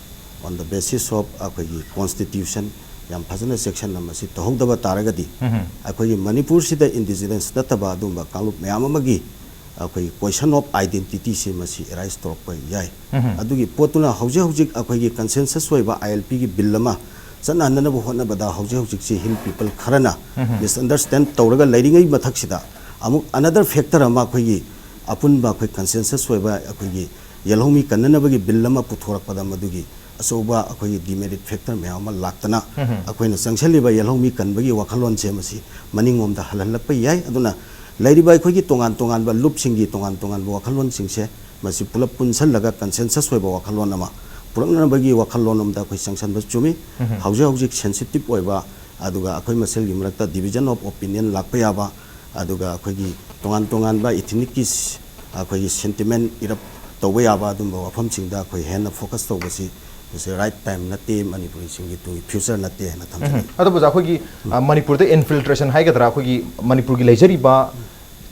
on the basis of ꯑꯩꯈꯣꯏꯒꯤ constitution, ꯌꯥꯝ ꯐꯖꯅ ꯆꯦꯛꯁꯤꯟꯅ ꯃꯁꯤ ꯇꯧꯍꯧꯗꯕ ꯇꯥꯔꯒꯗꯤ, ꯎꯝ꯫ ꯑꯩꯈꯣꯏꯒꯤ ꯃꯅꯤꯄꯨꯔꯁꯤꯗ indigenous ꯅꯠꯇꯕ ꯑꯗꯨꯒꯨꯝꯕ ꯀꯥꯡꯂꯨꯞ ꯃꯌꯥꯝ ꯑꯃꯒꯤ ꯑꯩꯈꯣꯏꯒꯤ question of identityꯁꯤ ꯃꯁꯤ arise ꯇꯧꯔꯛꯄ ꯌꯥꯏ꯫ ꯎꯝ꯫ ꯑꯗꯨꯒꯤ ꯄꯣꯠꯇꯨꯅ ꯍꯧꯖꯤꯛ ꯍꯧꯖꯤꯛ ꯑꯩꯈꯣꯏꯒꯤ consensus ꯑꯣꯏꯕ ILPꯒꯤ bill ꯑꯃ ꯆꯠꯅꯍꯟꯅꯕ ꯍꯣꯠꯅꯕꯗ ꯍꯧꯖꯤꯛ ꯍꯧꯖꯤꯛꯁꯤ hill people ꯈꯔꯅ ꯎꯝ꯫ misunderstand ꯇꯧꯔꯒ ꯂꯩꯔꯤꯉꯩ ꯃꯊꯛꯁꯤꯗ ꯑꯃꯨꯛ another factor ꯑꯃ ꯑꯩꯈꯣꯏꯒꯤ ꯑꯄꯨꯟꯕ ꯑꯩꯈꯣꯏ consensus ꯑꯣꯏꯕ ꯑꯩꯈꯣꯏꯒꯤ ꯌꯦꯜꯍꯧꯃꯤ ꯀꯟꯅꯅꯕꯒꯤ bill ꯑꯃ ꯄꯨꯊꯣꯔꯛꯄꯗ ꯃꯗꯨꯒꯤ ꯑꯆꯧꯕ ꯑꯩꯈꯣꯏꯒꯤ demerit factor ꯃꯌꯥꯝ ꯑꯃ ꯂꯥꯛꯇꯅ ꯎꯝ꯫ ꯑꯩꯈꯣꯏꯅ ꯆꯪꯁꯤꯜꯂꯤꯕ ꯌꯦꯜꯍꯧꯃꯤ ꯀꯟꯕꯒꯤ ꯋꯥꯈꯜꯂꯣꯟꯁꯦ ꯃꯁꯤ ꯃꯅꯤꯡꯂꯣꯝꯗ ꯍꯜꯍꯜꯂꯛꯄ ꯌꯥꯏ꯫ ꯑꯗꯨꯅ ꯂꯩꯔꯤꯕ ꯑꯩꯈꯣꯏꯒꯤ ꯇꯣꯉꯥꯟ ꯇꯣꯉꯥꯟꯕ ꯂꯨꯞꯁꯤꯡꯒꯤ ꯇꯣꯉꯥꯟ ꯇꯣꯉꯥꯟꯕ ꯋꯥꯈꯜꯂꯣꯟꯁꯤꯡꯁꯦ ꯃꯁꯤ ꯄꯨꯂꯞ ꯄꯨꯟꯁꯤꯜꯂꯒ consensus ꯑꯣꯏꯕ ꯋꯥꯈꯜꯂꯣꯟ ꯑꯃ ꯄꯨꯔꯛꯅꯕꯒꯤ ꯋꯥꯈꯜꯂꯣꯟ ꯑꯃꯗ ꯑꯩꯈꯣꯏ ꯆꯪꯁꯤꯟꯕ ꯆꯨꯝꯃꯤ꯫ ꯎꯝ꯫ ꯍꯧꯖꯤꯛ ꯍꯧꯖꯤꯛ sensitive ꯑꯣꯏꯕ, ꯑꯗꯨꯒ ꯑꯩꯈꯣꯏ ꯃꯁꯦꯜꯒꯤ ꯃꯔꯛꯇ division of opinion ꯂꯥꯛꯄ ꯌꯥꯕ, ꯑꯗꯨꯒ ꯑꯩꯈꯣꯏꯒꯤ ꯇꯣꯉꯥꯟ ꯇꯣꯉꯥꯟꯕ ethnicꯀꯤ ꯁ-, ꯑꯩꯈꯣꯏꯒꯤ sentiment erupt ꯇꯧꯕ ꯌꯥꯕ ꯑꯗꯨꯝꯕ ꯋꯥꯐꯝꯁꯤꯡꯗ ꯑꯩꯈꯣꯏ ꯍꯦꯟꯅ focus ꯇꯧꯕꯁꯤ ꯃꯁꯤ ꯔꯥꯏꯠ ꯇꯥꯏꯝ ꯅꯠꯇꯦ, ꯃꯅꯤꯄꯨꯔꯤꯁꯤꯡꯒꯤ ꯇꯨꯡꯒꯤ ꯐ꯭ꯌꯨꯆꯔ ꯅꯠꯇꯦ ꯍꯥꯏꯅ ꯎꯝ꯫ ꯊꯝꯖꯅꯤꯡꯉꯤ꯫ ꯑꯗꯨꯕꯨ ꯑꯣꯖꯥ, ꯑꯩꯈꯣꯏꯒꯤ ꯑ, ꯃꯅꯤꯄꯨꯔꯗ ꯏꯟꯐꯤꯜꯇ꯭ꯔꯦꯁꯟ ꯍꯥꯏꯒꯗ꯭ꯔꯥ, ꯑꯩꯈꯣꯏꯒꯤ ꯃꯅꯤꯄꯨꯔꯒꯤ ꯂꯩꯖꯔꯤꯕ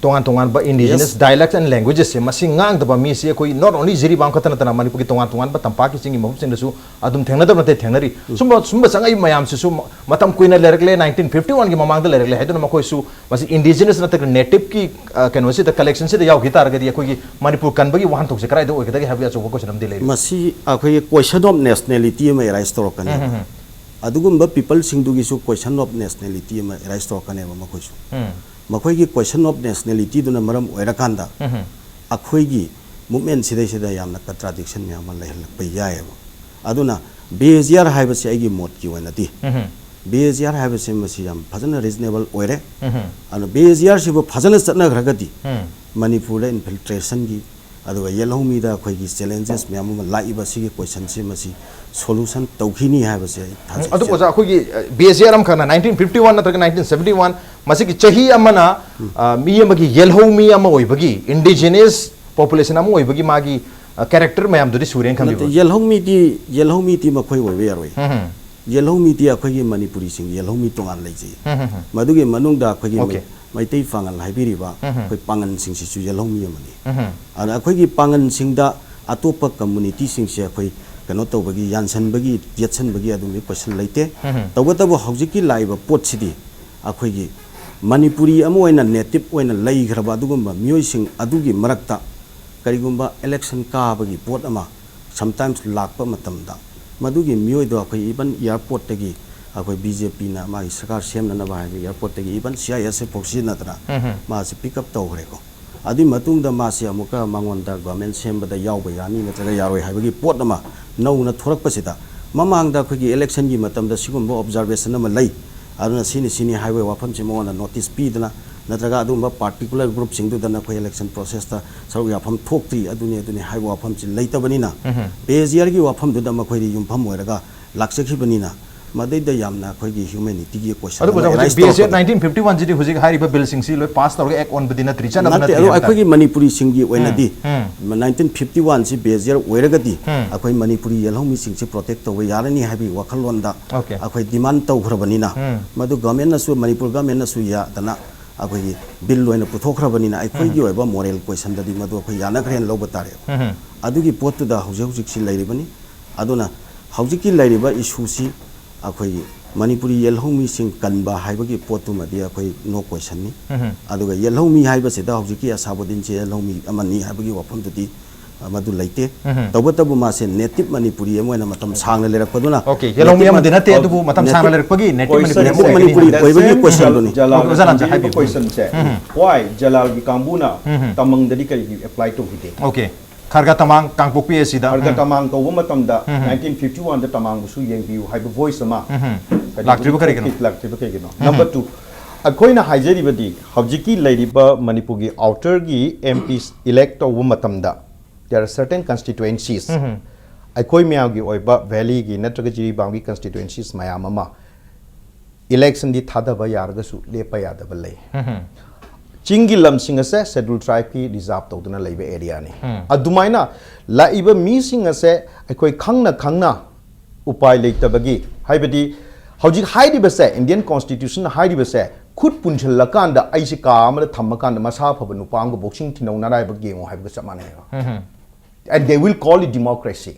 ꯇꯣꯉꯥꯟ ꯇꯣꯉꯥꯟꯕ indigenous dialects and languagesꯁꯦ, ꯃꯁꯤ ꯉꯥꯡꯗꯕ ꯃꯤꯁꯤ ꯑꯩꯈꯣꯏ not only ꯖꯤꯔꯤꯕꯥꯝ ꯈꯛꯇ ꯅꯠꯇꯅ ꯃꯅꯤꯄꯨꯔꯒꯤ ꯇꯣꯉꯥꯟ ꯇꯣꯉꯥꯟꯕ ꯇꯝꯄꯥꯛꯀꯤ ꯆꯤꯡꯒꯤ ꯃꯐꯝꯁꯤꯡꯗꯁꯨ ꯑꯗꯨꯝ ꯊꯦꯡꯅꯗꯕ ꯅꯠꯇꯦ, ꯊꯦꯡꯅꯔꯤ꯫ ꯁꯨꯝꯕ ꯁꯨꯝꯕ ꯆꯪꯉꯛꯏꯕ ꯃꯌꯥꯝꯁꯤꯁꯨ ꯃ- ꯃꯇꯝ ꯀꯨꯏꯅ ꯂꯩꯔꯛꯂꯦ, nineteen fifty oneꯒꯤ ꯃꯃꯥꯡꯗ ꯂꯩꯔꯛꯂꯦ ꯍꯥꯏꯗꯨꯅ ꯃꯈꯣꯏꯁꯨ ꯃꯁꯤ indigenous ꯅꯠꯇ꯭ꯔꯒ native ꯀꯤ, ꯑ, ꯀꯩꯅꯣꯁꯤꯗ, collectionꯁꯤꯗ ꯌꯥꯎꯈꯤ ꯇꯥꯔꯒꯗꯤ ꯑꯩꯈꯣꯏꯒꯤ ꯃꯅꯤꯄꯨꯔ ꯀꯟꯕꯒꯤ ꯋꯥꯍꯟꯊꯣꯛꯁꯦ ꯀꯗꯥꯏꯗ ꯑꯣꯏꯒꯗꯒꯦ ꯍꯥꯏꯕꯒꯤ ꯑꯆꯧꯕ question ꯑꯃꯗꯤ ꯂꯩꯔꯤ꯫ ꯃꯁꯤ ꯑꯩꯈꯣꯏꯒꯤ question of nationality ꯑꯃ arise ꯇꯧꯔꯛꯀꯅꯤ꯫ ꯎꯝ, ꯎꯝ, ꯎꯝ꯫ ꯑꯗꯨꯒꯨꯝꯕ peopleꯁꯤꯡꯗꯨꯒꯤꯁꯨ question of nationality ꯑꯃ arise ꯇꯧꯔꯛꯀꯅꯦꯕ ꯃꯈꯣꯏꯁꯨ꯫ ꯎꯝ꯫ ꯃꯈꯣꯏꯒꯤ question of nationalityꯗꯨꯅ ꯃꯔꯝ ꯑꯣꯏꯔꯀꯥꯟꯗ ꯎꯝ꯫ ꯑꯩꯈꯣꯏꯒꯤ movementꯁꯤꯗꯩꯁꯤꯗ ꯌꯥꯝꯅ contradiction ꯃꯌꯥꯝ ꯑꯃ ꯂꯩꯍꯜꯂꯛꯄ ꯌꯥꯏꯑꯕ꯫ ꯑꯗꯨꯅ BAGR ꯍꯥꯏꯕꯁꯤ ꯑꯩꯒꯤ ꯃꯣꯠꯀꯤ ꯑꯣꯏꯅꯗꯤ, ꯎꯝ꯫ BAGR ꯍꯥꯏꯕꯁꯤ ꯃꯁꯤ ꯌꯥꯝ ꯐꯖꯅ reasonable ꯑꯣꯏꯔꯦ꯫ ꯎꯝ꯫ ꯑꯗꯨꯅ BAGRꯁꯤꯕꯨ ꯐꯖꯅ ꯆꯠꯅꯈ꯭ꯔꯒꯗꯤ ꯎꯝ꯫ ꯃꯅꯤꯄꯨꯔꯗ infiltrationꯒꯤ, ꯑꯗꯨꯒ ꯌꯦꯜꯍꯧꯃꯤꯗ ꯑꯩꯈꯣꯏꯒꯤ challenges ꯃꯌꯥꯝ ꯑꯃ ꯂꯥꯛꯏꯕ ꯁꯤꯒꯤ questionꯁꯤ ꯃꯁꯤ solution ꯇꯧꯈꯤꯅꯤ ꯍꯥꯏꯕꯁꯦ ꯑꯩ ꯊꯥꯖꯩ꯫ ꯑꯗꯨꯕꯨ ꯑꯣꯖꯥ, ꯑꯩꯈꯣꯏꯒꯤ BAGR ꯑꯃꯈꯛꯅ nineteen fifty one ꯅꯠꯇ꯭ꯔꯒ nineteen seventy one, ꯃꯁꯤꯒꯤ ꯆꯍꯤ ꯑꯃꯅ, ꯑ, ꯃꯤ ꯑꯃꯒꯤ ꯌꯦꯜꯍꯧꯃꯤ ꯑꯃ ꯑꯣꯏꯕꯒꯤ, indigenous population ꯑꯃ ꯑꯣꯏꯕꯒꯤ ꯃꯥꯒꯤ, ꯑ, character ꯃꯌꯥꯝꯗꯨꯗꯤ ꯁꯨꯔꯦꯅ ꯈꯟꯕꯤꯕ꯭ꯔꯥ? ꯅꯠꯇꯦ, ꯌꯦꯜꯍꯧꯃꯤꯗꯤ, ꯌꯦꯜꯍꯧꯃꯤꯗꯤ ꯃꯈꯣꯏ ꯑꯣꯏꯕ ꯌꯥꯔꯣꯏ꯫ ꯎꯝ, ꯎꯝ꯫ ꯌꯦꯜꯍꯧꯃꯤꯗꯤ ꯑꯩꯈꯣꯏꯒꯤ ꯃꯅꯤꯄꯨꯔꯤꯁꯤꯡꯒꯤ ꯌꯦꯜꯍꯧꯃꯤ ꯇꯣꯉꯥꯟ ꯂꯩꯖꯩ꯫ ꯎꯝ, ꯎꯝ, ꯎꯝ꯫ ꯃꯗꯨꯒꯤ ꯃꯅꯨꯡꯗ ꯑꯩꯈꯣꯏꯒꯤ Okay꯫ ꯃꯩ-, ꯃꯩꯇꯩ ꯄꯥꯉꯜ ꯍꯥꯏꯕꯤꯔꯤꯕ ꯎꯝ, ꯎꯝ꯫ ꯑꯩꯈꯣꯏ ꯄꯥꯉꯜꯁꯤꯡꯁꯤꯁꯨ ꯌꯦꯜꯍꯧꯃꯤ ꯑꯃꯅꯤ꯫ ꯎꯝ, ꯎꯝ꯫ ꯑꯗ ꯑꯩꯈꯣꯏꯒꯤ ꯄꯥꯉꯜꯁꯤꯡꯗ ꯑꯇꯣꯞꯄ communityꯁꯤꯡꯁꯦ ꯑꯩꯈꯣꯏ ꯀꯩꯅꯣ ꯇꯧꯕꯒꯤ, ꯌꯥꯟꯁꯟꯕꯒꯤ, ꯌꯦꯠꯁꯟꯕꯒꯤ ꯑꯗꯨꯒꯨꯝꯕꯒꯤ question ꯂꯩꯇꯦ꯫ ꯎꯝ, ꯎꯝ꯫ ꯇꯧꯕꯇꯕꯨ ꯍꯧꯖꯤꯛꯀꯤ ꯂꯥꯛꯏꯕ ꯄꯣꯠꯁꯤꯗꯤ ꯑꯩꯈꯣꯏꯒꯤ ꯃꯅꯤꯄꯨꯔꯤ ꯑꯃ ꯑꯣꯏꯅ native ꯑꯣꯏꯅ ꯂꯩꯈ꯭ꯔꯕ ꯑꯗꯨꯒꯨꯝꯕ ꯃꯤꯑꯣꯏꯁꯤꯡ ꯑꯗꯨꯒꯤ ꯃꯔꯛꯇ ꯀꯔꯤꯒꯨꯝꯕ election ꯀꯥꯕꯒꯤ ꯄꯣꯠ ꯑꯃ sometimes ꯂꯥꯛꯄ ꯃꯇꯝꯗ, ꯃꯗꯨꯒꯤ ꯃꯤꯑꯣꯏꯗꯣ ꯑꯩꯈꯣꯏ even airportꯇꯒꯤ ꯑꯩꯈꯣꯏ BJPꯅ ꯃꯥꯒꯤ ꯁꯔꯀꯥꯔ ꯁꯦꯝꯅꯅꯕ ꯍꯥꯏꯅ airportꯇꯒꯤ even CISF ꯐꯥꯎ ꯁꯤꯖꯤꯟꯅꯗꯅ ꯎꯝ, ꯎꯝ꯫ ꯃꯥꯁꯤ pick up ꯇꯧꯈ꯭ꯔꯦꯀꯣ꯫ ꯑꯗꯨꯒꯤ ꯃꯇꯨꯡꯗ ꯃꯥꯁꯤ ꯑꯃꯨꯛꯀ ꯃꯉꯣꯟꯗ government ꯁꯦꯝꯕꯗ ꯌꯥꯎꯕ ꯌꯥꯅꯤ ꯅꯠꯇ꯭ꯔꯒ ꯌꯥꯔꯣꯏ ꯍꯥꯏꯕꯒꯤ ꯄꯣꯠ ꯑꯃ ꯅꯧꯅ ꯊꯣꯔꯛꯄꯁꯤꯗ, ꯃꯃꯥꯡꯗ ꯑꯩꯈꯣꯏꯒꯤ electionꯒꯤ ꯃꯇꯝꯗ ꯁꯤꯒꯨꯝꯕ observation ꯑꯃ ꯂꯩ, ꯑꯗꯨꯅ ꯁꯤꯅꯤ ꯁꯤꯅꯤ ꯍꯥꯏꯕꯒꯤ ꯋꯥꯐꯝꯁꯤ ꯃꯉꯣꯟꯗ notice ꯄꯤꯗꯅ ꯅꯠꯇ꯭ꯔꯒ ꯑꯗꯨꯒꯨꯝꯕ particular groupꯁꯤꯡꯗꯨꯗ ꯅꯈꯣꯏ election processꯇ ꯁꯔꯨꯛ ꯌꯥꯐꯝ ꯊꯣꯛꯇ꯭ꯔꯤ, ꯑꯗꯨꯅꯤ ꯑꯗꯨꯅꯤ ꯍꯥꯏꯕ ꯋꯥꯐꯝꯁꯤ ꯂꯩꯇꯕꯅꯤꯅ, ꯎꯝ꯫ BAGRꯒꯤ ꯋꯥꯐꯝꯗꯨꯗ ꯃꯈꯣꯏꯗꯤ ꯌꯨꯝꯐꯝ ꯑꯣꯏꯔꯒ ꯂꯥꯛꯆꯈꯤꯕꯅꯤꯅ, ꯃꯗꯩꯗ ꯌꯥꯝꯅ ꯑꯩꯈꯣꯏꯒꯤ ꯍ꯭ꯌꯨꯃꯦꯅꯤꯇꯤꯒꯤ ꯀꯣꯏꯁꯟ ꯑꯗꯨꯕꯨ ꯑꯃ ꯍꯧꯖꯤꯛ ꯑꯦꯔꯥꯏꯁ ꯕꯤ ꯑꯦꯁ ꯑꯦꯐ ꯇꯧꯔꯛꯄꯗ ꯅꯥꯏꯟꯇꯤꯟ ꯐꯤꯐꯇꯤ ꯋꯥꯟꯁꯤꯗꯤ ꯍꯧꯖꯤꯛ ꯍꯥꯏꯔꯤꯕ ꯕꯤꯜꯁꯤꯡꯁꯤ ꯂꯣꯏ ꯄꯥꯁ ꯇꯧꯔꯒ ꯑꯦꯛ ꯑꯣꯟꯕꯗꯤ ꯅꯠꯇ꯭ꯔꯤ, ꯆꯠꯅꯕ ꯅꯠꯇꯦ꯫ ꯅꯠꯇ꯭ꯔꯤ ꯑꯗꯣ ꯍꯥꯏꯕ ꯇꯥꯔꯦ꯫ ꯑꯩꯈꯣꯏꯒꯤ ꯃꯅꯤꯄꯨꯔꯤꯁꯤꯡꯒꯤ ꯑꯣꯏꯅꯗꯤ ꯅꯥꯏꯟꯇꯤꯟ ꯐꯤꯐꯇꯤ ꯋꯥꯟꯁꯤ ꯕꯦꯖꯤꯌꯔ ꯑꯣꯏꯔꯒꯗꯤ ꯑꯩꯈꯣꯏ ꯃꯅꯤꯄꯨꯔꯤ ꯌꯦꯜꯍꯧꯃꯤꯁꯤꯡꯁꯤ ꯄ꯭ꯔꯣꯇꯦꯛ ꯇꯧꯕ ꯌꯥꯔꯅꯤ ꯍꯥꯏꯕꯒꯤ ꯋꯥꯈꯜꯂꯣꯟꯗ Okay. ꯑꯩꯈꯣꯏ ꯗꯤꯃꯥꯟ ꯇꯧꯈ꯭ꯔꯕꯅꯤꯅ, ꯃꯗꯨ ꯒꯚꯔꯟꯃꯦꯟꯅꯁꯨ, ꯃꯅꯤꯄꯨꯔ ꯒꯚꯔꯟꯃꯦꯟꯅꯁꯨ ꯌꯥꯗꯅ ꯑꯩꯈꯣꯏꯒꯤ ꯕꯤꯜ ꯑꯣꯏꯅ ꯄꯨꯊꯣꯛꯈ꯭ꯔꯕꯅꯤꯅ ꯑꯩꯈꯣꯏꯒꯤ ꯑꯣꯏꯕ ꯃꯣꯔꯦꯜ ꯀꯣꯏꯁꯟꯗꯗꯤ ꯃꯗꯨ ꯑꯩꯈꯣꯏ ꯌꯥꯅꯈ꯭ꯔꯦꯅ ꯂꯧꯕ ꯇꯥꯔꯦ꯫ ꯑꯗꯨꯒꯤ ꯄꯣꯠꯇꯨꯗ ꯍꯧꯖꯤꯛ ꯍꯧꯖꯤꯛꯁꯤ ꯂꯩꯔꯤꯕꯅꯤ꯫ ꯑꯗꯨꯅ ꯍꯧꯖꯤꯛꯀꯤ ꯂꯩꯔꯤꯕ ꯏꯁꯨꯁꯤ ꯑꯩꯈꯣꯏꯒꯤ ꯃꯅꯤꯄꯨꯔꯤ ꯌꯦꯜꯍꯧꯃꯤꯁꯤꯡ ꯀꯟꯕ ꯍꯥꯏꯕꯒꯤ ꯄꯣꯠꯇꯨꯃꯗꯤ ꯑꯩꯈꯣꯏ ꯅꯣ ꯀꯣꯏꯁꯟꯅꯤ꯫ ꯑꯗꯨꯒ ꯌꯦꯜꯍꯧꯃꯤ ꯍꯥꯏꯕꯁꯤꯗ ꯍꯧꯖꯤꯛꯀꯤ ꯑꯁꯥꯕꯨꯗꯤꯟꯁꯦ ꯌꯦꯜꯍꯧꯃꯤ ꯑꯃꯅꯤ ꯍꯥꯏꯕꯒꯤ ꯋꯥꯐꯝꯗꯨꯗꯤ ꯑ, ꯃꯗꯨ ꯂꯩꯇꯦ꯫ ꯇꯧꯕꯇꯕꯨ ꯃꯥꯁꯦ ꯅꯦꯇꯤꯞ ꯃꯅꯤꯄꯨꯔꯤ ꯑꯃ ꯑꯣꯏꯅ ꯃꯇꯝ ꯁꯥꯡꯅ ꯂꯩꯔꯛꯄꯗꯨꯅ Okay, ꯌꯦꯜꯍꯧꯃꯤ native ꯑꯃꯗꯤ ꯅꯠꯇꯦ, ꯃꯅꯤ-, ꯑꯗꯨꯕꯨ ꯃꯇꯝ ꯁꯥꯡꯅ native ꯂꯩꯔꯛꯄꯒꯤ native ꯃꯅꯤꯄꯨꯔꯤ ꯃꯅꯤꯄꯨꯔꯤ ꯑꯣꯏꯕꯒꯤ ꯎꯝ, ꯀꯣꯏꯁꯟꯗꯨꯅꯤ꯫ ꯖꯂꯥꯜ ꯑꯣꯖꯥ ꯂꯥꯟꯖꯥ ꯍꯥꯏꯕꯤꯌꯨ꯫ ꯀꯣꯏꯁꯟꯁꯦ꯫ Why ꯖꯂꯥꯜꯒꯤ ꯀꯥꯡꯕꯨꯅ ꯇꯃꯪꯗꯗꯤ ꯀꯔꯤꯒꯤ ꯑꯦꯄ꯭ꯂꯥꯏ ꯇꯧꯈꯤꯗꯦ? Okay, ꯈꯔꯒ ꯇꯃꯥꯡ ꯀꯥꯡꯄꯣꯛꯄꯤ ꯑꯁꯤꯗ ꯈꯔꯒ ꯎꯝ, ꯇꯃꯥꯡ ꯇꯧꯕ ꯃꯇꯝꯗ ꯅꯥꯏꯟꯇꯤꯟ ꯐꯤꯐꯇꯤ ꯋꯥꯟꯗ ꯇꯃꯥꯡꯕꯨꯁꯨ ꯌꯦꯡꯕꯤꯌꯨ ꯍꯥꯏꯕ ꯚꯣꯏꯁ ꯑꯃ ꯀꯔꯤꯒꯨꯝꯕ ꯂꯥꯛꯇ꯭ꯔꯤꯕ ꯀꯔꯤꯒꯤꯅꯣ? ꯊꯣꯛꯈꯤ-, ꯂꯥꯛꯇ꯭ꯔꯤꯕ ꯀꯩꯒꯤꯅꯣ? Number two, ꯑꯩꯈꯣꯏꯅ ꯍꯥꯏꯖꯔꯤꯕꯗꯤ ꯍꯧꯖꯤꯛꯀꯤ ꯂꯩꯔꯤꯕ ꯃꯅꯤꯄꯨꯔꯒꯤ ꯑꯥꯎꯇꯔꯒꯤ ꯑꯦꯝ ꯄꯤꯁ ꯏꯂꯦꯛ ꯇꯧꯕ ꯃꯇꯝꯗ there are certain constituencies, ꯑꯩꯈꯣꯏ ꯃꯌꯥꯝꯒꯤ ꯑꯣꯏꯕ ꯚꯦꯂꯤꯒꯤ ꯅꯠꯇ꯭ꯔꯒ ꯖꯤꯔꯤꯕꯥꯝꯒꯤ ꯀꯟꯁꯇꯤꯇ꯭ꯋꯦꯟꯁꯤꯁ ꯃꯌꯥꯝ ꯑꯃ ꯏꯂꯦꯛꯁꯟꯗꯤ ꯊꯥꯗꯕ ꯌꯥꯔꯒꯁꯨ ꯂꯦꯞꯄ ꯌꯥꯗꯕ ꯂꯩ꯫ ꯆꯤꯡꯒꯤ ꯂꯝꯁꯤꯡ ꯑꯁꯦ ꯁꯦꯗ꯭ꯌꯨꯜ ꯇ꯭ꯔꯥꯏꯕꯀꯤ ꯔꯤꯖꯥꯔꯚ ꯇꯧꯗꯨꯅ ꯂꯩꯕ ꯑꯦꯔꯤꯌꯥꯅꯤ꯫ ꯑꯗꯨꯃꯥꯏꯅ ꯂꯥꯛꯏꯕ ꯃꯤꯁꯤꯡ ꯑꯁꯦ ꯑꯩꯈꯣꯏ ꯈꯪꯅ ꯈꯪꯅ ꯎꯄꯥꯏ ꯂꯩꯇꯕꯒꯤ, ꯍꯥꯏꯕꯗꯤ ꯍꯧꯖꯤꯛ ꯍꯥꯏꯔꯤꯕꯁꯦ, ꯏꯟꯗꯤꯌꯟ ꯀꯣꯟꯁꯇꯤꯇ꯭ꯌꯨꯁꯟꯅ ꯍꯥꯏꯔꯤꯕꯁꯦ, ꯈꯨꯠ ꯄꯨꯟꯁꯤꯜꯂꯀꯥꯟꯗ ꯑꯩꯁꯦ ꯀꯥ ꯑꯃꯗ ꯊꯝꯃꯀꯥꯟꯗ ꯃꯁꯥ ꯐꯕ ꯅꯨꯄꯥ ꯑꯃꯒ ꯕꯣꯛꯁꯤꯡ ꯊꯤꯟꯅꯧ ꯅꯔꯥꯏꯕꯛ ꯌꯦꯡꯉꯣ ꯍꯥꯏꯕꯒ ꯆꯞ ꯃꯥꯟꯅꯩꯕ꯫ And they will call it democracy.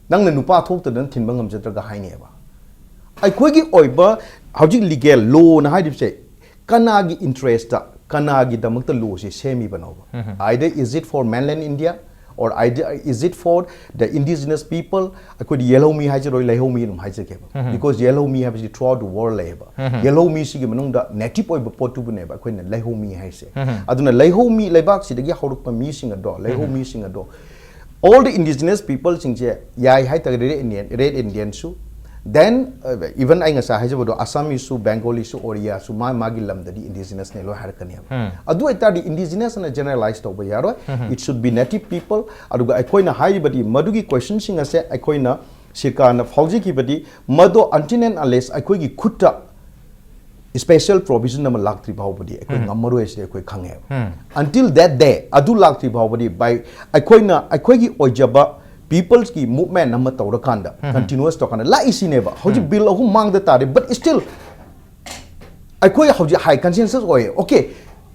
ꯅꯪꯅ ꯅꯨꯄꯥ ꯊꯣꯛꯇꯗꯅ ꯊꯤꯟꯕ ꯉꯝꯖꯗ꯭ꯔꯒ ꯍꯥꯏꯅꯦꯕ꯫ ꯑꯩꯈꯣꯏꯒꯤ ꯑꯣꯏꯕ ꯍꯧꯖꯤꯛ ꯂꯤꯒꯦꯜ ꯂꯣꯅ ꯍꯥꯏꯔꯤꯕꯁꯦ ꯀꯅꯥꯒꯤ interest, ꯀꯅꯥꯒꯤꯗꯃꯛꯇ ꯂꯣꯁꯦ ꯁꯦꯝꯃꯤꯕꯅꯣꯕ? Either is it for mainland India or either is it for the indigenous people? ꯑꯩꯈꯣꯏꯗꯤ ꯌꯦꯜꯍꯧꯃꯤ ꯍꯥꯏꯖꯔꯣꯏ, ꯂꯩꯍꯧꯃꯤ ꯑꯗꯨꯝ ꯍꯥꯏꯖꯒꯦꯕ꯫ Because ꯌꯦꯜꯍꯧꯃꯤ ꯍꯥꯏꯕꯁꯤ throughout the world ꯂꯩꯌꯦꯕ꯫ ꯌꯦꯜꯍꯧꯃꯤꯁꯤꯒꯤ ꯃꯅꯨꯡꯗ ꯅꯦꯇꯤꯞ ꯑꯣꯏꯕ ꯄꯣꯠꯇꯨꯕꯨꯅꯦꯕ ꯑꯩꯈꯣꯏꯅ ꯂꯩꯍꯧꯃꯤ ꯍꯥꯏꯁꯦ꯫ ꯑꯗꯨꯅ ꯂꯩꯍꯧꯃꯤ ꯂꯩꯕꯥꯛꯁꯤꯗꯒꯤ ꯍꯧꯔꯛꯄ ꯃꯤꯁꯤꯡ ꯑꯗꯣ, ꯂꯩꯍꯧꯃꯤꯁꯤꯡ ꯑꯗꯣ, all the indigenous peopleꯁꯤꯡꯁꯦ ꯌꯥꯏ ꯍꯥꯏꯇꯥꯔꯒꯗꯤ ꯔꯦꯗ ꯏꯟꯗꯤꯌꯟ, ꯔꯦꯗ ꯏꯟꯗꯤꯌꯟꯁꯨ, then even ꯑꯩ ꯉꯁꯥꯏ ꯍꯥꯏꯖꯕꯗꯣ ꯑꯁꯥꯃꯤꯁꯁꯨ, ꯕꯦꯡꯒꯣꯂꯤꯁꯨ, ꯑꯣꯔꯤꯌꯥꯁꯨ, ꯃꯥ ꯃꯥꯒꯤ ꯂꯝꯗꯗꯤ ꯏꯟꯗꯤꯖꯤꯅꯁꯅꯦ ꯂꯣꯏ ꯍꯥꯏꯔꯛꯀꯅꯦꯕ꯫ ꯑꯗꯨ ꯑꯣꯏꯇꯥꯔꯗꯤ ꯏꯟꯗꯤꯖꯤꯅꯁꯅ ꯖꯦꯅꯔꯦꯂꯥꯏꯁ ꯇꯧꯕ ꯌꯥꯔꯣꯏ꯫ It should be native people꯫ ꯑꯗꯨꯒ ꯑꯩꯈꯣꯏꯅ ꯍꯥꯏꯔꯤꯕꯗꯤ ꯃꯗꯨꯒꯤ ꯀꯣꯏꯁꯟꯁꯤꯡ ꯑꯁꯦ ꯑꯩꯈꯣꯏꯅ ꯁꯔꯀꯥꯔꯅ ꯐꯥꯎꯖꯈꯤꯕꯗꯤ ꯃꯗꯣ until and unless ꯑꯩꯈꯣꯏꯒꯤ ꯈꯨꯠꯇ special provision ꯑꯃ ꯂꯥꯛꯇ꯭ꯔꯤ ꯐꯥꯎꯕꯗꯤ ꯑꯩꯈꯣꯏ ꯉꯝꯃꯔꯣꯏ ꯍꯥꯏꯁꯤꯗꯤ ꯑꯩꯈꯣꯏ ꯈꯪꯉꯦꯕ꯫ Until that day, ꯑꯗꯨ ꯂꯥꯛꯇ꯭ꯔꯤ ꯐꯥꯎꯕꯗꯤ by ꯑꯩꯈꯣꯏꯅ ꯑꯩꯈꯣꯏꯒꯤ ꯑꯣꯏꯖꯕ peopleꯁꯀꯤ movement ꯑꯃ ꯇꯧꯔꯀꯥꯟꯗ, continuous ꯇꯧꯔꯀꯥꯟꯗ ꯂꯥꯛꯏꯁꯤꯅꯦꯕ꯫ ꯍꯧꯖꯤꯛ bill ꯑꯍꯨꯝ ꯃꯥꯡꯗ ꯇꯥꯔꯦ, but still ꯑꯩꯈꯣꯏ ꯍꯧꯖꯤꯛ high consensus ꯑꯣꯏꯌꯦ꯫ Okay,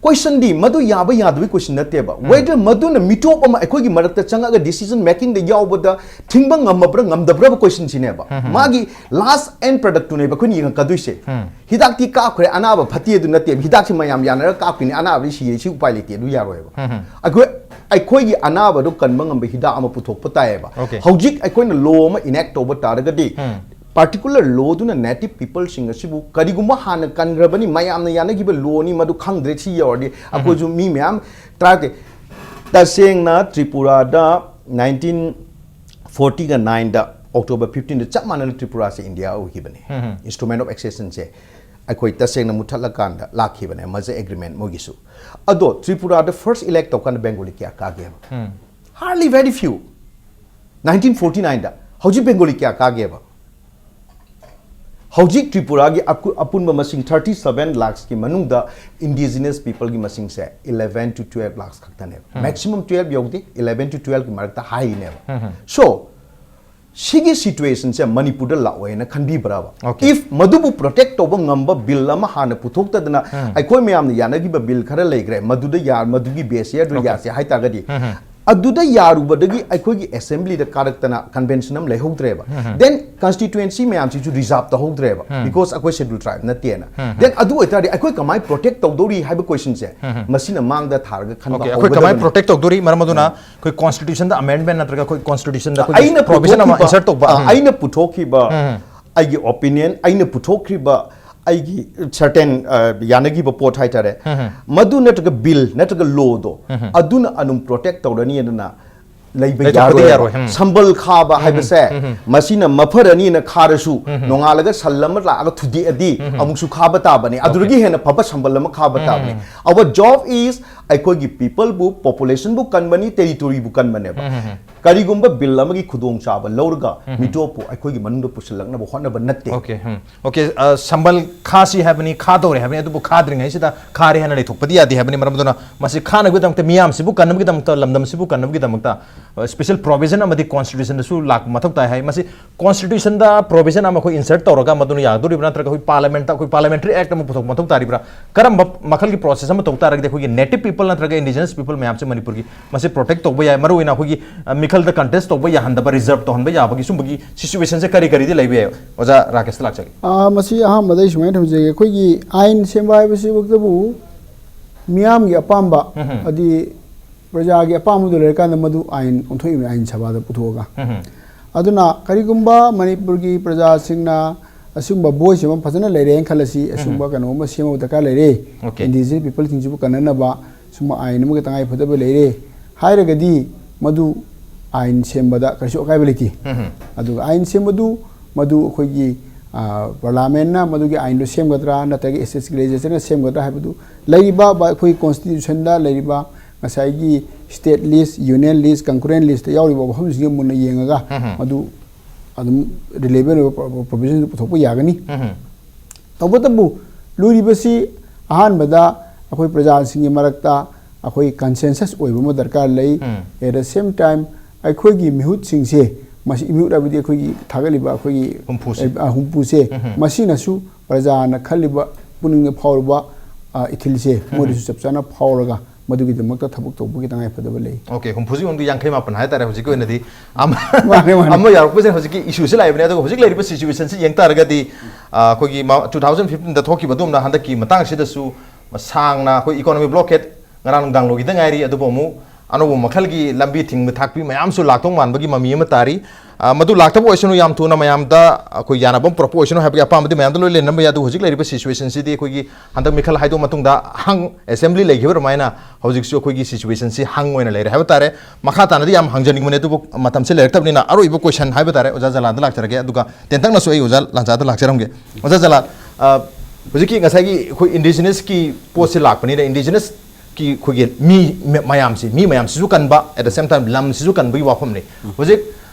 questionꯗꯤ ꯃꯗꯨ ꯌꯥꯕ ꯌꯥꯗꯕꯒꯤ question ꯅꯠꯇꯦꯕ꯫ Whether ꯃꯗꯨꯅ ꯃꯤꯇꯣꯞ ꯑꯃ ꯑꯩꯈꯣꯏꯒꯤ ꯃꯔꯛꯇ ꯆꯪꯉꯒ decision makingꯗ ꯌꯥꯎꯕꯗ ꯊꯤꯡꯕ ꯉꯝꯃꯕ꯭ꯔꯥ ꯉꯝꯗꯕ꯭ꯔꯥꯕ questionꯁꯤꯅꯦꯕ꯫ ꯃꯥꯒꯤ last end productꯇꯨꯅꯦꯕ ꯑꯩꯈꯣꯏꯅ ꯌꯦꯡꯉꯛꯀꯗꯣꯏꯁꯦ꯫ ꯍꯤꯗꯥꯛꯇꯤ ꯀꯥꯞꯈ꯭ꯔꯦ, ꯑꯅꯥꯕ ꯐꯠꯇꯦ ꯑꯗꯨ ꯅꯠꯇꯦꯕ꯫ ꯍꯤꯗꯥꯛꯁꯤ ꯃꯌꯥꯝ ꯌꯥꯅꯔꯒ ꯀꯥꯞꯈꯤꯅꯤ, ꯑꯅꯥꯕꯗꯤ ꯁꯤꯔꯦ, ꯁꯤ ꯎꯄꯥꯏ ꯂꯩꯇꯦ, ꯑꯗꯨ ꯌꯥꯔꯣꯏꯕ꯫ ꯑꯩꯈꯣꯏ, ꯑꯩꯈꯣꯏꯒꯤ ꯑꯅꯥꯕꯗꯨ ꯀꯟꯕ ꯉꯝꯕ ꯍꯤꯗꯥꯛ ꯑꯃ ꯄꯨꯊꯣꯛꯄ ꯇꯥꯏꯌꯦꯕ꯫ Okay. ꯍꯧꯖꯤꯛ ꯑꯩꯈꯣꯏꯅ law ꯑꯃ enact ꯇꯧꯕ ꯇꯥꯔꯒꯗꯤ, particular lawꯗꯨꯅ native peopleꯁꯤꯡ ꯑꯁꯤꯕꯨ ꯀꯔꯤꯒꯨꯝꯕ ꯍꯥꯟꯅ ꯀꯟꯈ꯭ꯔꯕꯅꯤ, ꯃꯌꯥꯝꯅ ꯌꯥꯅꯈꯤꯕ lawꯅꯤ, ꯃꯗꯨ ꯈꯪꯗ꯭ꯔꯦ, ꯁꯤ ꯌꯧꯔꯗꯤ ꯑꯩꯈꯣꯏꯁꯨ ꯃꯤ ꯃꯌꯥꯝ ꯇꯔꯥ ꯇꯁꯦꯡꯅ ꯇ꯭ꯔꯤꯄꯨꯔꯥꯗ nineteen forty-nineꯗ October fifteenꯗ ꯆꯞ ꯃꯥꯟꯅꯅ ꯇ꯭ꯔꯤꯄꯨꯔꯥꯁꯦ ꯏꯟꯗꯤꯌꯥ ꯑꯣꯏꯈꯤꯕꯅꯤ꯫ Instrument of Accessionꯁꯦ ꯑꯩꯈꯣꯏ ꯇꯁꯦꯡꯅ ꯃꯨꯠꯊꯠꯂꯀꯥꯟꯗ ꯂꯥꯛꯈꯤꯕꯅꯦ, merger agreement ꯃꯣꯏꯒꯤꯁꯨ꯫ ꯑꯗꯣ ꯇ꯭ꯔꯤꯄꯨꯔꯥꯗ first elect ꯇꯧꯀꯥꯟꯗ ꯕꯦꯡꯒꯣꯂꯤ ꯀꯌꯥ ꯀꯥꯒꯦꯕ? Hardly very few꯫ Nineteen forty-nineꯗ꯫ ꯍꯧꯖꯤꯛ ꯕꯦꯡꯒꯣꯂꯤ ꯀꯌꯥ ꯀꯥꯒꯦꯕ? ꯍꯧꯖꯤꯛ ꯇ꯭ꯔꯤꯄꯨꯔꯥꯒꯤ ꯑꯀꯨ-, ꯑꯄꯨꯟꯕ ꯃꯁꯤꯡ thirty seven lakhsꯀꯤ ꯃꯅꯨꯡꯗ indigenous peopleꯒꯤ ꯃꯁꯤꯡꯁꯦ eleven to twelve lakhs ꯈꯛꯇꯅꯦꯕ꯫ Maximum twelve ꯌꯧꯗꯦ, eleven to twelveꯀꯤ ꯃꯔꯛꯇ ꯍꯥꯏꯔꯤꯅꯦꯕ꯫ So, ꯁꯤꯒꯤ situationꯁꯦ ꯃꯅꯤꯄꯨꯔꯗ ꯂꯥꯛꯑꯣꯏꯅ ꯈꯟꯕꯤꯕ꯭ꯔꯕ? Okay. If ꯃꯗꯨꯕꯨ protect ꯇꯧꯕ ꯉꯝꯕ bill ꯑꯃ ꯍꯥꯟꯅ ꯄꯨꯊꯣꯛꯇꯗꯅ, ꯑꯩꯈꯣꯏ ꯃꯌꯥꯝꯅ ꯌꯥꯅꯈꯤꯕ bill ꯈꯔ ꯂꯩꯈ꯭ꯔꯦ, ꯃꯗꯨꯗ ꯌꯥ-, ꯃꯗꯨꯒꯤ baseꯁꯦ ꯑꯗꯨ Okay. ꯌꯥꯁꯦ ꯍꯥꯏ ꯇꯥꯔꯒꯗꯤ, ꯑꯗꯨꯗ ꯌꯥꯔꯨꯕꯗꯒꯤ ꯑꯩꯈꯣꯏꯒꯤ assemblyꯗ ꯀꯥꯔꯛꯇꯅ convention ꯑꯃ ꯂꯩꯍꯧꯗ꯭ꯔꯦꯕ꯫ Then constituency ꯃꯌꯥꯝꯁꯤꯁꯨ reserve ꯇꯧꯍꯧꯗ꯭ꯔꯦꯕ, because ꯑꯩꯈꯣꯏ schedule tribe ꯅꯠꯇꯦꯅ꯫ Then ꯑꯗꯨ ꯑꯣꯏꯇꯥꯔꯗꯤ ꯑꯩꯈꯣꯏ ꯀꯃꯥꯏꯅ protect ꯇꯧꯗꯧꯔꯤ ꯍꯥꯏꯕ questionꯁꯦ ꯃꯁꯤꯅ ꯃꯥꯡꯗ ꯊꯥꯔꯒ ꯈꯟꯕ Okay, ꯑꯩꯈꯣꯏ ꯀꯃꯥꯏꯅ ꯍꯧꯒꯗꯕꯅꯤ꯫ Protect ꯇꯧꯗꯣꯔꯤ? ꯃꯔꯝ ꯑꯗꯨꯅ ꯑꯩꯈꯣꯏ constitutionꯗ amendment ꯅꯠꯇ꯭ꯔꯒ ꯑꯩꯈꯣꯏ constitutionꯗ ꯑꯩꯈꯣꯏꯒꯤ ꯑꯩꯅ provision ꯑꯃ ꯄꯨꯊꯣꯛꯈꯤꯕ, insert ꯇꯧꯕ꯫ ꯑ, ꯎꯝ꯫ ꯑꯩꯅ ꯄꯨꯊꯣꯛꯈꯤꯕ ꯎꯝ꯫ ꯑꯩꯒꯤ opinion, ꯑꯩꯅ ꯄꯨꯊꯣꯛꯈꯤꯕ ꯑꯩꯒꯤ certain, ꯑ, ꯌꯥꯅꯈꯤꯕ ꯄꯣꯠ ꯍꯥꯏꯇꯥꯔꯦ, ꯎꯝ꯫ ꯃꯗꯨ ꯅꯠꯇ꯭ꯔꯒ bill ꯅꯠꯇ꯭ꯔꯒ lawꯗꯣ, ꯎꯝ꯫ ꯑꯗꯨꯅ ꯑꯗꯨꯝ protect ꯇꯧꯔꯅꯤ, ꯑꯗꯨꯅ ꯂꯩꯕ ꯂꯩꯊꯣꯛꯄꯗꯤ ꯌꯥꯔꯣꯏꯕ꯫ ꯌꯥꯔꯣꯏ, ꯎꯝ꯫ ꯁꯝꯕꯜ ꯈꯥꯕ ꯎꯝ, ꯍꯥꯏꯕꯁꯦ, ꯎꯝ꯫ ꯃꯁꯤꯅ ꯃꯐꯔꯅꯤꯅ ꯈꯥꯔꯁꯨ, ꯎꯝ꯫ ꯅꯣꯡꯉꯥꯜꯂꯒ ꯁꯟ ꯑꯃ ꯂꯥꯛꯑꯒ ꯊꯨꯗꯦꯛꯑꯗꯤ, ꯎꯝ꯫ ꯑꯃꯨꯛꯁꯨ ꯈꯥꯕ ꯇꯥꯕꯅꯤ꯫ ꯑꯗꯨꯗꯒꯤ Okay. ꯍꯦꯟꯅ ꯐꯕ ꯁꯝꯕꯜ ꯑꯃ ꯈꯥꯕ ꯎꯝ꯫ ꯇꯥꯕꯅꯤ꯫ Our job is ꯑꯩꯈꯣꯏꯒꯤ peopleꯕꯨ, populationꯕꯨ ꯀꯟꯕꯅꯤ, territoryꯕꯨ ꯀꯟꯕꯅꯦꯕ꯫ ꯎꯝ, ꯎꯝ, ꯎꯝ꯫ ꯀꯔꯤꯒꯨꯝꯕ ꯕꯤꯜ ꯑꯃꯒꯤ ꯈꯨꯗꯣꯡꯆꯥꯕ ꯂꯧꯔꯒ ꯃꯤꯇꯣꯞꯄꯨ ꯑꯩꯈꯣꯏꯒꯤ ꯃꯅꯨꯡꯗ ꯄꯨꯁꯤꯜꯂꯛꯅꯕ ꯍꯣꯠꯅꯕ ꯅꯠꯇꯦ꯫ ꯑꯣꯀꯦ, ꯎꯝ꯫ ꯑꯣꯀꯦ, ꯑ, ꯁꯝꯕꯜ ꯈꯥꯁꯤ ꯍꯥꯏꯕꯅꯤ, ꯈꯥꯗꯧꯔꯦ ꯍꯥꯏꯕꯅꯤ, ꯑꯗꯨꯕꯨ ꯈꯥꯗ꯭ꯔꯤꯉꯩꯁꯤꯗ ꯈꯥꯔꯦ ꯍꯥꯏꯅ ꯂꯩꯊꯣꯛꯄꯗꯤ ꯌꯥꯗꯦ ꯍꯥꯏꯕꯅꯤ꯫ ꯃꯔꯝ ꯑꯗꯨꯅ ꯃꯁꯤ ꯈꯥꯅꯕꯒꯤꯗꯃꯛꯇ, ꯃꯤꯌꯥꯝꯁꯤꯕꯨ ꯀꯟꯅꯕꯒꯤꯗꯃꯛꯇ, ꯂꯝꯗꯝꯁꯤꯕꯨ ꯀꯟꯅꯕꯒꯤꯗꯃꯛꯇ, ꯑ, ꯁ꯭ꯄꯦꯁꯦꯜ ꯄ꯭ꯔꯣꯚꯤꯖꯟ ꯑꯃꯗꯤ ꯀꯣꯟꯁꯇꯤꯇ꯭ꯌꯨꯁꯟꯗꯁꯨ ꯂꯥꯛꯄ ꯃꯊꯧ ꯇꯥꯏ ꯍꯥꯏ꯫ ꯃꯁꯤ ꯀꯣꯟꯁꯇꯤꯇ꯭ꯌꯨꯁꯟꯗ ꯄ꯭ꯔꯣꯚꯤꯖꯟ ꯑꯃ ꯑꯩꯈꯣꯏ ꯏꯟꯁꯔꯠ ꯇꯧꯔꯒ ꯃꯗꯨꯅ ꯌꯥꯒꯗꯧꯔꯤꯕ꯭ꯔꯥ, ꯅꯠꯇ꯭ꯔꯒ ꯑꯩꯈꯣꯏ ꯄꯥꯔꯂꯤꯌꯥꯃꯦꯟꯠꯇ ꯑꯩꯈꯣꯏ ꯄꯥꯔꯂꯤꯌꯥꯃꯦꯟꯇꯔꯤ ꯑꯦꯛꯠ ꯑꯃ ꯄꯨꯊꯣꯛꯄ ꯃꯊꯧ ꯇꯥꯔꯤꯕ꯭ꯔꯥ? ꯀꯔꯝꯕ ꯃꯈꯜꯒꯤ ꯄ꯭ꯔꯣꯁꯦꯁ ꯑꯃ ꯇꯧ ꯇꯥꯔꯒꯗꯤ ꯑꯩꯈꯣꯏꯒꯤ ꯅꯦꯇꯤꯚ ꯄꯤꯄꯜ ꯅꯠꯇ꯭ꯔꯒ ꯏꯟꯗꯤꯖꯤꯅꯁ ꯄꯤꯄꯜ ꯃꯌꯥꯝꯁꯦ ꯃꯅꯤꯄꯨꯔꯒꯤ ꯃꯁꯤ ꯄ꯭ꯔꯣꯇꯦꯛ ꯇꯧꯕ ꯌꯥꯏ? ꯃꯔꯨꯑꯣꯏꯅ ꯑꯩꯈꯣꯏꯒꯤ, ꯑ, ꯃꯤꯈꯜꯗ ꯀꯟꯇꯦꯁ ꯇꯧꯕ ꯌꯥꯍꯟꯗꯕ, ꯔꯤꯖꯔꯚ ꯇꯧꯍꯟꯕ ꯌꯥꯕꯒꯤ ꯁꯨꯝꯕꯒꯤ ꯁꯤꯆꯨꯋꯦꯁꯟꯁꯦ ꯀꯔꯤ ꯀꯔꯤꯗꯤ ꯂꯩꯕ ꯌꯥꯏ? ꯑꯣꯖꯥ ꯔꯥꯀꯦꯁꯇ ꯂꯥꯛꯆꯒꯦ꯫ ꯑ, ꯃꯁꯤ ꯑꯍꯥꯟꯕꯗ ꯑꯩ ꯁꯨꯃꯥꯏꯅ ꯊꯝꯖꯒꯦ, ꯑꯩꯈꯣꯏꯒꯤ ꯑꯥꯏꯟ ꯁꯦꯝꯕ ꯍꯥꯏꯕꯁꯤꯃꯛꯇꯕꯨ ꯃꯤꯌꯥꯝꯒꯤ ꯑꯄꯥꯝꯕ, ꯎꯝ꯫ ꯍꯥꯏꯗꯤ ꯄ꯭ꯔꯖꯥꯒꯤ ꯑꯄꯥꯝꯕꯗꯨ ꯂꯩꯔꯀꯥꯟꯗ ꯃꯗꯨ ꯑꯥꯏꯟ ꯑꯣꯟꯊꯣꯛꯏꯕꯅꯤ, ꯑꯥꯏꯟ ꯁꯚꯥꯗ ꯄꯨꯊꯣꯛꯑꯒ꯫ ꯎꯝ꯫ ꯑꯗꯨꯅ ꯀꯔꯤꯒꯨꯝꯕ ꯃꯅꯤꯄꯨꯔꯒꯤ ꯄ꯭ꯔꯖꯥꯁꯤꯡꯅ ꯑꯁꯤꯒꯨꯝꯕ ꯚꯣꯏꯁ ꯑꯃ ꯐꯖꯅ ꯂꯩꯔꯦꯅ ꯈꯜꯂꯁꯤ, ꯑꯁꯤꯒꯨꯝꯕ ꯀꯩꯅꯣ ꯑꯃ ꯁꯦꯝꯕ ꯗꯔꯀꯥꯔ ꯂꯩꯔꯦ, ꯑꯣꯀꯦ꯫ ꯏꯟꯗꯤꯖꯤꯅꯁ ꯄꯤꯄꯜꯁꯤꯡꯁꯤꯕꯨ ꯀꯟꯅꯅꯕ ꯁꯨꯝꯕ ꯑꯥꯏꯟ ꯑꯃꯒꯤ ꯇꯉꯥꯏ ꯐꯗꯕ ꯂꯩꯔꯦ ꯍꯥꯏꯔꯒꯗꯤ, ꯃꯗꯨ ꯑꯥꯏꯟ ꯁꯦꯝꯕꯗ ꯀꯔꯤꯁꯨ ꯑꯀꯥꯏꯕ ꯂꯩꯇꯦ꯫ ꯎꯝ꯫ ꯑꯗꯨꯒ ꯑꯥꯏꯟ ꯁꯦꯝꯕꯗꯨ, ꯃꯗꯨ ꯑꯩꯈꯣꯏꯒꯤ, ꯑ, ꯄꯥꯔꯂꯤꯌꯥꯃꯦꯟꯠꯅ ꯃꯗꯨꯒꯤ ꯑꯥꯏꯟꯗꯨ ꯁꯦꯝꯒꯗ꯭ꯔꯥ, ꯅꯠꯇ꯭ꯔꯒ ꯁ꯭ꯇꯦꯠ ꯂꯦꯖꯤꯁꯂꯦꯆꯔꯅ ꯁꯦꯝꯒꯗ꯭ꯔꯥ ꯍꯥꯏꯕꯗꯨ ꯂꯩꯔꯤꯕ ꯕ-, ꯑꯩꯈꯣꯏ ꯀꯣꯟꯁꯇꯤꯇ꯭ꯌꯨꯁꯟꯗ ꯂꯩꯔꯤꯕ ꯉꯁꯥꯏꯒꯤ ꯁ꯭ꯇꯦꯠ ꯂꯤꯁ, ꯌꯨꯅꯤꯌꯟ ꯂꯤꯁ, ꯀꯟꯀꯔꯦꯟ ꯂꯤꯁꯇ ꯌꯥꯎꯔꯤꯕ ꯋꯥꯐꯝꯁꯤꯡꯁꯤꯒꯤ ꯃꯨꯟꯅ ꯌꯦꯡꯉꯒ, ꯎꯝ꯫ ꯃꯗꯨ ꯑꯗꯨꯝ ꯔꯤꯂꯦꯚꯦꯟ ꯑꯣꯏꯕ ꯄ꯭ꯔꯣ-, ꯄ꯭ꯔꯣꯚꯤꯖꯟꯗꯨ ꯄꯨꯊꯣꯛꯄ ꯌꯥꯒꯅꯤ꯫ ꯎꯝ꯫ ꯇꯧꯕꯇꯕꯨ ꯂꯨꯔꯤꯕꯁꯤ ꯑꯍꯥꯟꯕꯗ ꯑꯩꯈꯣꯏ ꯄ꯭ꯔꯖꯥꯁꯤꯡꯒꯤ ꯃꯔꯛꯇ ꯑꯩꯈꯣꯏ ꯀꯟꯁꯦꯟꯁꯁ ꯑꯣꯏꯕ ꯑꯃ ꯗꯔꯀꯥꯔ ꯂꯩ꯫ ꯎꯝ꯫ At the same time, ꯑꯩꯈꯣꯏꯒꯤ ꯃꯤꯍꯨꯠꯁꯤꯡꯁꯦ, ꯃꯁꯤ ꯃꯤꯍꯨꯠ ꯍꯥꯏꯕꯗꯤ ꯑꯩꯈꯣꯏꯒꯤ ꯊꯥꯒꯠꯂꯤꯕ ꯑꯩꯈꯣꯏꯒꯤ, ꯍꯨꯝꯐꯨꯁꯦ꯫ ꯑ, ꯍꯨꯝꯐꯨꯁꯦ, ꯎꯝ꯫ ꯃꯁꯤꯅꯁꯨ ꯄ꯭ꯔꯖꯥꯅ ꯈꯜꯂꯤꯕ, ꯄꯨꯛꯅꯤꯡꯗ ꯐꯥꯎꯔꯤꯕ, ꯑ, ꯏꯊꯤꯜꯁꯦ ꯃꯣꯏꯗꯁꯨ ꯆꯞ ꯆꯥꯅ ꯐꯥꯎꯔꯒ ꯃꯗꯨꯒꯤꯗꯃꯛꯇ ꯊꯕꯛ ꯇꯧꯕꯒꯤ ꯇꯉꯥꯏ ꯐꯗꯕ ꯂꯩ꯫ ꯑꯣꯀꯦ, ꯍꯨꯝꯐꯨꯁꯤ ꯍꯧꯖꯤꯛ ꯌꯥꯡꯈꯩ ꯃꯥꯄꯟ ꯍꯥꯏꯇꯥꯔꯦ ꯍꯧꯖꯤꯛꯀꯤ ꯑꯣꯏꯅꯗꯤ꯫ ꯑꯃ, ꯃꯥꯅꯦ, ꯃꯥꯅꯦ꯫ ꯑꯃ ꯌꯥꯎꯔꯛꯄꯁꯦ ꯍꯧꯖꯤꯛꯀꯤ ꯏꯁꯨꯁꯤ ꯂꯥꯛꯏꯕꯅꯦ꯫ ꯑꯗꯨꯒ ꯍꯧꯖꯤꯛ ꯂꯩꯔꯤꯕ ꯁꯤꯆꯨꯋꯦꯁꯟꯁꯤ ꯌꯦꯡ ꯇꯥꯔꯒꯗꯤ, ꯑ, ꯑꯩꯈꯣꯏꯒꯤ ꯃ-, two thousand fifteen ꯗ ꯊꯣꯛꯈꯤꯕ ꯑꯗꯨꯝꯅ ꯍꯟꯗꯛꯀꯤ ꯃꯇꯥꯡꯁꯤꯗꯁꯨ ꯁꯥꯡꯅ ꯑꯩꯈꯣꯏ ꯏꯀꯣꯅꯣꯃꯤ ꯕ꯭ꯂꯣꯀꯦꯠ ꯉꯔꯥꯡ ꯅꯨꯡꯗꯥꯡ ꯂꯣꯏꯈꯤꯗ ꯉꯥꯏꯔꯤ꯫ ꯑꯗꯨꯕꯨ ꯑꯃꯨꯛ ꯑꯅꯧꯕ ꯃꯈꯜꯒꯤ ꯂꯝꯕꯤ ꯊꯤꯡꯕ ꯊꯥꯛꯄꯤ ꯃꯌꯥꯝꯁꯨ ꯂꯥꯛꯇꯧ ꯃꯥꯟꯕꯒꯤ ꯃꯃꯤ ꯑꯃ ꯇꯥꯔꯤ꯫ ꯑ, ꯃꯗꯨ ꯂꯥꯛꯇꯕ ꯑꯣꯏꯁꯅꯨ, ꯌꯥꯝ ꯊꯨꯅ ꯃꯌꯥꯝꯗ ꯑꯩꯈꯣꯏ ꯌꯥꯅꯕ ꯑꯃ ꯄꯨꯔꯛꯄ ꯑꯣꯏꯁꯅꯨ ꯍꯥꯏꯕꯒꯤ ꯑꯄꯥꯝꯕꯗꯤ ꯃꯌꯥꯝꯗ ꯂꯣꯏ ꯂꯩꯅꯔꯝꯕ ꯌꯥꯏ꯫ ꯑꯗꯨ ꯍꯧꯖꯤꯛ ꯂꯩꯔꯤꯕ ꯁꯤꯆꯨꯋꯦꯁꯟꯁꯤꯗꯤ ꯑꯩꯈꯣꯏꯒꯤ ꯍꯟꯗꯛ ꯃꯤꯈꯜ ꯍꯥꯏꯗꯣꯛꯑ ꯃꯇꯨꯡꯗ ꯍꯪ-, ꯑꯦꯁꯦꯝꯕ꯭ꯂꯤ ꯂꯩꯈꯤꯕ ꯑꯗꯨꯃꯥꯏꯅ ꯍꯧꯖꯤꯛꯁꯨ ꯑꯩꯈꯣꯏꯒꯤ ꯁꯤꯆꯨꯋꯦꯁꯟꯁꯤ ꯍꯪ ꯑꯣꯏꯅ ꯂꯩꯔꯦ ꯍꯥꯏꯕ ꯇꯥꯔꯦ꯫ ꯃꯈꯥ ꯇꯥꯅꯗꯤ ꯌꯥꯝ ꯍꯪꯖꯅꯤꯡꯕꯅꯦ, ꯑꯗꯨꯕꯨ ꯃꯇꯝꯁꯦ ꯂꯩꯔꯛꯇꯕꯅꯤꯅ ꯑꯔꯣꯏꯕ ꯀꯣꯏꯁꯟ ꯍꯥꯏꯕ ꯇꯥꯔꯦ, ꯑꯣꯖꯥ ꯖꯂꯥꯟꯗ ꯂꯥꯛꯆꯔꯒꯦ꯫ ꯑꯗꯨꯒ ꯇꯦꯟꯇꯛꯅꯁꯨ ꯑꯩ ꯑꯣꯖꯥ ꯂꯥꯟꯆꯥꯗ ꯂꯥꯛꯆꯔꯝꯒꯦ꯫ ꯑꯣꯖꯥ ꯖꯂꯥꯟ, ꯑ, ꯍꯧꯖꯤꯛꯀꯤ ꯉꯁꯥꯏꯒꯤ ꯑꯩꯈꯣꯏ ꯏꯟꯗꯤꯖꯤꯅꯁꯀꯤ ꯄꯣꯠꯁꯤ ꯂꯥꯛꯄꯅꯤꯅ, ꯏꯟꯗꯤꯖꯤꯅꯁ ꯀꯤ ꯑꯩꯈꯣꯏꯒꯤ ꯃꯤ ꯃ- ꯃꯌꯥꯝꯁꯤ, ꯃꯤ ꯃꯌꯥꯝꯁꯤꯁꯨ ꯀꯟꯕ, at the same time ꯂꯝꯁꯤꯁꯨ ꯀꯟꯕꯒꯤ ꯋꯥꯐꯝꯅꯤ꯫ ꯍꯧꯖꯤꯛ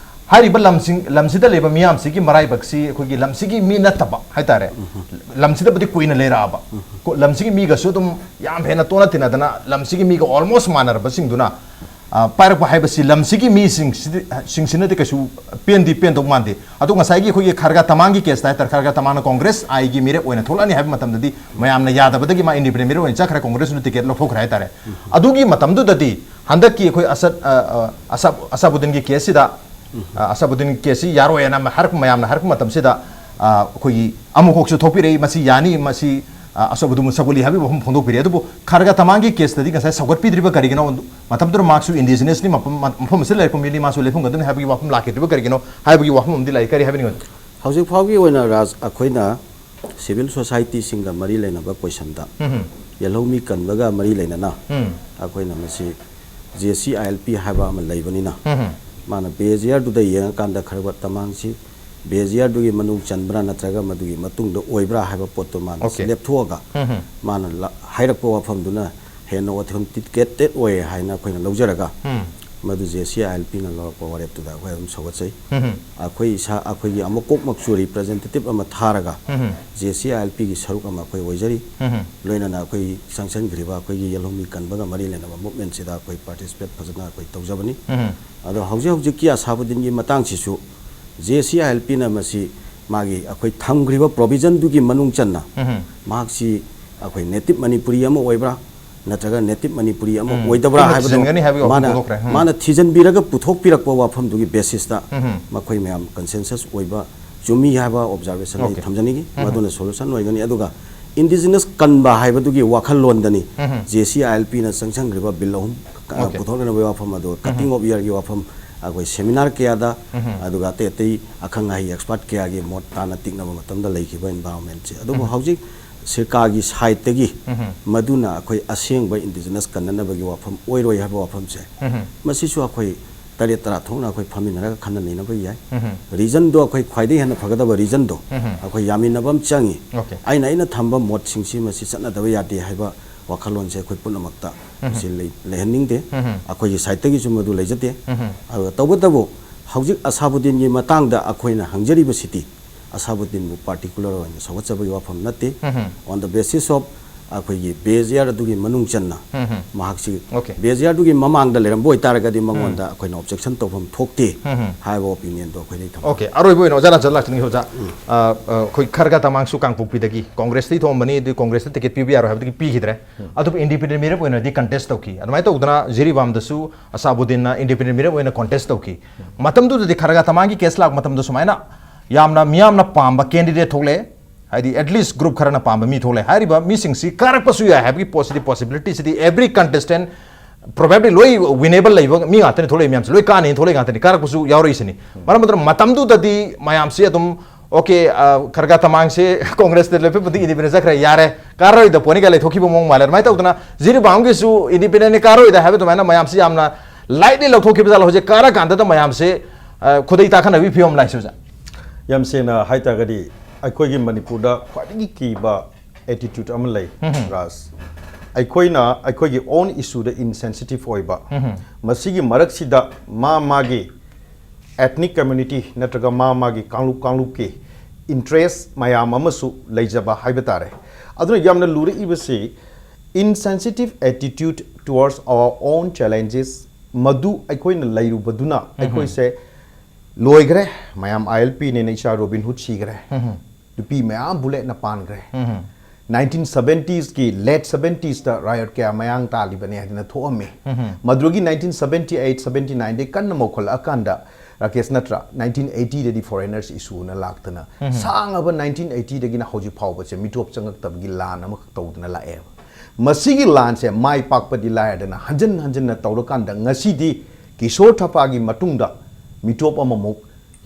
ꯍꯥꯏꯔꯤꯕ ꯂꯝꯁꯤꯡ, ꯂꯝꯁꯤꯗ ꯂꯩꯕ ꯃꯤꯌꯥꯝꯁꯤꯒꯤ ꯃꯔꯥꯏꯕꯛꯁꯤ ꯑꯩꯈꯣꯏꯒꯤ ꯂꯝꯁꯤꯒꯤ ꯃꯤ ꯅꯠꯇꯕ ꯍꯥꯏꯇꯥꯔꯦ, ꯂꯝꯁꯤꯗꯕꯨꯗꯤ ꯀꯨꯏꯅ ꯂꯩꯔꯛꯑꯕ, ꯀꯣ- ꯂꯝꯁꯤꯒꯤ ꯃꯤꯒꯁꯨ ꯑꯗꯨꯝ ꯌꯥꯝ ꯍꯦꯟꯅ ꯇꯣꯠꯅ ꯇꯤꯟꯅꯗꯅ ꯂꯝꯁꯤꯒꯤ ꯃꯤꯒ almost ꯃꯥꯟꯅꯔꯕꯁꯤꯡꯗꯨꯅ, ꯑ, ꯄꯥꯏꯔꯛꯄ ꯍꯥꯏꯕꯁꯤ ꯂꯝꯁꯤꯒꯤ ꯃꯤꯁꯤꯡꯁꯤꯗꯤ, ꯁꯤꯡꯁꯤꯅꯗꯤ ꯀꯩꯁꯨ ꯄꯦꯟꯗꯤ ꯄꯦꯟꯗꯧ ꯃꯥꯟꯗꯦ꯫ ꯑꯗꯣ ꯉꯁꯥꯏꯒꯤ ꯑꯩꯈꯣꯏꯒꯤ ꯈꯔꯒ ꯇꯃꯥꯡꯒꯤ case ꯇ ꯍꯥꯏꯇꯥꯔꯦ, ꯈꯔꯒ ꯇꯃꯥꯡꯅ Congress I ꯒꯤ ꯃꯤꯔꯦꯞ ꯑꯣꯏꯅ ꯊꯣꯛꯂꯛꯑꯅꯤ ꯍꯥꯏꯕ ꯃꯇꯝꯗꯗꯤ ꯃꯌꯥꯝꯅ ꯌꯥꯗꯕꯗꯒꯤ ꯃꯥ independent ꯃꯤꯔꯦꯞ ꯑꯣꯏꯅ ꯆꯠꯈ꯭ꯔꯦ, Congress ꯅ ticket ꯂꯧꯊꯣꯛꯈ꯭ꯔꯦ ꯍꯥꯏꯇꯥꯔꯦ꯫ ꯑꯗꯨꯒꯤ ꯃꯇꯝꯗꯨꯗꯗꯤ ꯍꯟꯗꯛꯀꯤ ꯑꯩꯈꯣꯏ ꯑꯁꯠ-, ꯑ, ꯑ, ꯑꯁꯥꯕ-, ꯑꯁꯥꯕꯨꯗꯗꯤꯟꯒꯤ case ꯁꯤꯗ, ꯑ, ꯑꯁꯥꯕꯨꯗꯗꯤꯟꯒꯤ case ꯁꯤ ꯌꯥꯔꯣꯏꯅ ꯑꯃ ꯍꯥꯏꯔꯛꯄ, ꯃꯌꯥꯝꯅ ꯍꯥꯏꯔꯛꯄ ꯃꯇꯝꯁꯤꯗ, ꯑ, ꯑꯩꯈꯣꯏꯒꯤ ꯑꯃꯨꯛ ꯍꯣꯛꯁꯨ ꯊꯣꯛꯄꯤꯔꯛꯏ, "ꯃꯁꯤ ꯌꯥꯅꯤ, ꯃꯁꯤ, ꯑ, ꯑꯁꯥꯕꯨꯗꯗꯤꯟ ꯁꯒꯣꯂꯤ" ꯍꯥꯏꯕꯒꯤ ꯋꯥꯐꯝ ꯐꯣꯡꯗꯣꯛꯄꯤꯔꯛꯏ꯫ ꯑꯗꯨꯕꯨ ꯈꯔꯒ ꯇꯃꯥꯡꯒꯤ case ꯇꯗꯤ ꯉꯁꯥꯏ ꯁꯧꯒꯠꯄꯤꯗ꯭ꯔꯤꯕ ꯀꯔꯤꯒꯤꯅꯣ? ꯃꯇꯝꯗꯨꯗ ꯃꯍꯥꯛꯁꯨ indigenous ꯅꯤ, ꯃꯐꯝ, ꯃꯐꯝ ꯑꯁꯤꯗ ꯂꯩꯔꯛꯄ ꯃꯤꯅꯤ, ꯃꯥꯁꯨ ꯂꯦꯞꯐꯝꯒꯗꯕꯅꯤ ꯍꯥꯏꯕꯒꯤ ꯋꯥꯐꯝ ꯂꯥꯛꯈꯤꯗ꯭ꯔꯤꯕ ꯀꯔꯤꯒꯤꯅꯣ ꯍꯥꯏꯕꯒꯤ ꯋꯥꯐꯝ ꯑꯃꯗꯤ ꯂꯥꯛꯏ꯫ ꯀꯔꯤ ꯍꯥꯏꯕꯤꯅꯤꯡꯕ? ꯍꯧꯖꯤꯛ ꯐꯥꯎꯒꯤ ꯑꯣꯏꯅ ꯔꯥꯖ-, ꯑꯩꯈꯣꯏꯅ civil society ꯁꯤꯡꯒ ꯃꯔꯤ ꯂꯩꯅꯕ question ꯇ, ꯎꯝ꯫ ꯌꯦꯜꯍꯧꯃꯤ ꯀꯟꯕꯒ ꯃꯔꯤ ꯂꯩꯅꯅ ꯎꯝ꯫ ꯑꯩꯈꯣꯏꯅ ꯃꯁꯤ J C I L P ꯍꯥꯏꯕ ꯑꯃ ꯂꯩꯕꯅꯤꯅ, ꯎꯝ꯫ ꯃꯥꯅ behavior ꯗꯨꯗ ꯌꯦꯡꯉꯀꯥꯟꯗ ꯈꯔꯕ ꯇꯃꯥꯡꯁꯤ behavior ꯗꯨꯒꯤ ꯃꯅꯨꯡ ꯆꯟꯕ꯭ꯔꯥ ꯅꯠꯇ꯭ꯔꯒ ꯃꯗꯨꯒꯤ ꯃꯇꯨꯡꯗ ꯑꯣꯏꯕ꯭ꯔꯥ ꯍꯥꯏꯕ ꯄꯣꯠꯇꯨ ꯃꯥꯅ Okay. ꯂꯦꯞꯊꯣꯛꯑꯒ ꯎꯝ꯫ ꯃꯥꯅ ꯂ-, ꯍꯥꯏꯔꯛꯄ ꯋꯥꯐꯝꯗꯨꯅ ꯍꯦꯟꯅ authenticated ꯑꯣꯏ ꯍꯥꯏꯅ ꯑꯩꯈꯣꯏꯅ ꯂꯧꯖꯔꯒ, ꯎꯝ꯫ ꯃꯗꯨ J C I L P ꯅ ꯂꯧꯔꯛꯄ ꯋꯥꯔꯦꯞꯇꯨꯗ ꯑꯩꯈꯣꯏ ꯑꯗꯨꯝ ꯁꯧꯒꯠꯆꯩ꯫ ꯎꯝ꯫ ꯑꯩꯈꯣꯏ ꯏꯁꯥ, ꯑꯩꯈꯣꯏꯒꯤ ꯑꯃꯨꯛ ꯀꯣꯛꯃꯛꯁꯨ representative ꯑꯃ ꯊꯥꯔꯒ ꯎꯝ꯫ J C I L P ꯒꯤ ꯁꯔꯨꯛ ꯑꯃ ꯑꯩꯈꯣꯏ ꯑꯣꯏꯖꯔꯤ꯫ ꯎꯝ꯫ ꯂꯣꯏꯅꯅ ꯑꯩꯈꯣꯏ ꯆꯪꯁꯤꯟꯈ꯭ꯔꯤꯕ ꯑꯩꯈꯣꯏꯒꯤ ꯌꯦꯜꯍꯧꯃꯤ ꯀꯟꯕꯒ ꯃꯔꯤ ꯂꯩꯅꯕ movement ꯁꯤꯗ ꯑꯩꯈꯣꯏ participate ꯐꯖꯅ ꯑꯩꯈꯣꯏ ꯇꯧꯖꯕꯅꯤ꯫ ꯎꯝ꯫ ꯑꯗꯣ ꯍꯧꯖꯤꯛ ꯍꯧꯖꯤꯛꯀꯤ ꯑꯁꯥꯕꯨꯗꯤꯟꯒꯤ ꯃꯇꯥꯡꯁꯤꯁꯨ J C I L P ꯅ ꯃꯁꯤ ꯃꯥꯒꯤ ꯑꯩꯈꯣꯏ ꯊꯝꯈ꯭ꯔꯤꯕ provision ꯗꯨꯒꯤ ꯃꯅꯨꯡ ꯆꯟꯅ ꯎꯝ꯫ ꯃꯍꯥꯛꯁꯤ ꯑꯩꯈꯣꯏ native ꯃꯅꯤꯄꯨꯔꯤ ꯑꯃ ꯑꯣꯏꯕ꯭ꯔꯥ ꯅꯠꯇ꯭ꯒ native ꯃꯅꯤꯄꯨꯔꯤ ꯑꯃ ꯎꯝ꯫ ꯑꯣꯏꯗꯕ꯭ꯔꯥ ꯄꯨꯟꯅ ꯍꯥꯏꯕꯗꯣ ꯊꯤꯖꯤꯟꯒꯅꯤ ꯍꯥꯏꯕꯒꯤ ꯋꯥꯐꯝ ꯃꯥꯅ, ꯐꯣꯡꯗꯣꯛꯈ꯭ꯔꯦ꯫ ꯎꯝ꯫ ꯃꯥꯅ ꯊꯤꯖꯤꯟꯕꯤꯔꯒ ꯄꯨꯊꯣꯛꯄꯤꯔꯛꯄ ꯋꯥꯐꯝꯗꯨꯒꯤ basis ꯇ ꯎꯝ꯫ ꯃꯈꯣꯏ ꯃꯌꯥꯝ consensus ꯑꯣꯏꯕ ꯆꯨꯝꯃꯤ ꯍꯥꯏꯕ observation ꯑꯩ Okay. ꯊꯝꯖꯅꯤꯡꯉꯤ꯫ ꯎꯝ꯫ ꯃꯗꯨꯅ solution ꯑꯣꯏꯒꯅꯤ꯫ ꯑꯗꯨꯒ indigenous ꯀꯟꯕ ꯍꯥꯏꯕꯗꯨꯒꯤ ꯋꯥꯈꯜꯂꯣꯟꯗꯅꯤ ꯎꯝ꯫ J C I L P ꯅ ꯆꯪꯁꯤꯟꯈ꯭ꯔꯤꯕ bill ꯑꯍꯨꯝ, ꯑ, Okay. ꯄꯨꯊꯣꯛꯅꯅꯕꯒꯤ ꯋꯥꯐꯝ ꯑꯗꯨꯒ cutting ꯎꯝ꯫ Of year ꯒꯤ ꯋꯥꯐꯝ, ꯑꯩꯈꯣꯏ seminar ꯀꯌꯥꯗ, ꯎꯝ꯫ ꯑꯗꯨꯒ ꯑꯇꯩ ꯑꯇꯩ ꯑꯈꯪ ꯑꯍꯩ expert ꯀꯌꯥꯒꯤ ꯃꯣꯠ ꯇꯥꯅ ꯇꯤꯛꯅꯕ ꯃꯇꯝꯗ ꯂꯩꯈꯤꯕ environment ꯁꯦ꯫ ꯑꯗꯨꯕꯨ ꯎꯝ꯫ ꯍꯧꯖꯤꯛ ꯁꯔꯀꯥꯔꯒꯤ side ꯇꯒꯤ ꯎꯝ꯫ ꯃꯗꯨꯅ ꯑꯩꯈꯣꯏ ꯑꯁꯦꯡꯕ indigenous ꯀꯟꯅꯅꯕꯒꯤ ꯋꯥꯐꯝ ꯑꯣꯏꯔꯣꯏ ꯍꯥꯏꯕ ꯋꯥꯐꯝꯁꯦ, ꯎꯝ꯫ ꯃꯁꯤꯁꯨ ꯑꯩꯈꯣꯏ ꯇꯔꯦꯠ ꯇꯔꯥ ꯊꯣꯛꯅ ꯑꯩꯈꯣꯏ ꯐꯝꯃꯤꯟꯅꯔꯒ ꯈꯟꯅ ꯅꯩꯅꯕ ꯌꯥꯏ꯫ ꯎꯝ꯫ Reason ꯗꯣ ꯑꯩꯈꯣꯏ ꯈ꯭ꯋꯥꯏꯗꯒꯤ ꯍꯦꯟꯅ ꯐꯒꯗꯕ reason ꯗꯣ ꯎꯝ꯫ ꯑꯩꯈꯣꯏ ꯌꯥꯃꯤꯟꯅꯕ ꯑꯃ ꯆꯪꯉꯤ꯫ Okay. ꯑꯩꯅ, ꯑꯩꯅ ꯊꯝꯕ ꯃꯣꯠꯁꯤꯡꯁꯤ ꯃꯁꯤ ꯆꯠꯅꯗꯕ ꯌꯥꯗꯦ ꯍꯥꯏꯕ ꯋꯥꯈꯜꯂꯣꯟꯁꯦ ꯑꯩꯈꯣꯏ ꯄꯨꯝꯅꯃꯛꯇ ꯃꯁꯤ ꯂꯩ- ꯂꯩꯍꯟꯅꯤꯡꯗꯦ꯫ ꯑꯩꯈꯣꯏꯒꯤ ꯁꯥꯏꯠꯇꯒꯤꯁꯨ ꯃꯗꯨ ꯂꯩꯖꯗꯦ꯫ ꯑꯗꯨꯒ ꯇꯧꯕꯇꯕꯨ ꯍꯧꯖꯤꯛ ꯑꯁꯥꯕꯨꯗꯤꯟꯒꯤ ꯃꯇꯥꯡꯗ ꯑꯩꯈꯣꯏꯅ ꯍꯪꯖꯔꯤꯕꯁꯤꯗꯤ ꯑꯁꯥꯕꯨꯗꯤꯟꯕꯨ ꯄꯥꯔꯇꯤꯀꯨꯂꯔ ꯑꯣꯏꯅ ꯁꯧꯒꯠꯆꯕꯒꯤ ꯋꯥꯐꯝ ꯅꯠꯇꯦ꯫ On the basis of ꯑꯩꯈꯣꯏꯒꯤ ꯕꯦꯖꯤꯌꯥꯔ ꯑꯗꯨꯒꯤ ꯃꯅꯨꯡ ꯆꯟꯅ ꯃꯍꯥꯛꯁꯤ Okay. ꯕꯦꯖꯤꯌꯥꯔꯗꯨꯒꯤ ꯃꯃꯥꯡꯗ ꯂꯩꯔꯝꯕ ꯑꯣꯏꯇꯥꯔꯒꯗꯤ ꯃꯉꯣꯟꯗ ꯑꯩꯈꯣꯏꯅ ꯑꯣꯕꯖꯦꯛꯁꯟ ꯇꯧꯐꯝ ꯊꯣꯛꯇꯦ ꯍꯥꯏꯕ ꯑꯣꯄꯤꯅꯤꯌꯟꯗꯣ ꯑꯩꯈꯣꯏꯗꯒꯤ ꯊꯝꯖꯒꯦ꯫ Okay, ꯑꯔꯣꯏꯕ ꯑꯣꯏꯅ ꯑꯣꯖꯥ ꯂꯥꯟꯆꯠ ꯂꯥꯛꯆꯅꯤꯡꯉꯤ ꯑꯣꯖꯥ꯫ ꯑ, ꯑ, ꯑꯩꯈꯣꯏ ꯈꯔꯒ ꯇꯃꯥꯡꯁꯨ ꯀꯥꯡꯄꯣꯛꯄꯤꯗꯒꯤ ꯀꯣꯡꯒ꯭ꯔꯦꯁꯇꯒꯤ ꯊꯣꯛꯑꯝꯕꯅꯤ, ꯑꯗꯨ ꯀꯣꯡꯒ꯭ꯔꯦꯁꯇ ꯇꯤꯀꯦꯠ ꯄꯤꯕ ꯌꯥꯔꯣꯏ ꯍꯥꯏꯕꯗꯒꯤ ꯄꯤꯈꯤꯗ꯭ꯔꯦ꯫ ꯑꯗꯨꯕꯨ ꯏꯟꯗꯤꯄꯦꯟꯗꯦꯟ ꯃꯤꯔꯦꯞ ꯑꯣꯏꯅꯗꯤ ꯀꯟꯇꯦꯁ ꯇꯧꯈꯤ꯫ ꯑꯗꯨꯃꯥꯏꯅ ꯇꯧꯗꯅ ꯖꯤꯔꯤꯕꯥꯝꯗꯁꯨ ꯑꯁꯥꯕꯨꯗꯤꯟꯅ ꯏꯟꯗꯤꯄꯦꯟꯗꯦꯟ ꯃꯤꯔꯦꯞ ꯑꯣꯏꯅ ꯀꯣꯟꯇꯦꯁ ꯇꯧꯈꯤ꯫ ꯃꯇꯝꯗꯨꯗꯗꯤ ꯈꯔꯒ ꯇꯃꯥꯡꯒꯤ ꯀꯦꯁ ꯂꯥꯛꯄ ꯃꯇꯝꯗ ꯁꯨꯃꯥꯏꯅ ꯌꯥꯝꯅ ꯃꯤꯌꯥꯝꯅ ꯄꯥꯝꯕ ꯀꯦꯟꯗꯤꯗꯦꯠ ꯊꯣꯛꯂꯛꯑꯦ, ꯍꯥꯏꯗꯤ at least group ꯈꯔꯅ ꯄꯥꯝꯕ ꯃꯤ ꯊꯣꯛꯂꯛꯑꯦ꯫ ꯍꯥꯏꯔꯤꯕ ꯃꯤꯁꯤꯡꯁꯤ ꯀꯥꯔꯛꯄꯁꯨ ꯌꯥꯏ ꯍꯥꯏꯕꯒꯤ ꯄꯣꯠꯁꯤꯗꯤ, ꯄꯣꯁꯤꯕꯤꯂꯤꯇꯤꯁꯤꯗꯤ every contestant probably ꯂꯣꯏ ꯋꯤꯅꯦꯕꯜ ꯂꯩꯕ ꯃꯤ ꯉꯥꯛꯇꯅꯤ ꯊꯣꯛꯂꯛꯏ ꯃꯌꯥꯝꯁꯦ, ꯂꯣꯏ ꯀꯥꯅꯤ ꯊꯣꯛꯂꯛꯏ ꯉꯥꯛꯇꯅꯤ, ꯀꯥꯔꯛꯄꯁꯨ ꯌꯥꯎꯔꯛꯏꯁꯤꯅꯤ꯫ ꯃꯔꯝ ꯑꯗꯨꯅ ꯃꯇꯝꯗꯨꯗꯗꯤ ꯃꯌꯥꯝꯁꯤ ꯑꯗꯨꯝ okay, ꯑ, ꯈꯔꯒ ꯇꯃꯥꯡꯁꯦ ꯀꯣꯡꯒ꯭ꯔꯦꯁꯇ ꯂꯦꯞꯄꯕꯨꯗꯤ ꯏꯟꯗꯤꯄꯦꯟꯗꯦꯟ ꯆꯠꯈ꯭ꯔꯦ, ꯌꯥꯔꯦ, ꯀꯥꯔꯔꯣꯏꯗ ꯄꯣꯠꯅꯤ ꯀꯥꯏ ꯂꯩꯊꯣꯛꯈꯤꯕ ꯃꯑꯣꯡ ꯃꯥꯜꯂꯦ꯫ ꯑꯗꯨꯃꯥꯏꯅ ꯇꯧꯗꯅ ꯖꯤꯔꯤꯕꯥꯝꯒꯤꯁꯨ ꯏꯟꯗꯤꯄꯦꯟꯗꯦꯟꯅꯤ ꯀꯥꯔꯔꯣꯏꯗ ꯍꯥꯏꯕ ꯑꯗꯨꯃꯥꯏꯅ ꯃꯌꯥꯝꯁꯤ ꯌꯥꯝꯅ ꯂꯥꯏꯠꯂꯤ ꯂꯧꯊꯣꯛꯈꯤꯕ ꯖꯥꯠꯂ? ꯍꯧꯖꯤꯛ ꯀꯥꯔꯀꯥꯟꯗꯗ ꯃꯌꯥꯝꯁꯦ, ꯑ, ꯈꯨꯗꯩ ꯇꯥꯈꯠꯅꯕꯒꯤ ꯐꯤꯕꯝ ꯂꯥꯛꯏꯁꯦ ꯑꯣꯖꯥ꯫ ꯌꯥꯝ ꯁꯦꯡꯅ ꯍꯥꯏ ꯇꯥꯔꯒꯗꯤ, ꯑꯩꯈꯣꯏꯒꯤ ꯃꯅꯤꯄꯨꯔꯗ ꯈ꯭ꯋꯥꯏꯗꯒꯤ ꯀꯤꯕ ꯑꯦꯇꯤꯇ꯭ꯌꯨꯠ ꯑꯃ ꯂꯩ, ꯔꯥꯖ꯫ ꯑꯩꯈꯣꯏꯅ ꯑꯩꯈꯣꯏꯒꯤ ꯑꯣꯟ ꯏꯁꯨꯗ ꯏꯟꯁꯦꯟꯁꯤꯇꯤꯞ ꯑꯣꯏꯕ, ꯃꯁꯤꯒꯤ ꯃꯔꯛꯁꯤꯗ ꯃꯥ ꯃꯥꯒꯤ ꯑꯦꯊꯅꯤꯛ ꯀꯝꯃ꯭ꯌꯨꯅꯤꯇꯤ ꯅꯠꯇ꯭ꯔꯒ ꯃꯥ ꯃꯥꯒꯤ ꯀꯥꯡꯂꯨꯞ ꯀꯥꯡꯂꯨꯞꯀꯤ ꯏꯟꯇꯔꯦꯁ ꯃꯌꯥꯝ ꯑꯃꯁꯨ ꯂꯩꯖꯕ ꯍꯥꯏꯕ ꯇꯥꯔꯦ꯫ ꯑꯗꯨꯅ ꯌꯥꯝꯅ ꯂꯨꯔꯛꯏꯕꯁꯤ insensitive attitude towards our own challenges, ꯃꯗꯨ ꯑꯩꯈꯣꯏꯅ ꯂꯩꯔꯨꯕꯗꯨꯅ ꯑꯩꯈꯣꯏꯁꯦ ꯂꯣꯏꯈ꯭ꯔꯦ, ꯃꯌꯥꯝ ꯑꯥꯏ ꯑꯦꯜ ꯄꯤꯅꯦꯅ ꯏꯆꯥ ꯔꯣꯕꯤꯟ ꯍꯨꯗ ꯁꯤꯈ꯭ꯔꯦ, ꯅꯨꯄꯤ ꯃꯌꯥꯝ ꯕꯨꯂꯦꯠꯅ ꯄꯥꯟꯈ꯭ꯔꯦ꯫ ꯅꯥꯏꯟꯇꯤꯟ ꯁꯕꯦꯟꯇꯤꯁꯀꯤ ꯂꯦꯠ ꯁꯕꯦꯟꯇꯤꯁꯇ ꯔꯥꯏꯑꯣꯠ ꯀꯌꯥ ꯃꯌꯥꯡ ꯇꯥꯜꯂꯤꯕꯅꯦ ꯍꯥꯏꯗꯅ ꯊꯣꯛꯑꯝꯃꯤ꯫ ꯃꯗꯨꯒꯤ ꯅꯥꯏꯟꯇꯤꯟ ꯁꯕꯦꯟꯇꯤ ꯑꯩꯠ ꯁꯕꯦꯟꯇꯤ ꯅꯥꯏꯟꯗꯩ ꯀꯟꯅ ꯃꯧꯈꯠꯂꯛꯑꯀꯥꯟꯗ, ꯔꯥꯀꯦꯁ, ꯅꯠꯇ꯭ꯔꯥ, ꯅꯥꯏꯟꯇꯤꯟ ꯑꯩꯠꯇꯤꯗꯗꯤ ꯐꯣꯔꯦꯅꯔꯁ ꯏꯁꯨꯅ ꯂꯥꯛꯇꯅ ꯁꯥꯡꯉꯕ ꯅꯥꯏꯟꯇꯤꯟ ꯑꯩꯠꯇꯤꯗꯒꯤꯅ ꯍꯧꯖꯤꯛ ꯐꯥꯎꯕꯁꯦ ꯃꯤꯇꯣꯞ ꯆꯪꯉꯛꯇꯕꯒꯤ ꯂꯥꯟ ꯑꯃꯈꯛ ꯇꯧꯗꯅ ꯂꯥꯛꯑꯦꯕ꯫ ꯃꯁꯤꯒꯤ ꯂꯥꯟꯁꯦ ꯃꯥꯏ ꯄꯥꯛꯄꯗꯤ ꯂꯥꯏꯔꯗꯅ ꯍꯟꯖꯟ ꯍꯟꯖꯟꯅ ꯇꯧꯔꯀꯥꯟꯗ ꯉꯁꯤꯗꯤ ꯀꯤꯁꯣꯔ ꯊꯄꯥꯒꯤ ꯃꯇꯨꯡꯗ ꯃꯤꯇꯣꯞ ꯑꯃꯃꯨꯛ,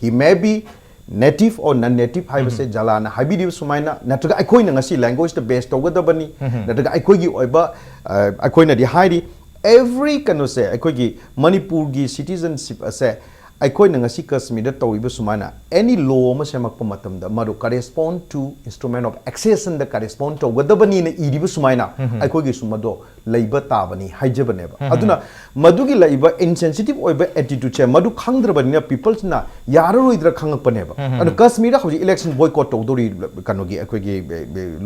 he may be native or non native ꯍꯥꯏꯕꯁꯦ ꯖꯂꯥꯅ ꯍꯥꯏꯕꯤꯔꯤꯕ ꯁꯨꯃꯥꯏꯅ, ꯅꯠꯇ꯭ꯔꯒ ꯑꯩꯈꯣꯏꯅ ꯉꯁꯤ ꯂꯦꯡꯒ꯭ꯋꯦꯖꯇ ꯕꯦꯁ ꯇꯧꯒꯗꯕꯅꯤ, ꯅꯠꯇ꯭ꯔꯒ ꯑꯩꯈꯣꯏꯒꯤ ꯑꯣꯏꯕ, ꯑ, ꯑꯩꯈꯣꯏꯅꯗꯤ ꯍꯥꯏꯔꯤ, every ꯀꯩꯅꯣꯁꯦ, ꯑꯩꯈꯣꯏꯒꯤ ꯃꯅꯤꯄꯨꯔꯒꯤ ꯁꯤꯇꯤꯖꯟꯁꯤꯞ ꯑꯁꯦ ꯑꯩꯈꯣꯏꯅ ꯉꯁꯤ ꯀꯁꯃꯤꯔꯗ ꯇꯧꯔꯤꯕ ꯁꯨꯃꯥꯏꯅ any law ꯑꯃ ꯁꯦꯝꯃꯛꯄ ꯃꯇꯝꯗ ꯃꯗꯨ correspond to instrument of accessionꯗ correspond ꯇꯧꯒꯗꯕꯅꯤꯅ ꯏꯔꯤꯕ ꯁꯨꯃꯥꯏꯅ ꯑꯩꯈꯣꯏꯒꯤꯁꯨ ꯃꯗꯣ ꯂꯩꯕ ꯇꯥꯕꯅꯤ ꯍꯥꯏꯖꯕꯅꯦꯕ꯫ ꯑꯗꯨꯅ ꯃꯗꯨꯒꯤ ꯂꯩꯕ insensitive ꯑꯣꯏꯕ attitudeꯁꯦ ꯃꯗꯨ ꯈꯪꯗ꯭ꯔꯕꯅꯤꯅ peopleꯁꯤꯅ ꯌꯥꯔꯔꯣꯏꯗ꯭ꯔꯥ ꯈꯪꯉꯛꯄꯅꯦꯕ꯫ ꯑꯗꯨꯅ ꯀꯁꯃꯤꯔꯗ ꯍꯧꯖꯤꯛ election boycott ꯇꯧꯗꯧꯔꯤ ꯀꯩꯅꯣꯒꯤ ꯑꯩꯈꯣꯏꯒꯤ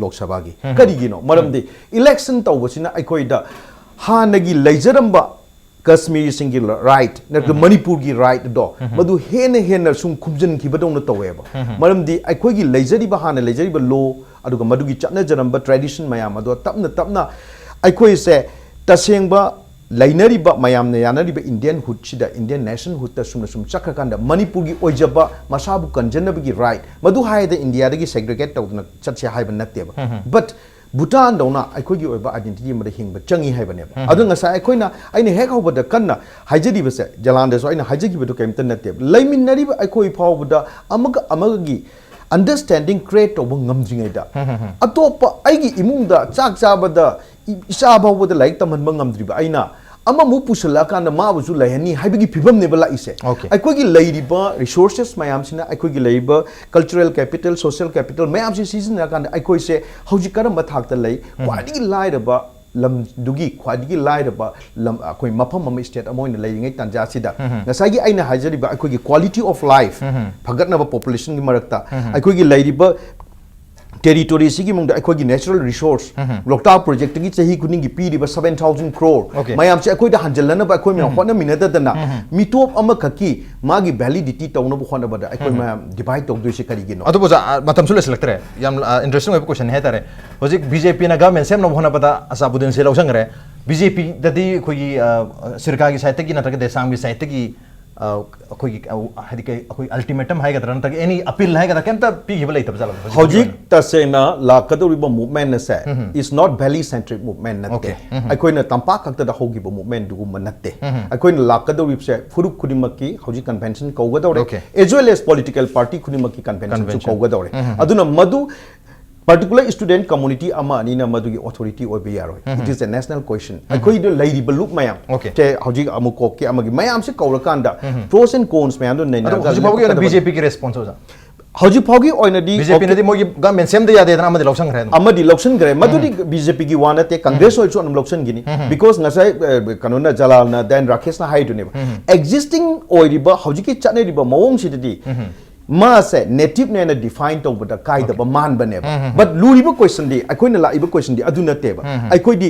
ꯂꯣꯛ ꯁꯚꯥꯒꯤ꯫ ꯀꯔꯤꯒꯤꯅꯣ? ꯃꯔꯝꯗꯤ election ꯇꯧꯕꯁꯤꯅ ꯑꯩꯈꯣꯏꯗ ꯍꯥꯟꯅꯒꯤ ꯂꯩꯖꯔꯝꯕ ꯀꯁꯃꯤꯔꯤꯁꯤꯡꯒꯤ right ꯅꯠꯇ꯭ꯔꯒ ꯃꯅꯤꯄꯨꯔꯒꯤ rightꯗꯣ ꯃꯗꯨ ꯍꯦꯟꯅ ꯍꯦꯟꯅ ꯁꯨꯝ ꯈꯨꯝꯖꯤꯟꯈꯤꯕꯗꯧꯅ ꯇꯧꯋꯦꯕ꯫ ꯃꯔꯝꯗꯤ ꯑꯩꯈꯣꯏꯒꯤ ꯂꯩꯖꯔꯤꯕ, ꯍꯥꯟꯅ ꯂꯩꯖꯔꯤꯕ law ꯑꯗꯨꯒ ꯃꯗꯨꯒꯤ ꯆꯠꯅꯖꯔꯝꯕ tradition ꯃꯌꯥꯝ ꯑꯗꯣ ꯇꯞꯅ ꯇꯞꯅ ꯑꯩꯈꯣꯏꯁꯦ ꯇꯁꯦꯡꯕ ꯂꯩꯅꯔꯤꯕ, ꯃꯌꯥꯝꯅ ꯌꯥꯅꯔꯤꯕ Indianhoodꯁꯤꯗ, Indian nationhoodꯇ ꯁꯨꯝꯅ ꯁꯨꯝ ꯆꯠꯈ꯭ꯔꯀꯥꯟꯗ ꯃꯅꯤꯄꯨꯔꯒꯤ ꯑꯣꯏꯖꯕ ꯃꯁꯥꯕꯨ ꯀꯟꯖꯅꯕꯒꯤ right, ꯃꯗꯨ ꯍꯥꯏꯔꯗ ꯏꯟꯗꯤꯌꯥꯗꯒꯤ segregate ꯇꯧꯗꯅ ꯆꯠꯁꯦ ꯍꯥꯏꯕ ꯅꯠꯇꯦꯕ꯫ But ꯚꯨꯇꯥꯟꯗꯧꯅ ꯑꯩꯈꯣꯏꯒꯤ ꯑꯣꯏꯕ identity ꯑꯃꯗ ꯍꯤꯡꯕ ꯆꯪꯉꯤ ꯍꯥꯏꯕꯅꯦꯕ꯫ ꯑꯗꯨ ꯉꯁꯥꯏ ꯑꯩꯈꯣꯏꯅ, ꯑꯩꯅ ꯍꯦꯛ ꯍꯧꯕꯗ ꯀꯟꯅ ꯍꯥꯏꯖꯔꯤꯕꯁꯦ, ꯖꯂꯥꯟꯗꯁꯨ ꯑꯩꯅ ꯍꯥꯏꯖꯈꯤꯕꯗꯨ ꯀꯔꯤꯝꯇ ꯅꯠꯇꯦꯕ꯫ ꯂꯩꯃꯤꯟꯅꯔꯤꯕ ꯑꯩꯈꯣꯏ ꯐꯥꯎꯕꯗ ꯑꯃꯒ ꯑꯃꯒꯒꯤ understanding create ꯇꯧꯕ ꯉꯝꯗ꯭ꯔꯤꯉꯩꯗ, ꯑꯇꯣꯞꯄ ꯑꯩꯒꯤ ꯏꯃꯨꯡꯗ ꯆꯥꯛ ꯆꯥꯕꯗ ꯏ-, ꯏꯆꯥ ꯐꯥꯎꯕꯗ ꯂꯥꯏꯔꯤꯛ ꯇꯝꯍꯟꯕ ꯉꯝꯗ꯭ꯔꯤꯕ ꯑꯩꯅ ꯑꯃꯃꯨꯛ ꯄꯨꯁꯤꯜꯂꯛꯑꯀꯥꯟꯗ ꯃꯥꯕꯨꯁꯨ ꯂꯩꯍꯟꯅꯤ ꯍꯥꯏꯕꯒꯤ ꯐꯤꯕꯝꯅꯦꯕ ꯂꯥꯛꯏꯁꯦ꯫ Okay. ꯑꯩꯈꯣꯏꯒꯤ ꯂꯩꯔꯤꯕ resources ꯃꯌꯥꯝꯁꯤꯅ, ꯑꯩꯈꯣꯏꯒꯤ ꯂꯩꯔꯤꯕ cultural capital, social capital ꯃꯌꯥꯝꯁꯤ ꯁꯤꯖꯤꯟꯅꯔꯀꯥꯟꯗ ꯑꯩꯈꯣꯏꯁꯦ ꯍꯧꯖꯤꯛ ꯀꯔꯝꯕ ꯊꯥꯛꯇ ꯂꯩ? ꯈ꯭ꯋꯥꯏꯗꯒꯤ ꯂꯥꯏꯔꯕ ꯂꯝꯗꯨꯒꯤ, ꯈ꯭ꯋꯥꯏꯗꯒꯤ ꯂꯥꯏꯔꯕ ꯂꯝ, ꯑꯩꯈꯣꯏ ꯃꯐꯝ ꯑꯃ, state ꯑꯃ ꯑꯣꯏꯅ ꯂꯩꯔꯤꯉꯩ ꯇꯥꯟꯖꯥꯁꯤꯗ, ꯉꯁꯥꯏꯒꯤ ꯑꯩꯅ ꯍꯥꯏꯖꯔꯤꯕ ꯑꯩꯈꯣꯏꯒꯤ quality of life ꯐꯒꯠꯅꯕ, populationꯒꯤ ꯃꯔꯛꯇ ꯑꯩꯈꯣꯏꯒꯤ ꯂꯩꯔꯤꯕ territoryꯁꯤꯒꯤ ꯃꯅꯨꯡꯗ ꯑꯩꯈꯣꯏꯒꯤ natural resource, ꯂꯣꯛꯇꯥꯛ projectꯇꯒꯤ ꯆꯍꯤ ꯈꯨꯗꯤꯡꯒꯤ ꯄꯤꯔꯤꯕ seven thousand crore Okay. ꯃꯌꯥꯝꯁꯦ ꯑꯩꯈꯣꯏꯗ ꯍꯟꯖꯤꯜꯂꯅꯕ ꯑꯩꯈꯣꯏ ꯃꯌꯥꯝ ꯍꯣꯠꯅꯃꯤꯟꯅꯗꯗꯅ, ꯃꯤꯇꯣꯞ ꯑꯃꯈꯛꯀꯤ ꯃꯥꯒꯤ validity ꯇꯧꯅꯕ ꯍꯣꯠꯅꯕꯗ ꯑꯩꯈꯣꯏ ꯃꯌꯥꯝ divide ꯇꯧꯗꯣꯏꯁꯦ ꯀꯔꯤꯒꯤꯅꯣ? ꯑꯗꯨꯕꯨ ꯑꯣꯖꯥ, ꯑ, ꯃꯇꯝꯁꯨ ꯂꯣꯏꯁꯤꯜꯂꯛꯇ꯭ꯔꯦ꯫ ꯌꯥꯝ, ꯑ, interesting ꯑꯣꯏꯕ question ꯍꯥꯏꯇꯥꯔꯦ꯫ ꯍꯧꯖꯤꯛ BJPꯅ government ꯁꯦꯝꯅꯕ ꯍꯣꯠꯅꯕꯗ ꯑꯁꯥꯕꯨꯗꯗꯤꯟꯁꯦ ꯂꯧꯁꯟꯈ꯭ꯔꯦ꯫ BJPꯗꯗꯤ ꯑꯩꯈꯣꯏꯒꯤ, ꯑ, ꯁꯤꯔꯀꯥꯒꯤ sideꯇꯒꯤ ꯅꯠꯇ꯭ꯔꯒ ꯗꯦꯁꯥꯝꯒꯤ sideꯇꯒꯤ ꯑ, ꯑꯩꯈꯣꯏꯒꯤ, ꯑ, ꯍꯥꯏꯗꯤ ꯀꯩ, ꯑꯩꯈꯣꯏ ultimatum ꯍꯥꯏꯒꯗ꯭ꯔꯥ ꯅꯠꯇ꯭ꯔꯒ any appeal ꯍꯥꯏꯒꯗ꯭ꯔꯥ ꯀꯩꯝꯇ ꯄꯤꯈꯤꯕ ꯂꯩꯇꯕ ꯖꯥꯠꯂꯣ ꯍꯧꯖꯤꯛꯀꯤ ꯍꯧꯖꯤꯛ ꯑꯣꯏꯅ? ꯇꯁꯦꯡꯅ ꯂꯥꯛꯀꯗꯧꯔꯤꯕ movement ꯑꯁꯦ is not valley centric movement ꯅꯠꯇꯦ꯫ Okay. ꯑꯩꯈꯣꯏꯅ ꯇꯝꯄꯥꯛ ꯈꯛꯇꯗ ꯍꯧꯈꯤꯕ movementꯗꯨꯒꯨꯝꯕ ꯅꯠꯇꯦ꯫ ꯑꯩꯈꯣꯏꯅ ꯂꯥꯛꯀꯗꯧꯔꯤꯕꯁꯦ ꯐꯨꯔꯨꯞ ꯈꯨꯗꯤꯡꯃꯛꯀꯤ ꯍꯧꯖꯤꯛ convention ꯀꯧꯒꯗꯧꯔꯦ, Okay. as well as political party ꯈꯨꯗꯤꯡꯃꯛꯀꯤ conventionꯁꯨ Convention. ꯀꯧꯒꯗꯧꯔꯦ꯫ ꯑꯗꯨꯅ ꯃꯗꯨ Particular student community ꯑꯃ ꯑꯅꯤꯅ ꯃꯗꯨꯒꯤ authority ꯑꯣꯏꯕ ꯌꯥꯔꯣꯏ꯫ It is a national question. ꯑꯩꯈꯣꯏꯗ ꯂꯩꯔꯤꯕ ꯂꯨꯞ ꯃꯌꯥꯝ, Okay. ꯁꯦ ꯍꯧꯖꯤꯛ ꯑꯃꯨꯛ ꯀꯣꯛꯀꯤ ꯑꯃꯒꯤ ꯃꯌꯥꯝꯁꯦ ꯀꯧꯔꯀꯥꯟꯗ pros and cons ꯃꯌꯥꯝꯗꯣ ꯑꯗꯣ ꯅꯩꯅꯔꯒ ꯍꯧꯖꯤꯛ ꯐꯥꯎꯕꯒꯤ ꯑꯣꯏꯅ ꯂꯦꯞꯀꯗꯕꯅꯤ꯫ ꯕꯤ ꯖꯦ ꯄꯤꯒꯤ ꯔꯦꯁꯄꯣꯟꯁ ꯑꯣꯖꯥ? ꯍꯧꯖꯤꯛ ꯐꯥꯎꯒꯤ ꯑꯣꯏꯅꯗꯤ ꯕꯤ ꯖꯦ ꯄꯤꯅꯗꯤ ꯃꯣꯏꯒꯤ ꯒꯃꯦꯟ ꯁꯦꯝꯗ ꯌꯥꯗꯦꯗꯅ ꯑꯃꯗꯤ ꯂꯧꯁꯟꯈ꯭ꯔꯦ ꯑꯗꯨꯝ꯫ ꯑꯃꯗꯤ ꯂꯧꯁꯤꯟꯈ꯭ꯔꯦ, ꯃꯗꯨꯗꯤ ꯕꯤ ꯖꯦ ꯄꯤꯒꯤ ꯋꯥ ꯅꯠꯇꯦ, ꯀꯪꯒ꯭ꯔꯦꯁ ꯑꯣꯏꯔꯁꯨ ꯑꯗꯨꯝ ꯂꯧꯁꯤꯟꯈꯤꯅꯤ꯫ Because ꯉꯁꯥꯏ ꯑ, ꯀꯩꯅꯣꯅ, ꯖꯂꯥꯜꯅ, then ꯔꯥꯀꯦꯁꯅ ꯍꯥꯏꯗꯨꯅꯦꯕ, existing ꯑꯣꯏꯔꯤꯕ ꯍꯧꯖꯤꯛꯀꯤ ꯆꯠꯅꯔꯤꯕ ꯃꯑꯣꯡꯁꯤꯗꯗꯤ ꯃꯥꯁꯦ ꯅꯦꯇꯤꯚꯅꯦꯅ ꯗꯤꯐꯥꯏꯟ ꯇꯧꯕꯗ ꯀꯥꯏꯗꯕ ꯃꯥꯟꯕꯅꯦꯕ꯫ But ꯂꯨꯔꯤꯕ questionꯗꯤ, ꯑꯩꯈꯣꯏꯅ ꯂꯥꯛꯏꯕ questionꯗꯤ ꯑꯗꯨ ꯅꯠꯇꯦꯕ꯫ ꯑꯩꯈꯣꯏꯗꯤ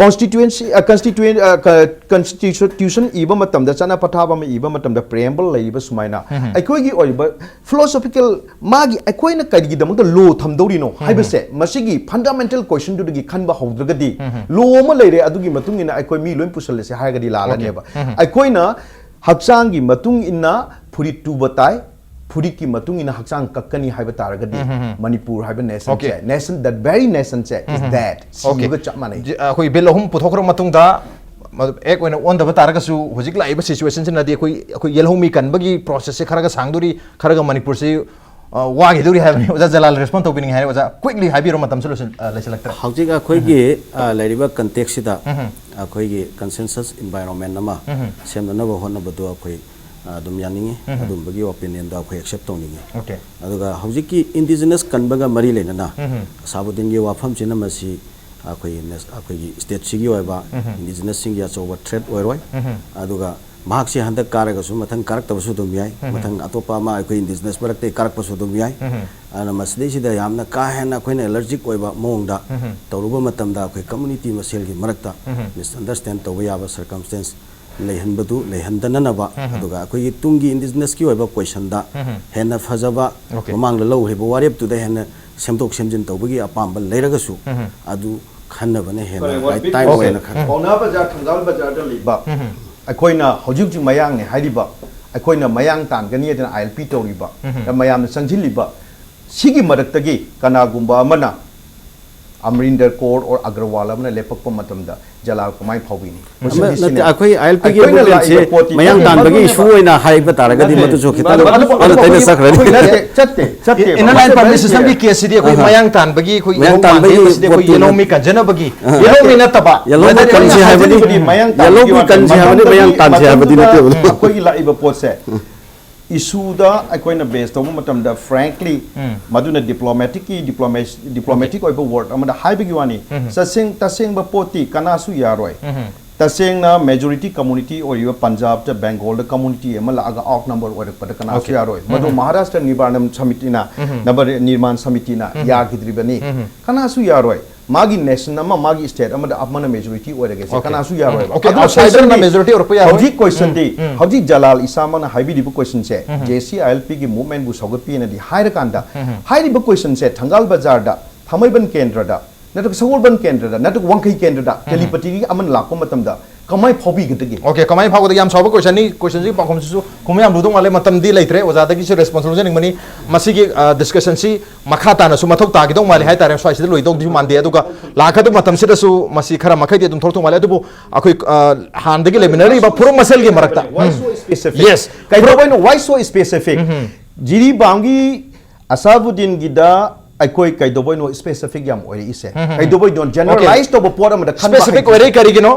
constituency, constituent, constitution ꯏꯕ ꯃꯇꯝꯗ, ꯆꯠꯅ ꯄꯊꯥꯞ ꯑꯃ ꯏꯕ ꯃꯇꯝꯗ, preamble ꯂꯩꯔꯤꯕ ꯁꯨꯃꯥꯏꯅ ꯑꯩꯈꯣꯏꯒꯤ ꯑꯣꯏꯔꯤꯕ philosophical, ꯃꯥꯒꯤ, ꯑꯩꯈꯣꯏꯅ ꯀꯔꯤꯒꯤꯗꯃꯛꯇ law ꯊꯝꯗꯧꯔꯤꯅꯣ ꯍꯥꯏꯕꯁꯦ, ꯃꯁꯤꯒꯤ fundamental questionꯗꯨꯗꯒꯤ ꯈꯟꯕ ꯍꯧꯗ꯭ꯔꯒꯗꯤ, law ꯑꯃ ꯂꯩꯔꯦ, ꯑꯗꯨꯒꯤ ꯃꯇꯨꯡ ꯏꯟꯅ ꯑꯩꯈꯣꯏ ꯃꯤ ꯂꯣꯏ ꯄꯨꯁꯜꯂꯁꯦ ꯍꯥꯏꯔꯒꯗꯤ ꯂꯥꯜꯂꯅꯦꯕ꯫ ꯑꯩꯈꯣꯏꯅ ꯍꯛꯆꯥꯡꯒꯤ ꯃꯇꯨꯡ ꯏꯟꯅ ꯐꯨꯔꯤꯠ ꯇꯨꯕ ꯇꯥꯏ, ꯐꯨꯔꯤꯠꯀꯤ ꯃꯇꯨꯡ ꯏꯟꯅ ꯍꯛꯆꯥꯡ ꯀꯛꯀꯅꯤ ꯍꯥꯏꯕ ꯇꯥꯔꯒꯗꯤ, ꯃꯅꯤꯄꯨꯔ ꯍꯥꯏꯕ nationꯁꯦ, Okay. nation, that very nationꯁꯦ is that, Okay. ꯁꯤꯕꯒ ꯆꯞ ꯃꯥꯟꯅꯩ꯫ ꯖꯤ-, ꯑꯩꯈꯣꯏ ꯕꯤꯜ ꯑꯍꯨꯝ ꯄꯨꯊꯣꯛꯈ꯭ꯔ ꯃꯇꯨꯡꯗ, ꯃꯗꯨ ꯑꯦꯛ ꯑꯣꯏꯅ ꯑꯣꯟꯗꯕ ꯇꯥꯔꯒꯁꯨ, ꯍꯧꯖꯤꯛ ꯂꯥꯛꯏꯕ ꯁꯤꯆꯨꯋꯦꯁꯟꯁꯤꯅꯗꯤ ꯑꯩꯈꯣꯏ, ꯑꯩꯈꯣꯏ ꯌꯦꯜꯍꯧꯃꯤ ꯀꯟꯕꯒꯤ ꯄ꯭ꯔꯣꯁꯦꯁꯁꯦ ꯈꯔꯒ ꯁꯥꯡꯗꯣꯔꯤ, ꯈꯔꯒ ꯃꯅꯤꯄꯨꯔꯁꯤ, ꯑ, ꯋꯥꯈꯤꯗꯣꯔꯤ ꯍꯥꯏꯕꯅꯤ꯫ ꯑꯣꯖꯥ ꯖꯂꯥꯜ ꯔꯦꯁꯄꯣꯟ ꯇꯧꯕꯤꯅꯤꯡꯉꯤ ꯍꯥꯏꯔꯦ꯫ ꯑꯣꯖꯥ, quickly ꯍꯥꯏꯕꯤꯔꯣ, ꯃꯇꯝꯁꯨ ꯂꯣꯏꯁꯤꯟ-, ꯑ, ꯂꯩꯁꯤꯜꯂꯛꯇ꯭ꯔꯦ꯫ ꯍꯧꯖꯤꯛ ꯑꯩꯈꯣꯏꯒꯤ ꯑ, ꯂꯩꯔꯤꯕ ꯀꯟꯇꯦꯛꯁꯁꯤꯗ ꯑꯩꯈꯣꯏꯒꯤ ꯀꯟꯁꯦꯟꯁꯁ ꯏꯟꯚꯥꯏꯔꯣꯟꯃꯦꯟ ꯑꯃ ꯁꯦꯝꯅꯅꯕ ꯍꯣꯠꯅꯕꯗꯣ ꯑꯩꯈꯣꯏ ꯑ, ꯑꯗꯨꯝ ꯌꯥꯅꯤꯡꯉꯤ꯫ ꯑꯗꯨꯝꯕꯒꯤ ꯑꯣꯄꯤꯅꯤꯌꯟꯗꯣ ꯑꯩꯈꯣꯏ ꯑꯦꯛꯁꯦꯞ ꯇꯧꯅꯤꯡꯉꯤ꯫ Okay. ꯑꯗꯨꯒ ꯍꯧꯖꯤꯛꯀꯤ ꯏꯟꯗꯤꯖꯤꯅꯁ ꯀꯟꯕꯒ ꯃꯔꯤ ꯂꯩꯅꯅ ꯑꯁꯥꯕꯨꯗꯤꯟꯒꯤ ꯋꯥꯐꯝꯁꯤꯅ ꯃꯁꯤ ꯑꯩꯈꯣꯏꯒꯤ ꯅꯦꯁ-, ꯑꯩꯈꯣꯏꯒꯤ ꯁ꯭ꯇꯦꯠꯁꯤꯒꯤ ꯑꯣꯏꯕ ꯏꯟꯗꯤꯖꯤꯅꯁꯁꯤꯡꯒꯤ ꯑꯆꯧꯕ ꯊ꯭ꯔꯦꯠ ꯑꯣꯏꯔꯣꯏ꯫ ꯑꯗꯨꯒ ꯃꯍꯥꯛꯁꯤ ꯍꯟꯗꯛ ꯀꯥꯔꯒꯁꯨ ꯃꯊꯪ ꯀꯥꯔꯛꯇꯕꯁꯨ ꯑꯗꯨꯝ ꯌꯥꯏ, ꯃꯊꯪ ꯑꯇꯣꯞꯄ ꯑꯃ ꯑꯩꯈꯣꯏ ꯏꯟꯗꯤꯖꯤꯅꯁ ꯃꯔꯛꯇꯒꯤ ꯀꯥꯔꯛꯄꯁꯨ ꯑꯗꯨꯝ ꯌꯥꯏ꯫ ꯑꯗꯨꯅ ꯃꯁꯤꯗꯩꯁꯤꯗ ꯌꯥꯝꯅ ꯀꯥ ꯍꯦꯟꯅ ꯑꯩꯈꯣꯏꯅ ꯑꯦꯂꯔꯖꯤꯛ ꯑꯣꯏꯕ ꯃꯑꯣꯡꯗ ꯇꯧꯔꯨꯕ ꯃꯇꯝꯗ ꯑꯩꯈꯣꯏ ꯀꯝꯃꯨꯅꯤꯇꯤ ꯃꯁꯦꯜꯒꯤ ꯃꯔꯛꯇ ꯃꯤꯁꯑꯟꯗꯔꯁꯇꯦꯟ ꯇꯧꯕ ꯌꯥꯕ ꯁꯔꯀꯝꯁꯇꯦꯟꯁ ꯂꯩꯍꯟꯕꯗꯨ ꯂꯩꯍꯟꯗꯅꯅꯕ, ꯑꯗꯨꯒ ꯑꯩꯈꯣꯏꯒꯤ ꯇꯨꯡꯒꯤ ꯏꯟꯗꯤꯖꯤꯅꯁꯀꯤ ꯑꯣꯏꯕ ꯀꯣꯏꯁꯟꯗ ꯍꯦꯟꯅ ꯐꯖꯕ, Okay. ꯃꯃꯥꯡꯗ ꯂꯧꯈ꯭ꯔꯤꯕ ꯋꯥꯔꯦꯞꯇꯨꯗ ꯍꯦꯟꯅ ꯁꯦꯝꯗꯣꯛ ꯁꯦꯝꯖꯤꯟ ꯇꯧꯕꯒꯤ ꯑꯄꯥꯝꯕ ꯂꯩꯔꯒꯁꯨ, ꯑꯗꯨ ꯈꯟꯅꯕꯅ ꯍꯦꯟꯅ Correct. Right Big time Okay. ꯑꯣꯏꯅ ꯈꯜꯂꯤ꯫ ꯄꯥꯎꯅꯥ ꯕꯖꯥꯔ, ꯊꯪꯒꯥꯜ ꯕꯖꯥꯔꯗ ꯂꯩꯕ ꯑꯩꯈꯣꯏꯅ ꯍꯧꯖꯤꯛ ꯍꯧꯖꯤꯛ ꯃꯌꯥꯡꯅꯦ ꯍꯥꯏꯔꯤꯕ, ꯑꯩꯈꯣꯏꯅ ꯃꯌꯥꯡ ꯇꯥꯟꯒꯅꯤ ꯍꯥꯏꯗꯅ ꯑꯥꯏ ꯑꯦꯜ ꯄꯤ ꯇꯧꯔꯤꯕ, ꯃꯌꯥꯝꯅ ꯆꯪꯁꯤꯜꯂꯤꯕ, ꯁꯤꯒꯤ ꯃꯔꯛꯇꯒꯤ ꯀꯅꯥꯒꯨꯝꯕ ꯑꯃꯅ ꯑꯃꯔꯤꯟꯗꯔ ꯀꯧꯔ or ꯑꯒ꯭ꯔꯋꯥꯜ ꯑꯃꯅ ꯂꯦꯞꯄꯛꯄ ꯃꯇꯝꯗ ꯖꯂꯥꯜ ꯀꯃꯥꯏꯅ ꯐꯥꯎꯕꯤꯅꯤ? ꯑꯃ ꯅꯠꯇꯦ, ꯑꯩꯈꯣꯏ ILP ꯒꯤ movement ꯁꯦ ꯃꯌꯥꯡ ꯇꯥꯟꯕꯒꯤ issue ꯑꯣꯏꯅ ꯍꯥꯏꯕ ꯇꯥꯔꯒꯗꯤ ꯃꯗꯨꯁꯨ ꯈꯤꯇꯪ ꯑꯣꯟꯅ ꯇꯩꯅ ꯆꯠꯈ꯭ꯔꯅꯤ꯫ ꯅꯠꯇꯦ, ꯆꯠꯇꯦ, ꯆꯠꯇꯦ꯫ Inner Line Permit System ꯒꯤ case ꯁꯤꯗꯤ ꯑꯩꯈꯣꯏ ꯃꯌꯥꯡ ꯇꯥꯟꯕꯒꯤ ꯑꯩꯈꯣꯏ ꯌꯦꯜꯍꯧ ꯃꯥꯟꯗꯦ, ꯃꯁꯤꯗꯤ ꯑꯩꯈꯣꯏ ꯌꯦꯜꯍꯧꯃꯤ ꯀꯟꯖꯅꯕꯒꯤ, ꯌꯦꯜꯍꯧꯃꯤ ꯅꯠꯇꯕ, ꯌꯦꯜꯍꯧꯃꯤ ꯀꯟꯁꯤ ꯍꯥꯏꯕꯅꯤ꯫ ꯌꯦꯜꯍꯧꯃꯤ ꯀꯟꯁꯤ ꯍꯥꯏꯕꯅꯤ, ꯃꯌꯥꯡ ꯇꯥꯟꯁꯤ ꯍꯥꯏꯕꯗꯤ ꯅꯠꯇꯦꯕ꯫ ꯑꯩꯈꯣꯏꯒꯤ ꯂꯥꯛꯏꯕ ꯄꯣꯠꯁꯦ, ꯏꯁꯨꯗ ꯑꯩꯈꯣꯏꯅ base ꯇꯧꯕ ꯃꯇꯝꯗ, frankly, ꯃꯗꯨꯅ diplomatic ꯀꯤ, diplomatic ꯑꯣꯏꯕ word ꯑꯃꯗ ꯍꯥꯏꯕꯒꯤ ꯋꯥꯅꯤ꯫ ꯇꯁꯦꯡ ꯇꯁꯦꯡꯕ ꯄꯣꯠꯇꯤ ꯀꯅꯥꯁꯨ ꯌꯥꯔꯣꯏ꯫ ꯇꯁꯦꯡꯅ majority community ꯑꯣꯏꯔꯤꯕ ꯄꯟꯖꯥꯕꯇ, ꯕꯦꯡꯒꯣꯜꯗ community ꯑꯃ ꯂꯥꯛꯑꯒ outnumber ꯑꯣꯏꯔꯛꯄꯗ ꯀꯅꯥꯁꯨ ꯌꯥꯔꯣꯏ꯫ ꯃꯗꯨ ꯃꯍꯥꯔꯥꯁꯇ꯭ꯔ ꯅꯤꯔꯃꯥꯟ ꯁꯃꯤꯇꯤꯅ, ꯅꯕ ꯅꯤꯔꯃꯥꯟ ꯁꯃꯤꯇꯤꯅ ꯌꯥꯈꯤꯗ꯭ꯔꯤꯕꯅꯤ꯫ ꯀꯅꯥꯁꯨ ꯌꯥꯔꯣꯏ꯫ ꯃꯥꯒꯤ nation ꯑꯃ, ꯃꯥꯒꯤ state ꯑꯃꯗ ꯑꯃꯅ majority ꯑꯣꯏꯔꯒꯦ ꯁꯦ ꯀꯅꯥꯁꯨ ꯌꯥꯔꯣꯏꯕ꯫ Okay, ꯑꯗꯨ outsider ꯅ majority ꯑꯣꯏꯔꯛꯄ ꯌꯥꯔꯣꯏ꯫ ꯍꯧꯖꯤꯛ question ꯗꯤ, ꯍꯧꯖꯤꯛ ꯖꯂꯥꯜ ꯏꯁꯥꯃꯛꯅ ꯍꯥꯏꯕꯤꯔꯤꯕ question ꯁꯦ, JC ILP ꯒꯤ movement ꯕꯨ ꯁꯧꯒꯠꯄꯤꯅꯗꯤ ꯍꯥꯏꯔꯀꯥꯟꯗ, ꯍꯥꯏꯔꯤꯕ question ꯁꯦ ꯊꯪꯒꯥꯜ ꯕꯖꯥꯔꯗ, ꯊꯥꯡꯃꯩꯕꯟ ꯀꯦꯟꯗ꯭ꯔꯗ, ꯅꯠꯇ꯭ꯔꯒ ꯁꯒꯣꯜꯕꯟ ꯀꯦꯟꯗ꯭ꯔꯗ, ꯅꯠꯇ꯭ꯔꯒ ꯋꯥꯡꯈꯩ ꯀꯦꯟꯗ꯭ꯔꯗ, ꯇꯦꯂꯤꯄꯇꯤꯒꯤ ꯑꯃꯅ ꯂꯥꯛꯄ ꯃꯇꯝꯗ ꯀꯃꯥꯏꯅ ꯐꯥꯎꯕꯤꯒꯗꯒꯦ? Okay, ꯀꯃꯥꯏꯅ ꯐꯥꯎꯒꯗꯒꯦ? ꯌꯥꯝ ꯁꯥꯎꯕ question ꯅꯤ꯫ Question ꯁꯤꯒꯤ ꯄꯥꯎꯈꯨꯝꯁꯤꯁꯨ ꯈꯨꯝꯕ ꯌꯥꯝ ꯂꯨꯗꯧ ꯃꯥꯜꯂꯦ꯫ ꯃꯇꯝꯗꯤ ꯂꯩꯇ꯭ꯔꯦ꯫ ꯑꯣꯖꯥꯗꯒꯤꯁꯨ response ꯂꯧꯖꯅꯤꯡꯕꯅꯤ꯫ ꯃꯁꯤꯒꯤ, ꯑ, discussion ꯁꯤ ꯃꯈꯥ ꯇꯥꯅꯁꯨ ꯃꯊꯧ ꯇꯥꯈꯤꯗꯧ ꯃꯥꯜꯂꯦ ꯍꯥꯏꯇꯥꯔꯦ꯫ ꯁ꯭ꯋꯥꯏꯁꯤꯗ ꯂꯣꯏꯗꯧꯗꯤ ꯃꯥꯟꯗꯦ꯫ ꯑꯗꯨꯒ ꯂꯥꯛꯀꯗꯕ ꯃꯇꯝꯁꯤꯗꯁꯨ ꯃꯁꯤ ꯈꯔ ꯃꯈꯩꯗꯤ ꯑꯗꯨꯝ ꯊꯣꯛꯂꯛꯇꯧ ꯃꯥꯜꯂꯦ꯫ ꯑꯗꯨꯕꯨ ꯑꯩꯈꯣꯏ, ꯑ, ꯍꯥꯟꯅꯗꯒꯤ ꯂꯩꯃꯤꯟꯅꯔꯤꯕ ꯐꯨꯔꯨꯞ ꯃꯁꯦꯜꯒꯤ ꯃꯔꯛꯇ꯫ Why so specific? Yes. ꯀꯩꯗꯧꯕꯩꯅꯣ why so specific? ꯖꯤꯔꯤꯕꯥꯝꯒꯤ ꯑꯁꯥꯕꯨꯗꯤꯟꯒꯤꯗ ꯑꯩꯈꯣꯏ ꯀꯩꯗꯧꯕꯩꯅꯣ specific ꯌꯥꯝ ꯑꯣꯏꯔꯛꯏꯁꯦ? ꯀꯩꯗꯧꯕꯩꯅꯣ generalize ꯇꯧꯕ ꯄꯣꯠ ꯑꯃꯗ ꯈꯟꯕ Specific ꯍꯩꯇ꯭ꯔꯤꯁꯦ? ꯑꯣꯏꯔꯛꯏ ꯀꯔꯤꯒꯤꯅꯣ?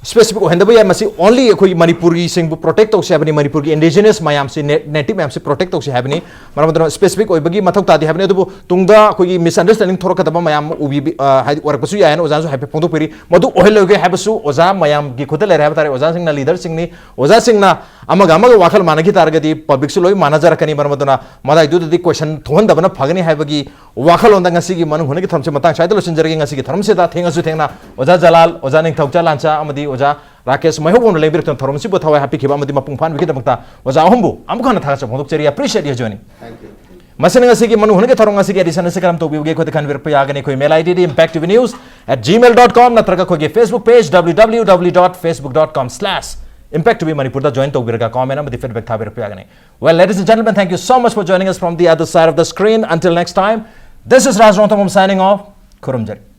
Specific ꯑꯣꯏꯍꯟꯗꯕ ꯌꯥꯏ꯫ ꯃꯁꯤ only ꯑꯩꯈꯣꯏ ꯃꯅꯤꯄꯨꯔꯤꯁꯤꯡꯕꯨ protect ꯇꯧꯁꯦ ꯍꯥꯏꯕꯅꯤ, ꯃꯅꯤꯄꯨꯔꯒꯤ indigenous ꯃꯌꯥꯝꯁꯤ, na-, native ꯃꯌꯥꯝꯁꯤ protect ꯇꯧꯁꯦ ꯍꯥꯏꯕꯅꯤ꯫ ꯃꯔꯝ ꯑꯗꯨꯅ specific ꯑꯣꯏꯕꯒꯤ ꯃꯊꯧ ꯇꯥꯗꯦ ꯍꯥꯏꯕꯅꯤ꯫ ꯑꯗꯨꯕꯨ ꯇꯨꯡꯗ ꯑꯩꯈꯣꯏꯒꯤ misunderstanding ꯊꯣꯛꯂꯛꯀꯗꯕ ꯃꯌꯥꯝ ꯑꯃ ꯎꯕꯤꯕꯤ-, ꯑ, ꯍꯥꯏꯗꯤ ꯑꯣꯏꯔꯛꯄꯁꯨ ꯌꯥꯏ ꯍꯥꯏꯅ ꯑꯣꯖꯥꯅꯁꯨ ꯍꯥꯏꯐꯦꯠ ꯐꯣꯡꯗꯣꯛꯄꯤꯔꯤ꯫ ꯃꯗꯨ ꯑꯣꯏꯍꯜꯂꯣꯏꯒꯦ ꯍꯥꯏꯕꯁꯨ ꯑꯣꯖꯥ ꯃꯌꯥꯝꯒꯤ ꯈꯨꯠꯇ ꯂꯩꯔꯦ ꯍꯥꯏꯕ ꯇꯥꯔꯦ꯫ ꯑꯣꯖꯥꯁꯤꯡꯅ leaderꯁꯤꯡꯅꯤ꯫ ꯑꯣꯖꯥꯁꯤꯡꯅ ꯑꯃꯒ ꯑꯃꯒ ꯋꯥꯈꯜ ꯃꯥꯟꯅꯈꯤ ꯇꯥꯔꯒꯗꯤ publicꯁꯨ ꯂꯣꯏ ꯃꯥꯟꯅꯖꯔꯛꯀꯅꯤ꯫ ꯃꯔꯝ ꯑꯗꯨꯅ ꯃꯗꯥꯏꯗꯨꯗꯗꯤ question ꯊꯣꯛꯍꯟꯗꯕꯅ ꯐꯒꯅꯤ ꯍꯥꯏꯕꯒꯤ ꯋꯥꯈꯜꯂꯣꯟꯗ ꯉꯁꯤꯒꯤ ꯃꯅꯨꯡ ꯍꯨꯠꯅꯒꯤ ꯊꯧꯔꯝꯁꯦ ꯃꯇꯥꯡ ꯁ꯭ꯋꯥꯏꯗ ꯂꯣꯏꯁꯤꯟꯖꯔꯒꯦ꯫ ꯉꯁꯤꯒꯤ ꯊꯧꯔꯝꯁꯤꯗ ꯊꯦꯡꯉꯁꯨ ꯊꯦꯡꯅ ꯑꯣꯖꯥ ꯖꯂꯥꯜ, ꯑꯣꯖꯥ ꯅꯤꯡꯊꯧꯖ ꯂꯥꯟꯆꯥ ꯑꯃꯗꯤ ꯑꯣꯖꯥ ꯔꯥꯀꯦꯁ ꯃꯩꯍꯧꯕꯝꯅ ꯂꯦꯡꯕꯤꯔꯛꯇꯨꯅ ꯊꯧꯔꯝ ꯑꯁꯤꯕꯨ ꯊꯋꯥꯏ ꯍꯥꯞꯄꯤꯈꯤꯕ ꯑꯃꯗꯤ ꯃꯄꯨꯡ ꯐꯥꯍꯟꯕꯒꯤꯗꯃꯛꯇ ꯑꯣꯖꯥ ꯑꯍꯨꯝꯕꯨ ꯑꯃꯨꯛ ꯍꯟꯅ ꯊꯥꯒꯠꯆꯕ ꯐꯣꯡꯗꯣꯛꯆꯔꯤ꯫ Appreciate you joining. ꯃꯁꯤꯅ ꯉꯁꯤꯒꯤ ꯃꯅꯨꯡ ꯍꯨꯠꯅꯒꯤ ꯊꯧꯔꯝ ꯉꯁꯤꯒꯤ edition ꯑꯁꯤ ꯀꯔꯝ ꯇꯧꯕꯤꯕꯒꯦ? ꯑꯩꯈꯣꯏꯗ ꯈꯟꯕꯤꯔꯛꯄ ꯌꯥꯒꯅꯤ꯫ ꯑꯩꯈꯣꯏ mail ID D impact T V news at gmail dot com ꯅꯠꯇ꯭ꯔꯒ ꯑꯩꯈꯣꯏꯒꯤ Facebook page W W W dot facebook dot com slash impact T V Manipur ꯗ join ꯇꯧꯕꯤꯔꯒ comment ꯑꯃꯗꯤ feedback ꯊꯥꯕꯤꯔꯛꯄ ꯌꯥꯒꯅꯤ꯫ Well, ladies and gentlemen, thank you so much for joining us from the other side of the screen. Until next time, this is Raj Rongthangam signing off. ꯈꯨꯔꯨꯝꯖꯔꯤ꯫